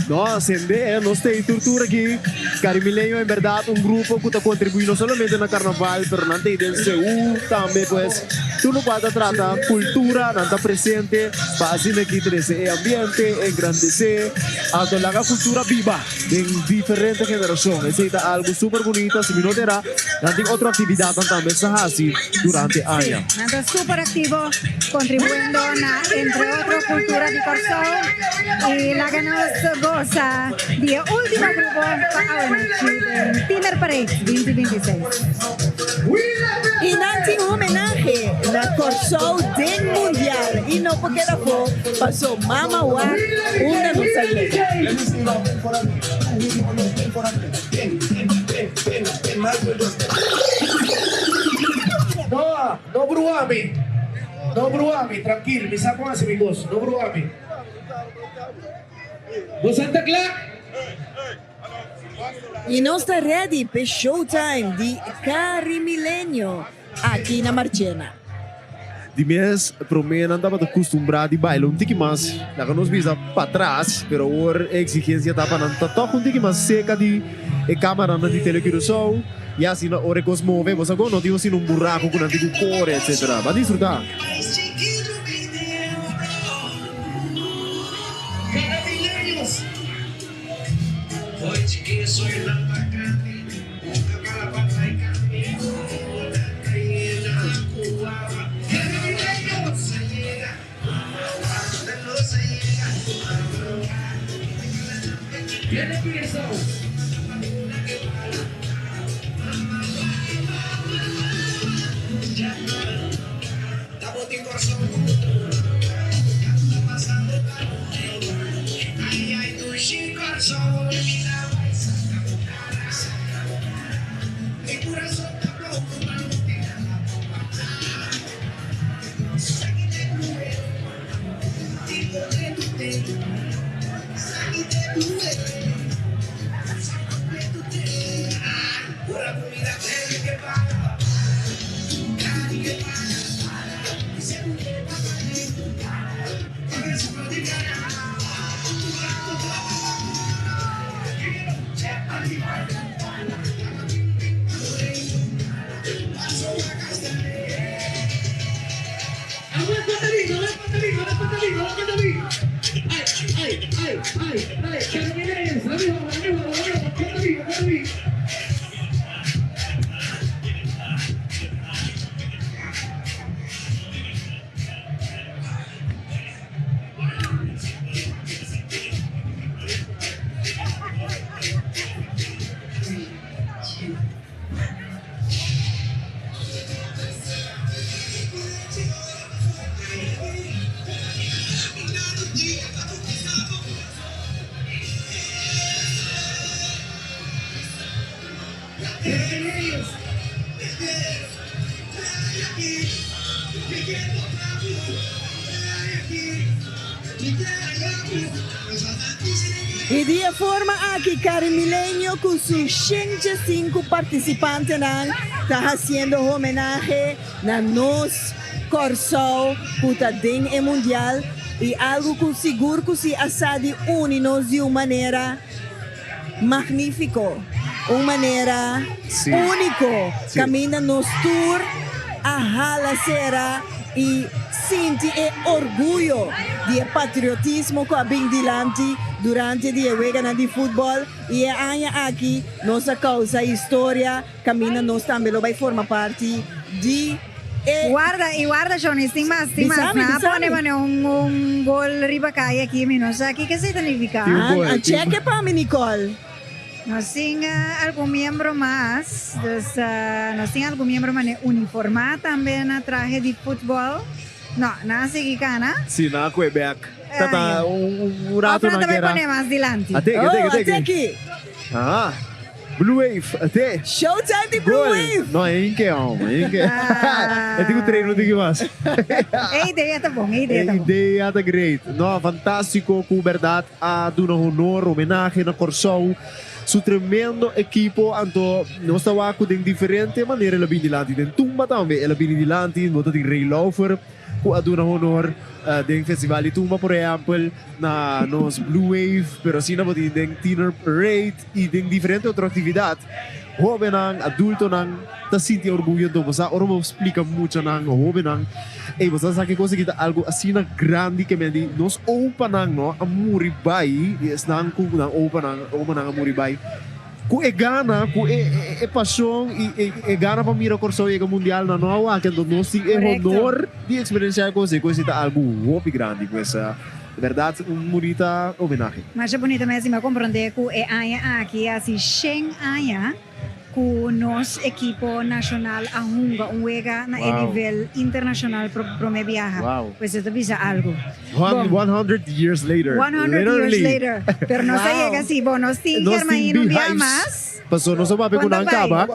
No, sende, nos ta ei tur tur aki. Carimilenio en berdad un grupo ku ta kontribuí no solamente na karnaval, pero nan ta ei den Seú tambe, pues tur lokual ta trata kultura nan ta presente pa asina aki trese e ambiente, engrandesé, anto laga kultura biba den diferente generashon. Esei ta algu super bunita, si mi no ta erá nan tin otro aktividatnan tambe sa hasi durante aña.
Sí, nan ta super aktivo kontribuyendo na entre otro kultura di Kòrsou i laga nos gosa di e último grupo pa awenochi den Tiener Parade 2026.
I nan tin homenahe na Kòrsou den Mundial i no por keda afó paso mama wak unda nos a yega.
No, no brua mi. No brua mi, trankil, mi sa kon hasi mi kos. No brua mi. Bo santa kla?
I nos ta ready p'e showtime di Carimilenio aki na Marchena.
Di mes prome nan tabata kustumbrá di baila un tiki mas, laga nos bisa patras, pero awor e eksigensia ta pa nan ta tòg un tiki mas seka di e kamaranan di Tele Curaçao i asina ora e kos move bo sa kon no tin asina un buraku ku nan tin ku kore etsetera. Ban disfrutá.
I di e forma aki Carimilenio ku su 105 partisipantenan ta hasiendo homenahe na nos Kòrsou ku ta den e mundial i algu ku sigur ku si a sa di uni nos di un manera Magnífiko, un manera úniko kaminda nos tur a hala sera i sinti e orguyo di e patriotismo ku a bin dilanti durante di e weganan di futbòl i e aña aki nos a kousa historia kaminda nos tambe lo bai forma parti di e
Warda y warda Johnny, tin mas, tin mas.
Bisami,
Nan a
bisami.
pone pone un un gol riba kaya aki, mi no sa kiko esei ta nifiká.
Tin un gol,
Ah,
tin un
cheque pa mi Nicole.
Nos tin algun miembro mas, dus nos tin algun miembro mane uniformá tambe na trahe di futbòl. No, nan a sigui kana.
Si, nan a kue bèk. Ta ta un un
Of
rato
nan
nan
ta bai
kera.
pone mas dilanti.
Ate,
Oh,
ate, ate.
ate aki.
Ah, Blue Wave, ate.
Showtime di Blue
Gol.
Wave.
No, e inke hom, e inke. E tin ku train un tiki mas.
E idea ta bon, e idea
E
ta bon.
idea ta great. No, fantástiko ku bèrdat a duna honor, homenahe na Kòrsou. Su tremendo ekipo, anto nos ta wak ku den diferente manera el a bini dilanti. Den tumba tambe el a bini dilanti, bo ta tin Ray Lauffer ku a duna honor den festival di tumba por ehèmpel na nos Blue Wave, pero asina bo tin den Tiener Parade i den diferente otro aktividat. Hóbennan, adultonan ta sinti orguyo anto bo sa ora bo splika muchanan, hóbennan, ey bo sa sa ke kos aki ta algu asina grandi ke men di nos opanan no a muri bai i esnan ku nan opanan, omanan a muri bai ku e gana, ku e e pasion i e e gana pa mira Kòrsou yega mundial nan no a wak anto nos tin e honor di eksperensiá e kos ei, kos ei ta algu hopi grandi pues. De berdad un bunita homenahe.
Masha bunita mes i mi a komprondé ku e aña aki hasi shen aña ku nos ekipo nashonal a hunga un wega na e nivel internashonal promé biaha. Pues e ta bisa algu. Bon.
100 years later.
100 years later. Pero nos a yega si. Bon, nos tin Germain un biaha mas.
Paso nos a papia ku nan kaba,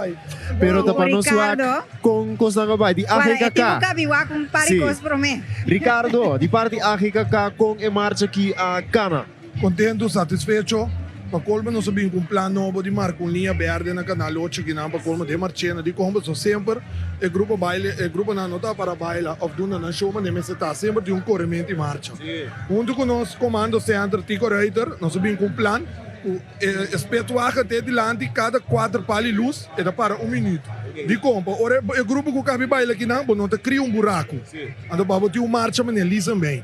pero ta pa nos wak kon kosnan a bai. Di
Wara, e
AGKK.
tin ku kabi wak un par di
Sí.
kos promé.
Ricardo, di parti AGKK kon e marcha aki a kana?
Kontentu, satisfecho. Pa kolmo nos a bin ku un plan nobo di marka un liña berde na Kanal Ocho kinan pa kolmo den marchena di kon pasobra semper e grupo baile e gruponan no ta para baila of duna nan show manera mester ta semper tin un koremento i marcha. Huntu ku nos Komando Center Tico Ruiter nos a bin ku un plan ku E spetwagen te dilanti kada kuater pal di lus e ta para un minuut. Dikon? Pa ora e grupo ku kabi baila kinan bo no ta kria un buraku. Anto pa bo tin un marcha manera listen ben.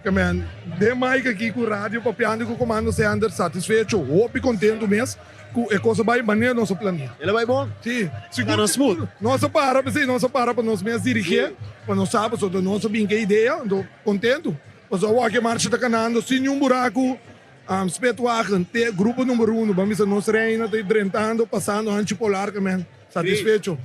Ke men den mic aki ku radio papiando ku Comando Center satisfecho hopi kontentu mes ku e kos a bai manera nos a plania.
El a bai bon?
Si, sigur.
Kana smooth?
Nos a para p'esei nos a para pa nos mes dirigié pa nos sa pasobra nos a bin ku e idea anto kontentu. Pasobra awor ke marcha ta kanando sin niun buraku. Spetwagen te grupo number uno ban bisa nos reina ta drentando pasando hanchi polar ke men satisfecho.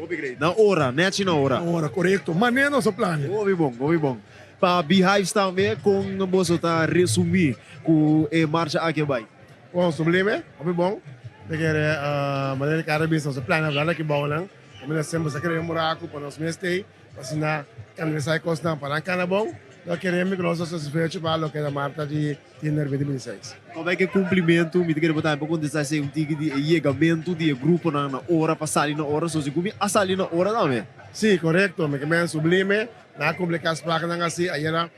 Hopi great. Na ora, nechi na ora.
Na ora, korekto. Mane nos a plania.
Hopi bon, hopi bon. Pa Beehives tambe kon boso ta resumi ku e marcha aki a bai?
Bon, sublime, hopi bon. Ta kere manera Ricardo a bisa nos a plania bla na kibounan. Kaminda semper sa kere un buraku pa nos mes tei. Asina kanalisá e kosnan pa nan kana bon. No keremi ku nos ta satisfecho pa loke ta marta di Tinder 2026.
Kòm e ke kumplimentu? Mi ta kere bo tambe por kontestá esei un tiki di e yegamentu di e gruponan na ora pa sali na ora. So sigur mi a sali na ora tambe.
Sí, korekto. Mi ke men sublime. Nan a kumpli e afsprakennan así. Ayera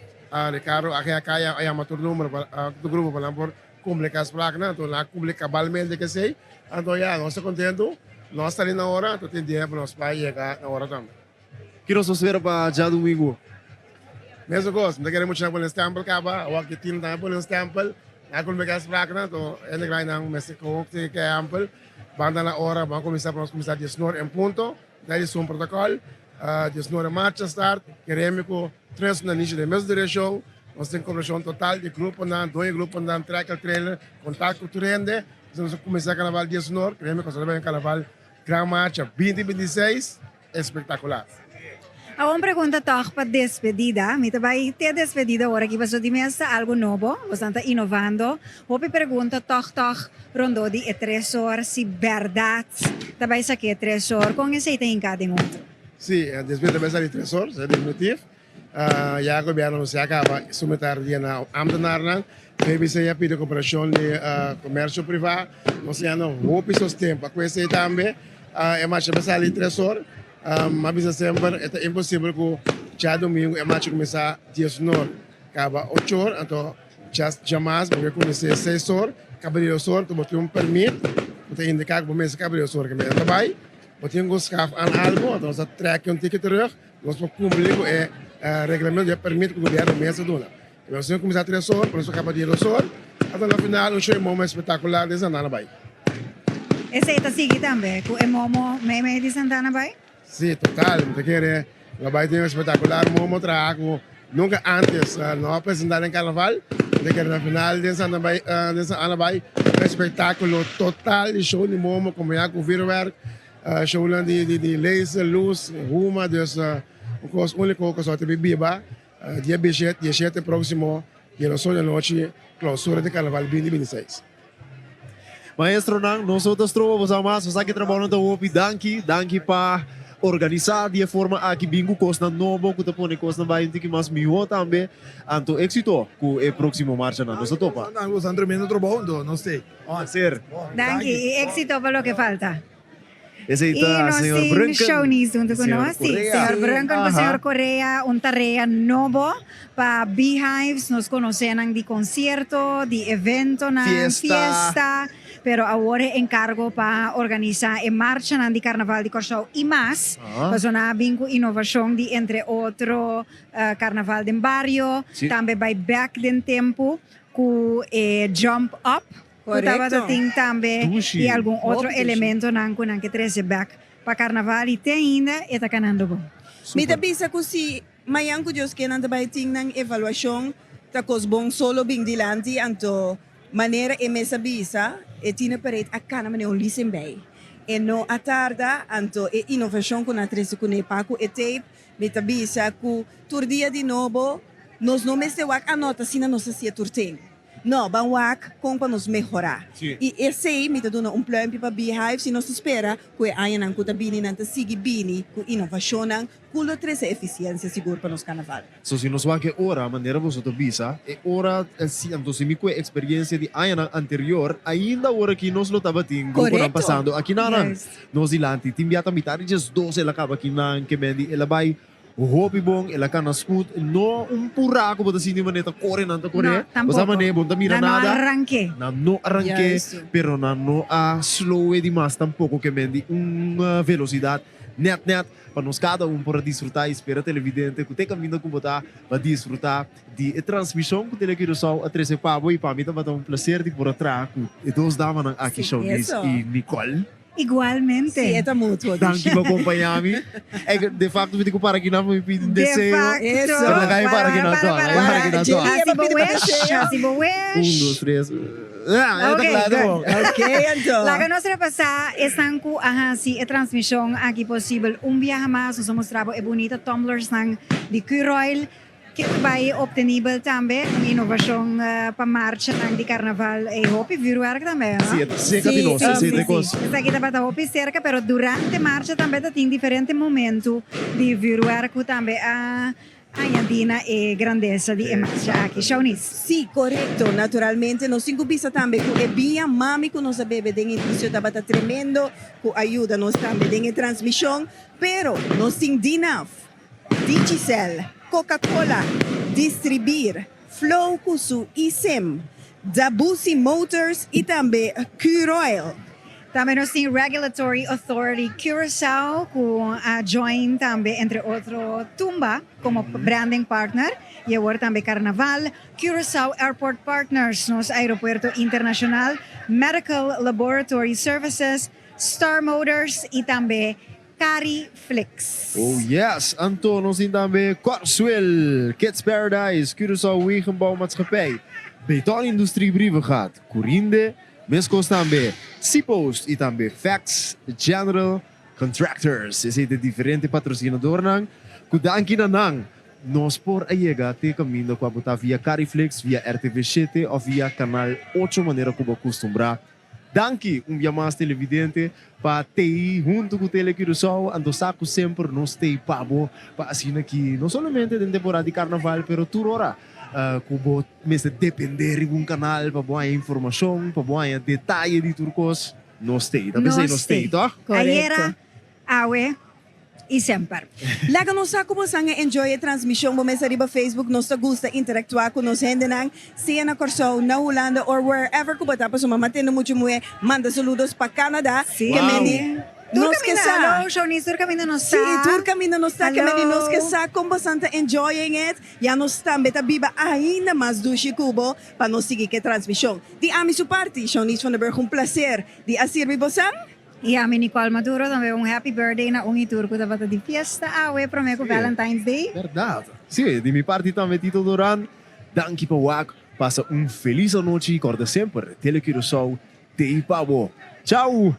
Ricardo a kaya a yama tur numero pa tur grupo pa nan por kumpli e afsprakennan. Anto nan a kumpli kabalmente ku esei. Anto ya, nos ta kontentu. Nos sali na ora, anto tin dia pa nos bai yega na ora tambe.
Ki nos ta spera pa djadumingu?
Mesun kos, mi ta kere muchanan pone stempel kaba, awor ki tin tambe pone un stempel. Na kumpli ku e afspraaknan, to hende grandinan mester komo tin ke ehèmpel. Banda na ora ban kuminsá pa nos kuminsá diesnor en punto, na di sun protokòl. Diesnor e marcha start, keremi ku tres na nishi den mes direkshon. Nos tin koperashon total di gruponan, doño gruponan, trèker trailer, kontak ku tur hende. Nos a kuminsá karnaval diesnor, keremi ku nos ta bai un karnaval gran marcha binti 26. Espectacular.
Awor un pregunta tòg pa despedida. Mi ta bai te despedida ora aki pasobra di mes ta algu nobo. Bosan ta inovando. Hopi pregunta tòg tòg rondó di e tresor, si bèrdat ta bai sak'é tresor, kon esei ta hinká den otro?
Sí, despues ta bai sali tresor, esei ta definitif. Ya gobierno nos ya caba su metar dia na ambtenarnan. PBC ya pidi cooperacion di comercio priva. Nos ya no hopi sosten pa cu esey tambe. E marcha pa sali tres or. Ma bisa semper e ta imposibel cu djadomingo e marcha cuminsa dies nor caba ocho or. Anto djamas bo ke cuminsa seis or caba dies or. Anto bo tin un permit cu ta indica cu bo mester caba dies or. Kimen ta bay bo tin cu schaf aan algo anto nos ta trek un tiki terug. Nos por kumpli ku e reglamento di e permit ku gobièrnu mes a duna. Nos tin kuminsá tres or, pero nos a kaba di dos or. Ata na final un show e momo espektakular den Santana bai.
Esei ta sigui tambe ku e momo meimei di Santana bai?
Si, total. Mi ta kere lo bai tin un espektakular momo traha ku nunka antes no a presentá den karnaval. Mi ta kere na final den Santana bai den Santana bai un espektakulo total di show di momo kompañá ku vürwèrk. Shownan di laser, luz, huma, dus un kos úniko ku ta biba dia dieshete próksimo di nos ocho anochi klousura di karnaval binti 26.
Maestronan, nos no ta stroba boso mas, nos aki trabounan ta hopi. Danki, danki pa organisá di e forma aki, bin ku kosnan nobo ku ta pone kosnan bai un tiki mas mihó tambe. Anto éksito ku e próksimo marchanan. Nos ta topa.
Boso a tremendo trabou, anto nos t'ei.
Placer.
Danki y éxito pa loke falta.
Esey
Y
ta
nos
señor
tin
Brunken
Shownies hunto
y
cu
señor
nos. Sí,
Correa.
señor Brunken cu
Aha.
señor Correa, un tarea nobo pa Beehives. Nos conoce nan di concierto, di eventonan,
Fiesta.
fiesta, pero awor e encargo pa organisa e marchanan di Carnaval di Corsou y mas.
Aha.
Pasobra nan a bin cu innovacion di entre otro Carnaval den Bario,
Sí.
tambe bay bek den tempo. Ku e jump up ku tabata tin tambe i algun otro elementonan ku nan ke trese bek pa karnaval i te ainda e ta kanando bon.
Mi ta bisa ku si mañan ku Dios ke nan ta bai tin nan evaluashon ta kos bon solo bin dilanti anto manera e mes a bisa e Tine Parade a kana manera un lisen bei e no a tarda anto e inovashon ku nan a trese kuné pa ku e tape Mi ta bisa ku tur dia di nobo nos no mester wak anota asina nos a hasié tur ten. No, ban wak kon pa nos mehorá. I esei mi ta duna un pluimpje pa Beehive si nos ta spera ku e añanan ku ta bini nan ta sigui bini ku inovashonnan ku lo trese efisiensia sigur pa nos karnaval.
So si nos wak e ora, manera boso ta bisa, e ora si, anto si mi ku e eksperiencia di añanan anterior, ainda ora aki nos lo tabatin gruponan pasando akinanan. Nos dilanti tin bia ta mitad di diesdos el a kaba kinan ke mendi el a bai hopi bon el a kana scoot no un pura ku bo ta sinti manera ta kore nan ta kore
No,
bo sa
tampoco.
manera bo no ta mira
Nan no a
nada
ranke.
nan no a ranke
Juist.
pero nan no a slowe di mas tampoco ke mendi un velocidad net net pa nos kada un por a disfruta y spera televidente ku te kaminda ku bo ta pa disfruta Di e transmishon ku Tele Curaçao a trese pa bo i pa mi tabata un plaser di por a traha ku e dos damanan aki, Shaunis i Nicole.
Igualmente.
Sí, e ta mutuo.
Danki pa kompañá mi. E de facto mi tin ku para kinan pa mi pidi un
De
deseo.
facto.
Pero laga mi para kinan tò, laga mi para kinan tò.
Hasi bo wish, hasi bo wish.
Un, dos, tres. Ah, e ta kla, e ta bon.
Ok, anto.
Laga nos repasá esnan ku a hasi e transmishon aki posibel un biaha mas. Nos a mustra bo e bunita tumblers-nan di Curoil. Ke ta bai obtenibel tambe un inovashon pa marchanan di karnaval e hopi vuurwerk tambe, no?
Si, e ta serka di nos, esei ta e kos.
Esaki tabata hopi serka, pero durante marcha tambe ta tin diferente momentu di vuurwerk ku tambe a añadí na e grandesa di e marcha aki. Shaunis.
Si, korekto. Naturalmente nos tin ku bisa tambe ku e biña mami ku nos a bebe den inisio tabata tremendo, ku a yuda nos tambe den e transmishon, pero nos tin Dinaf. Digicel, Coca-Cola, Distribir, Flow cu su e-sim, Dabusi Motors y tambe Curoil.
Tambe nos tin Regulatory Authority Curaçao ku a join tambe entre otro Tumba komo branding partner i awor tambe Carnaval, Curaçao Airport Partners, nos aeropuerto internashonal, Medical Laboratory Services, Star Motors i tambe Cariflix.
Oh yes! Anto nos tin tambe Korsuel, Kids Paradise, Curaçao Wegenbouwmaatschappij, Beton Industrie Brievengat, Curinde, Meskos tambe Cpost i tambe Facts General Contractors. Esei ta e diferente patrosinadornan ku danki na nan nos por a yega te kaminda ku a bo ta via Cariflix, via RTV shete òf via Kanal ocho manera ku bo a kustumbrá. Danki un bia mas televidente pa tei huntu ku Tele Curaçao. Anto sa ku semper nos tei pa bo pa asina ki no solamente den temporada di karnaval pero tur ora ku bo mester depende riba un kanal pa bo haña informashon, pa bo haña detaye di tur kos, nos tei. Ta p'esei nos tei, tòg?
Ayera, awe i semper.
Laga nos sa ku bo san a enjoy e transmishon bo mes ariba Facebook. Nos ta gusta interaktuá ku nos hendenan, sea na Kòrsou, na Hulanda or wherever ku bo ta pasobra m'a tende muchu muhé manda saludos pa Canada. Ke meni
Tur
nos ke
kaminda,
sa.
hallo Shawnice, tur kaminda nos
Sí,
ta.
tur kaminda nos ta. Ke meni nos ke
Hallo.
sa kon bo san ta enjoying it. Ya nos tambe ta biba ainda mas dushi ku bo pa nos sigui ku e transmishon. Di ami su parti, Shawnice van der Burg, un plaser di a sirbi bosan.
I ami Nicole Maduro tambe un happy birthday na un i tur ku tabata di fiesta awe prome ku Valentine's Day.
Berdad. Sí, di mi parti tambe Tito Doran, danki pa wak, pasa un felis anochi i kòrda semper Tele Curaçao t'ei pa bo. Chau!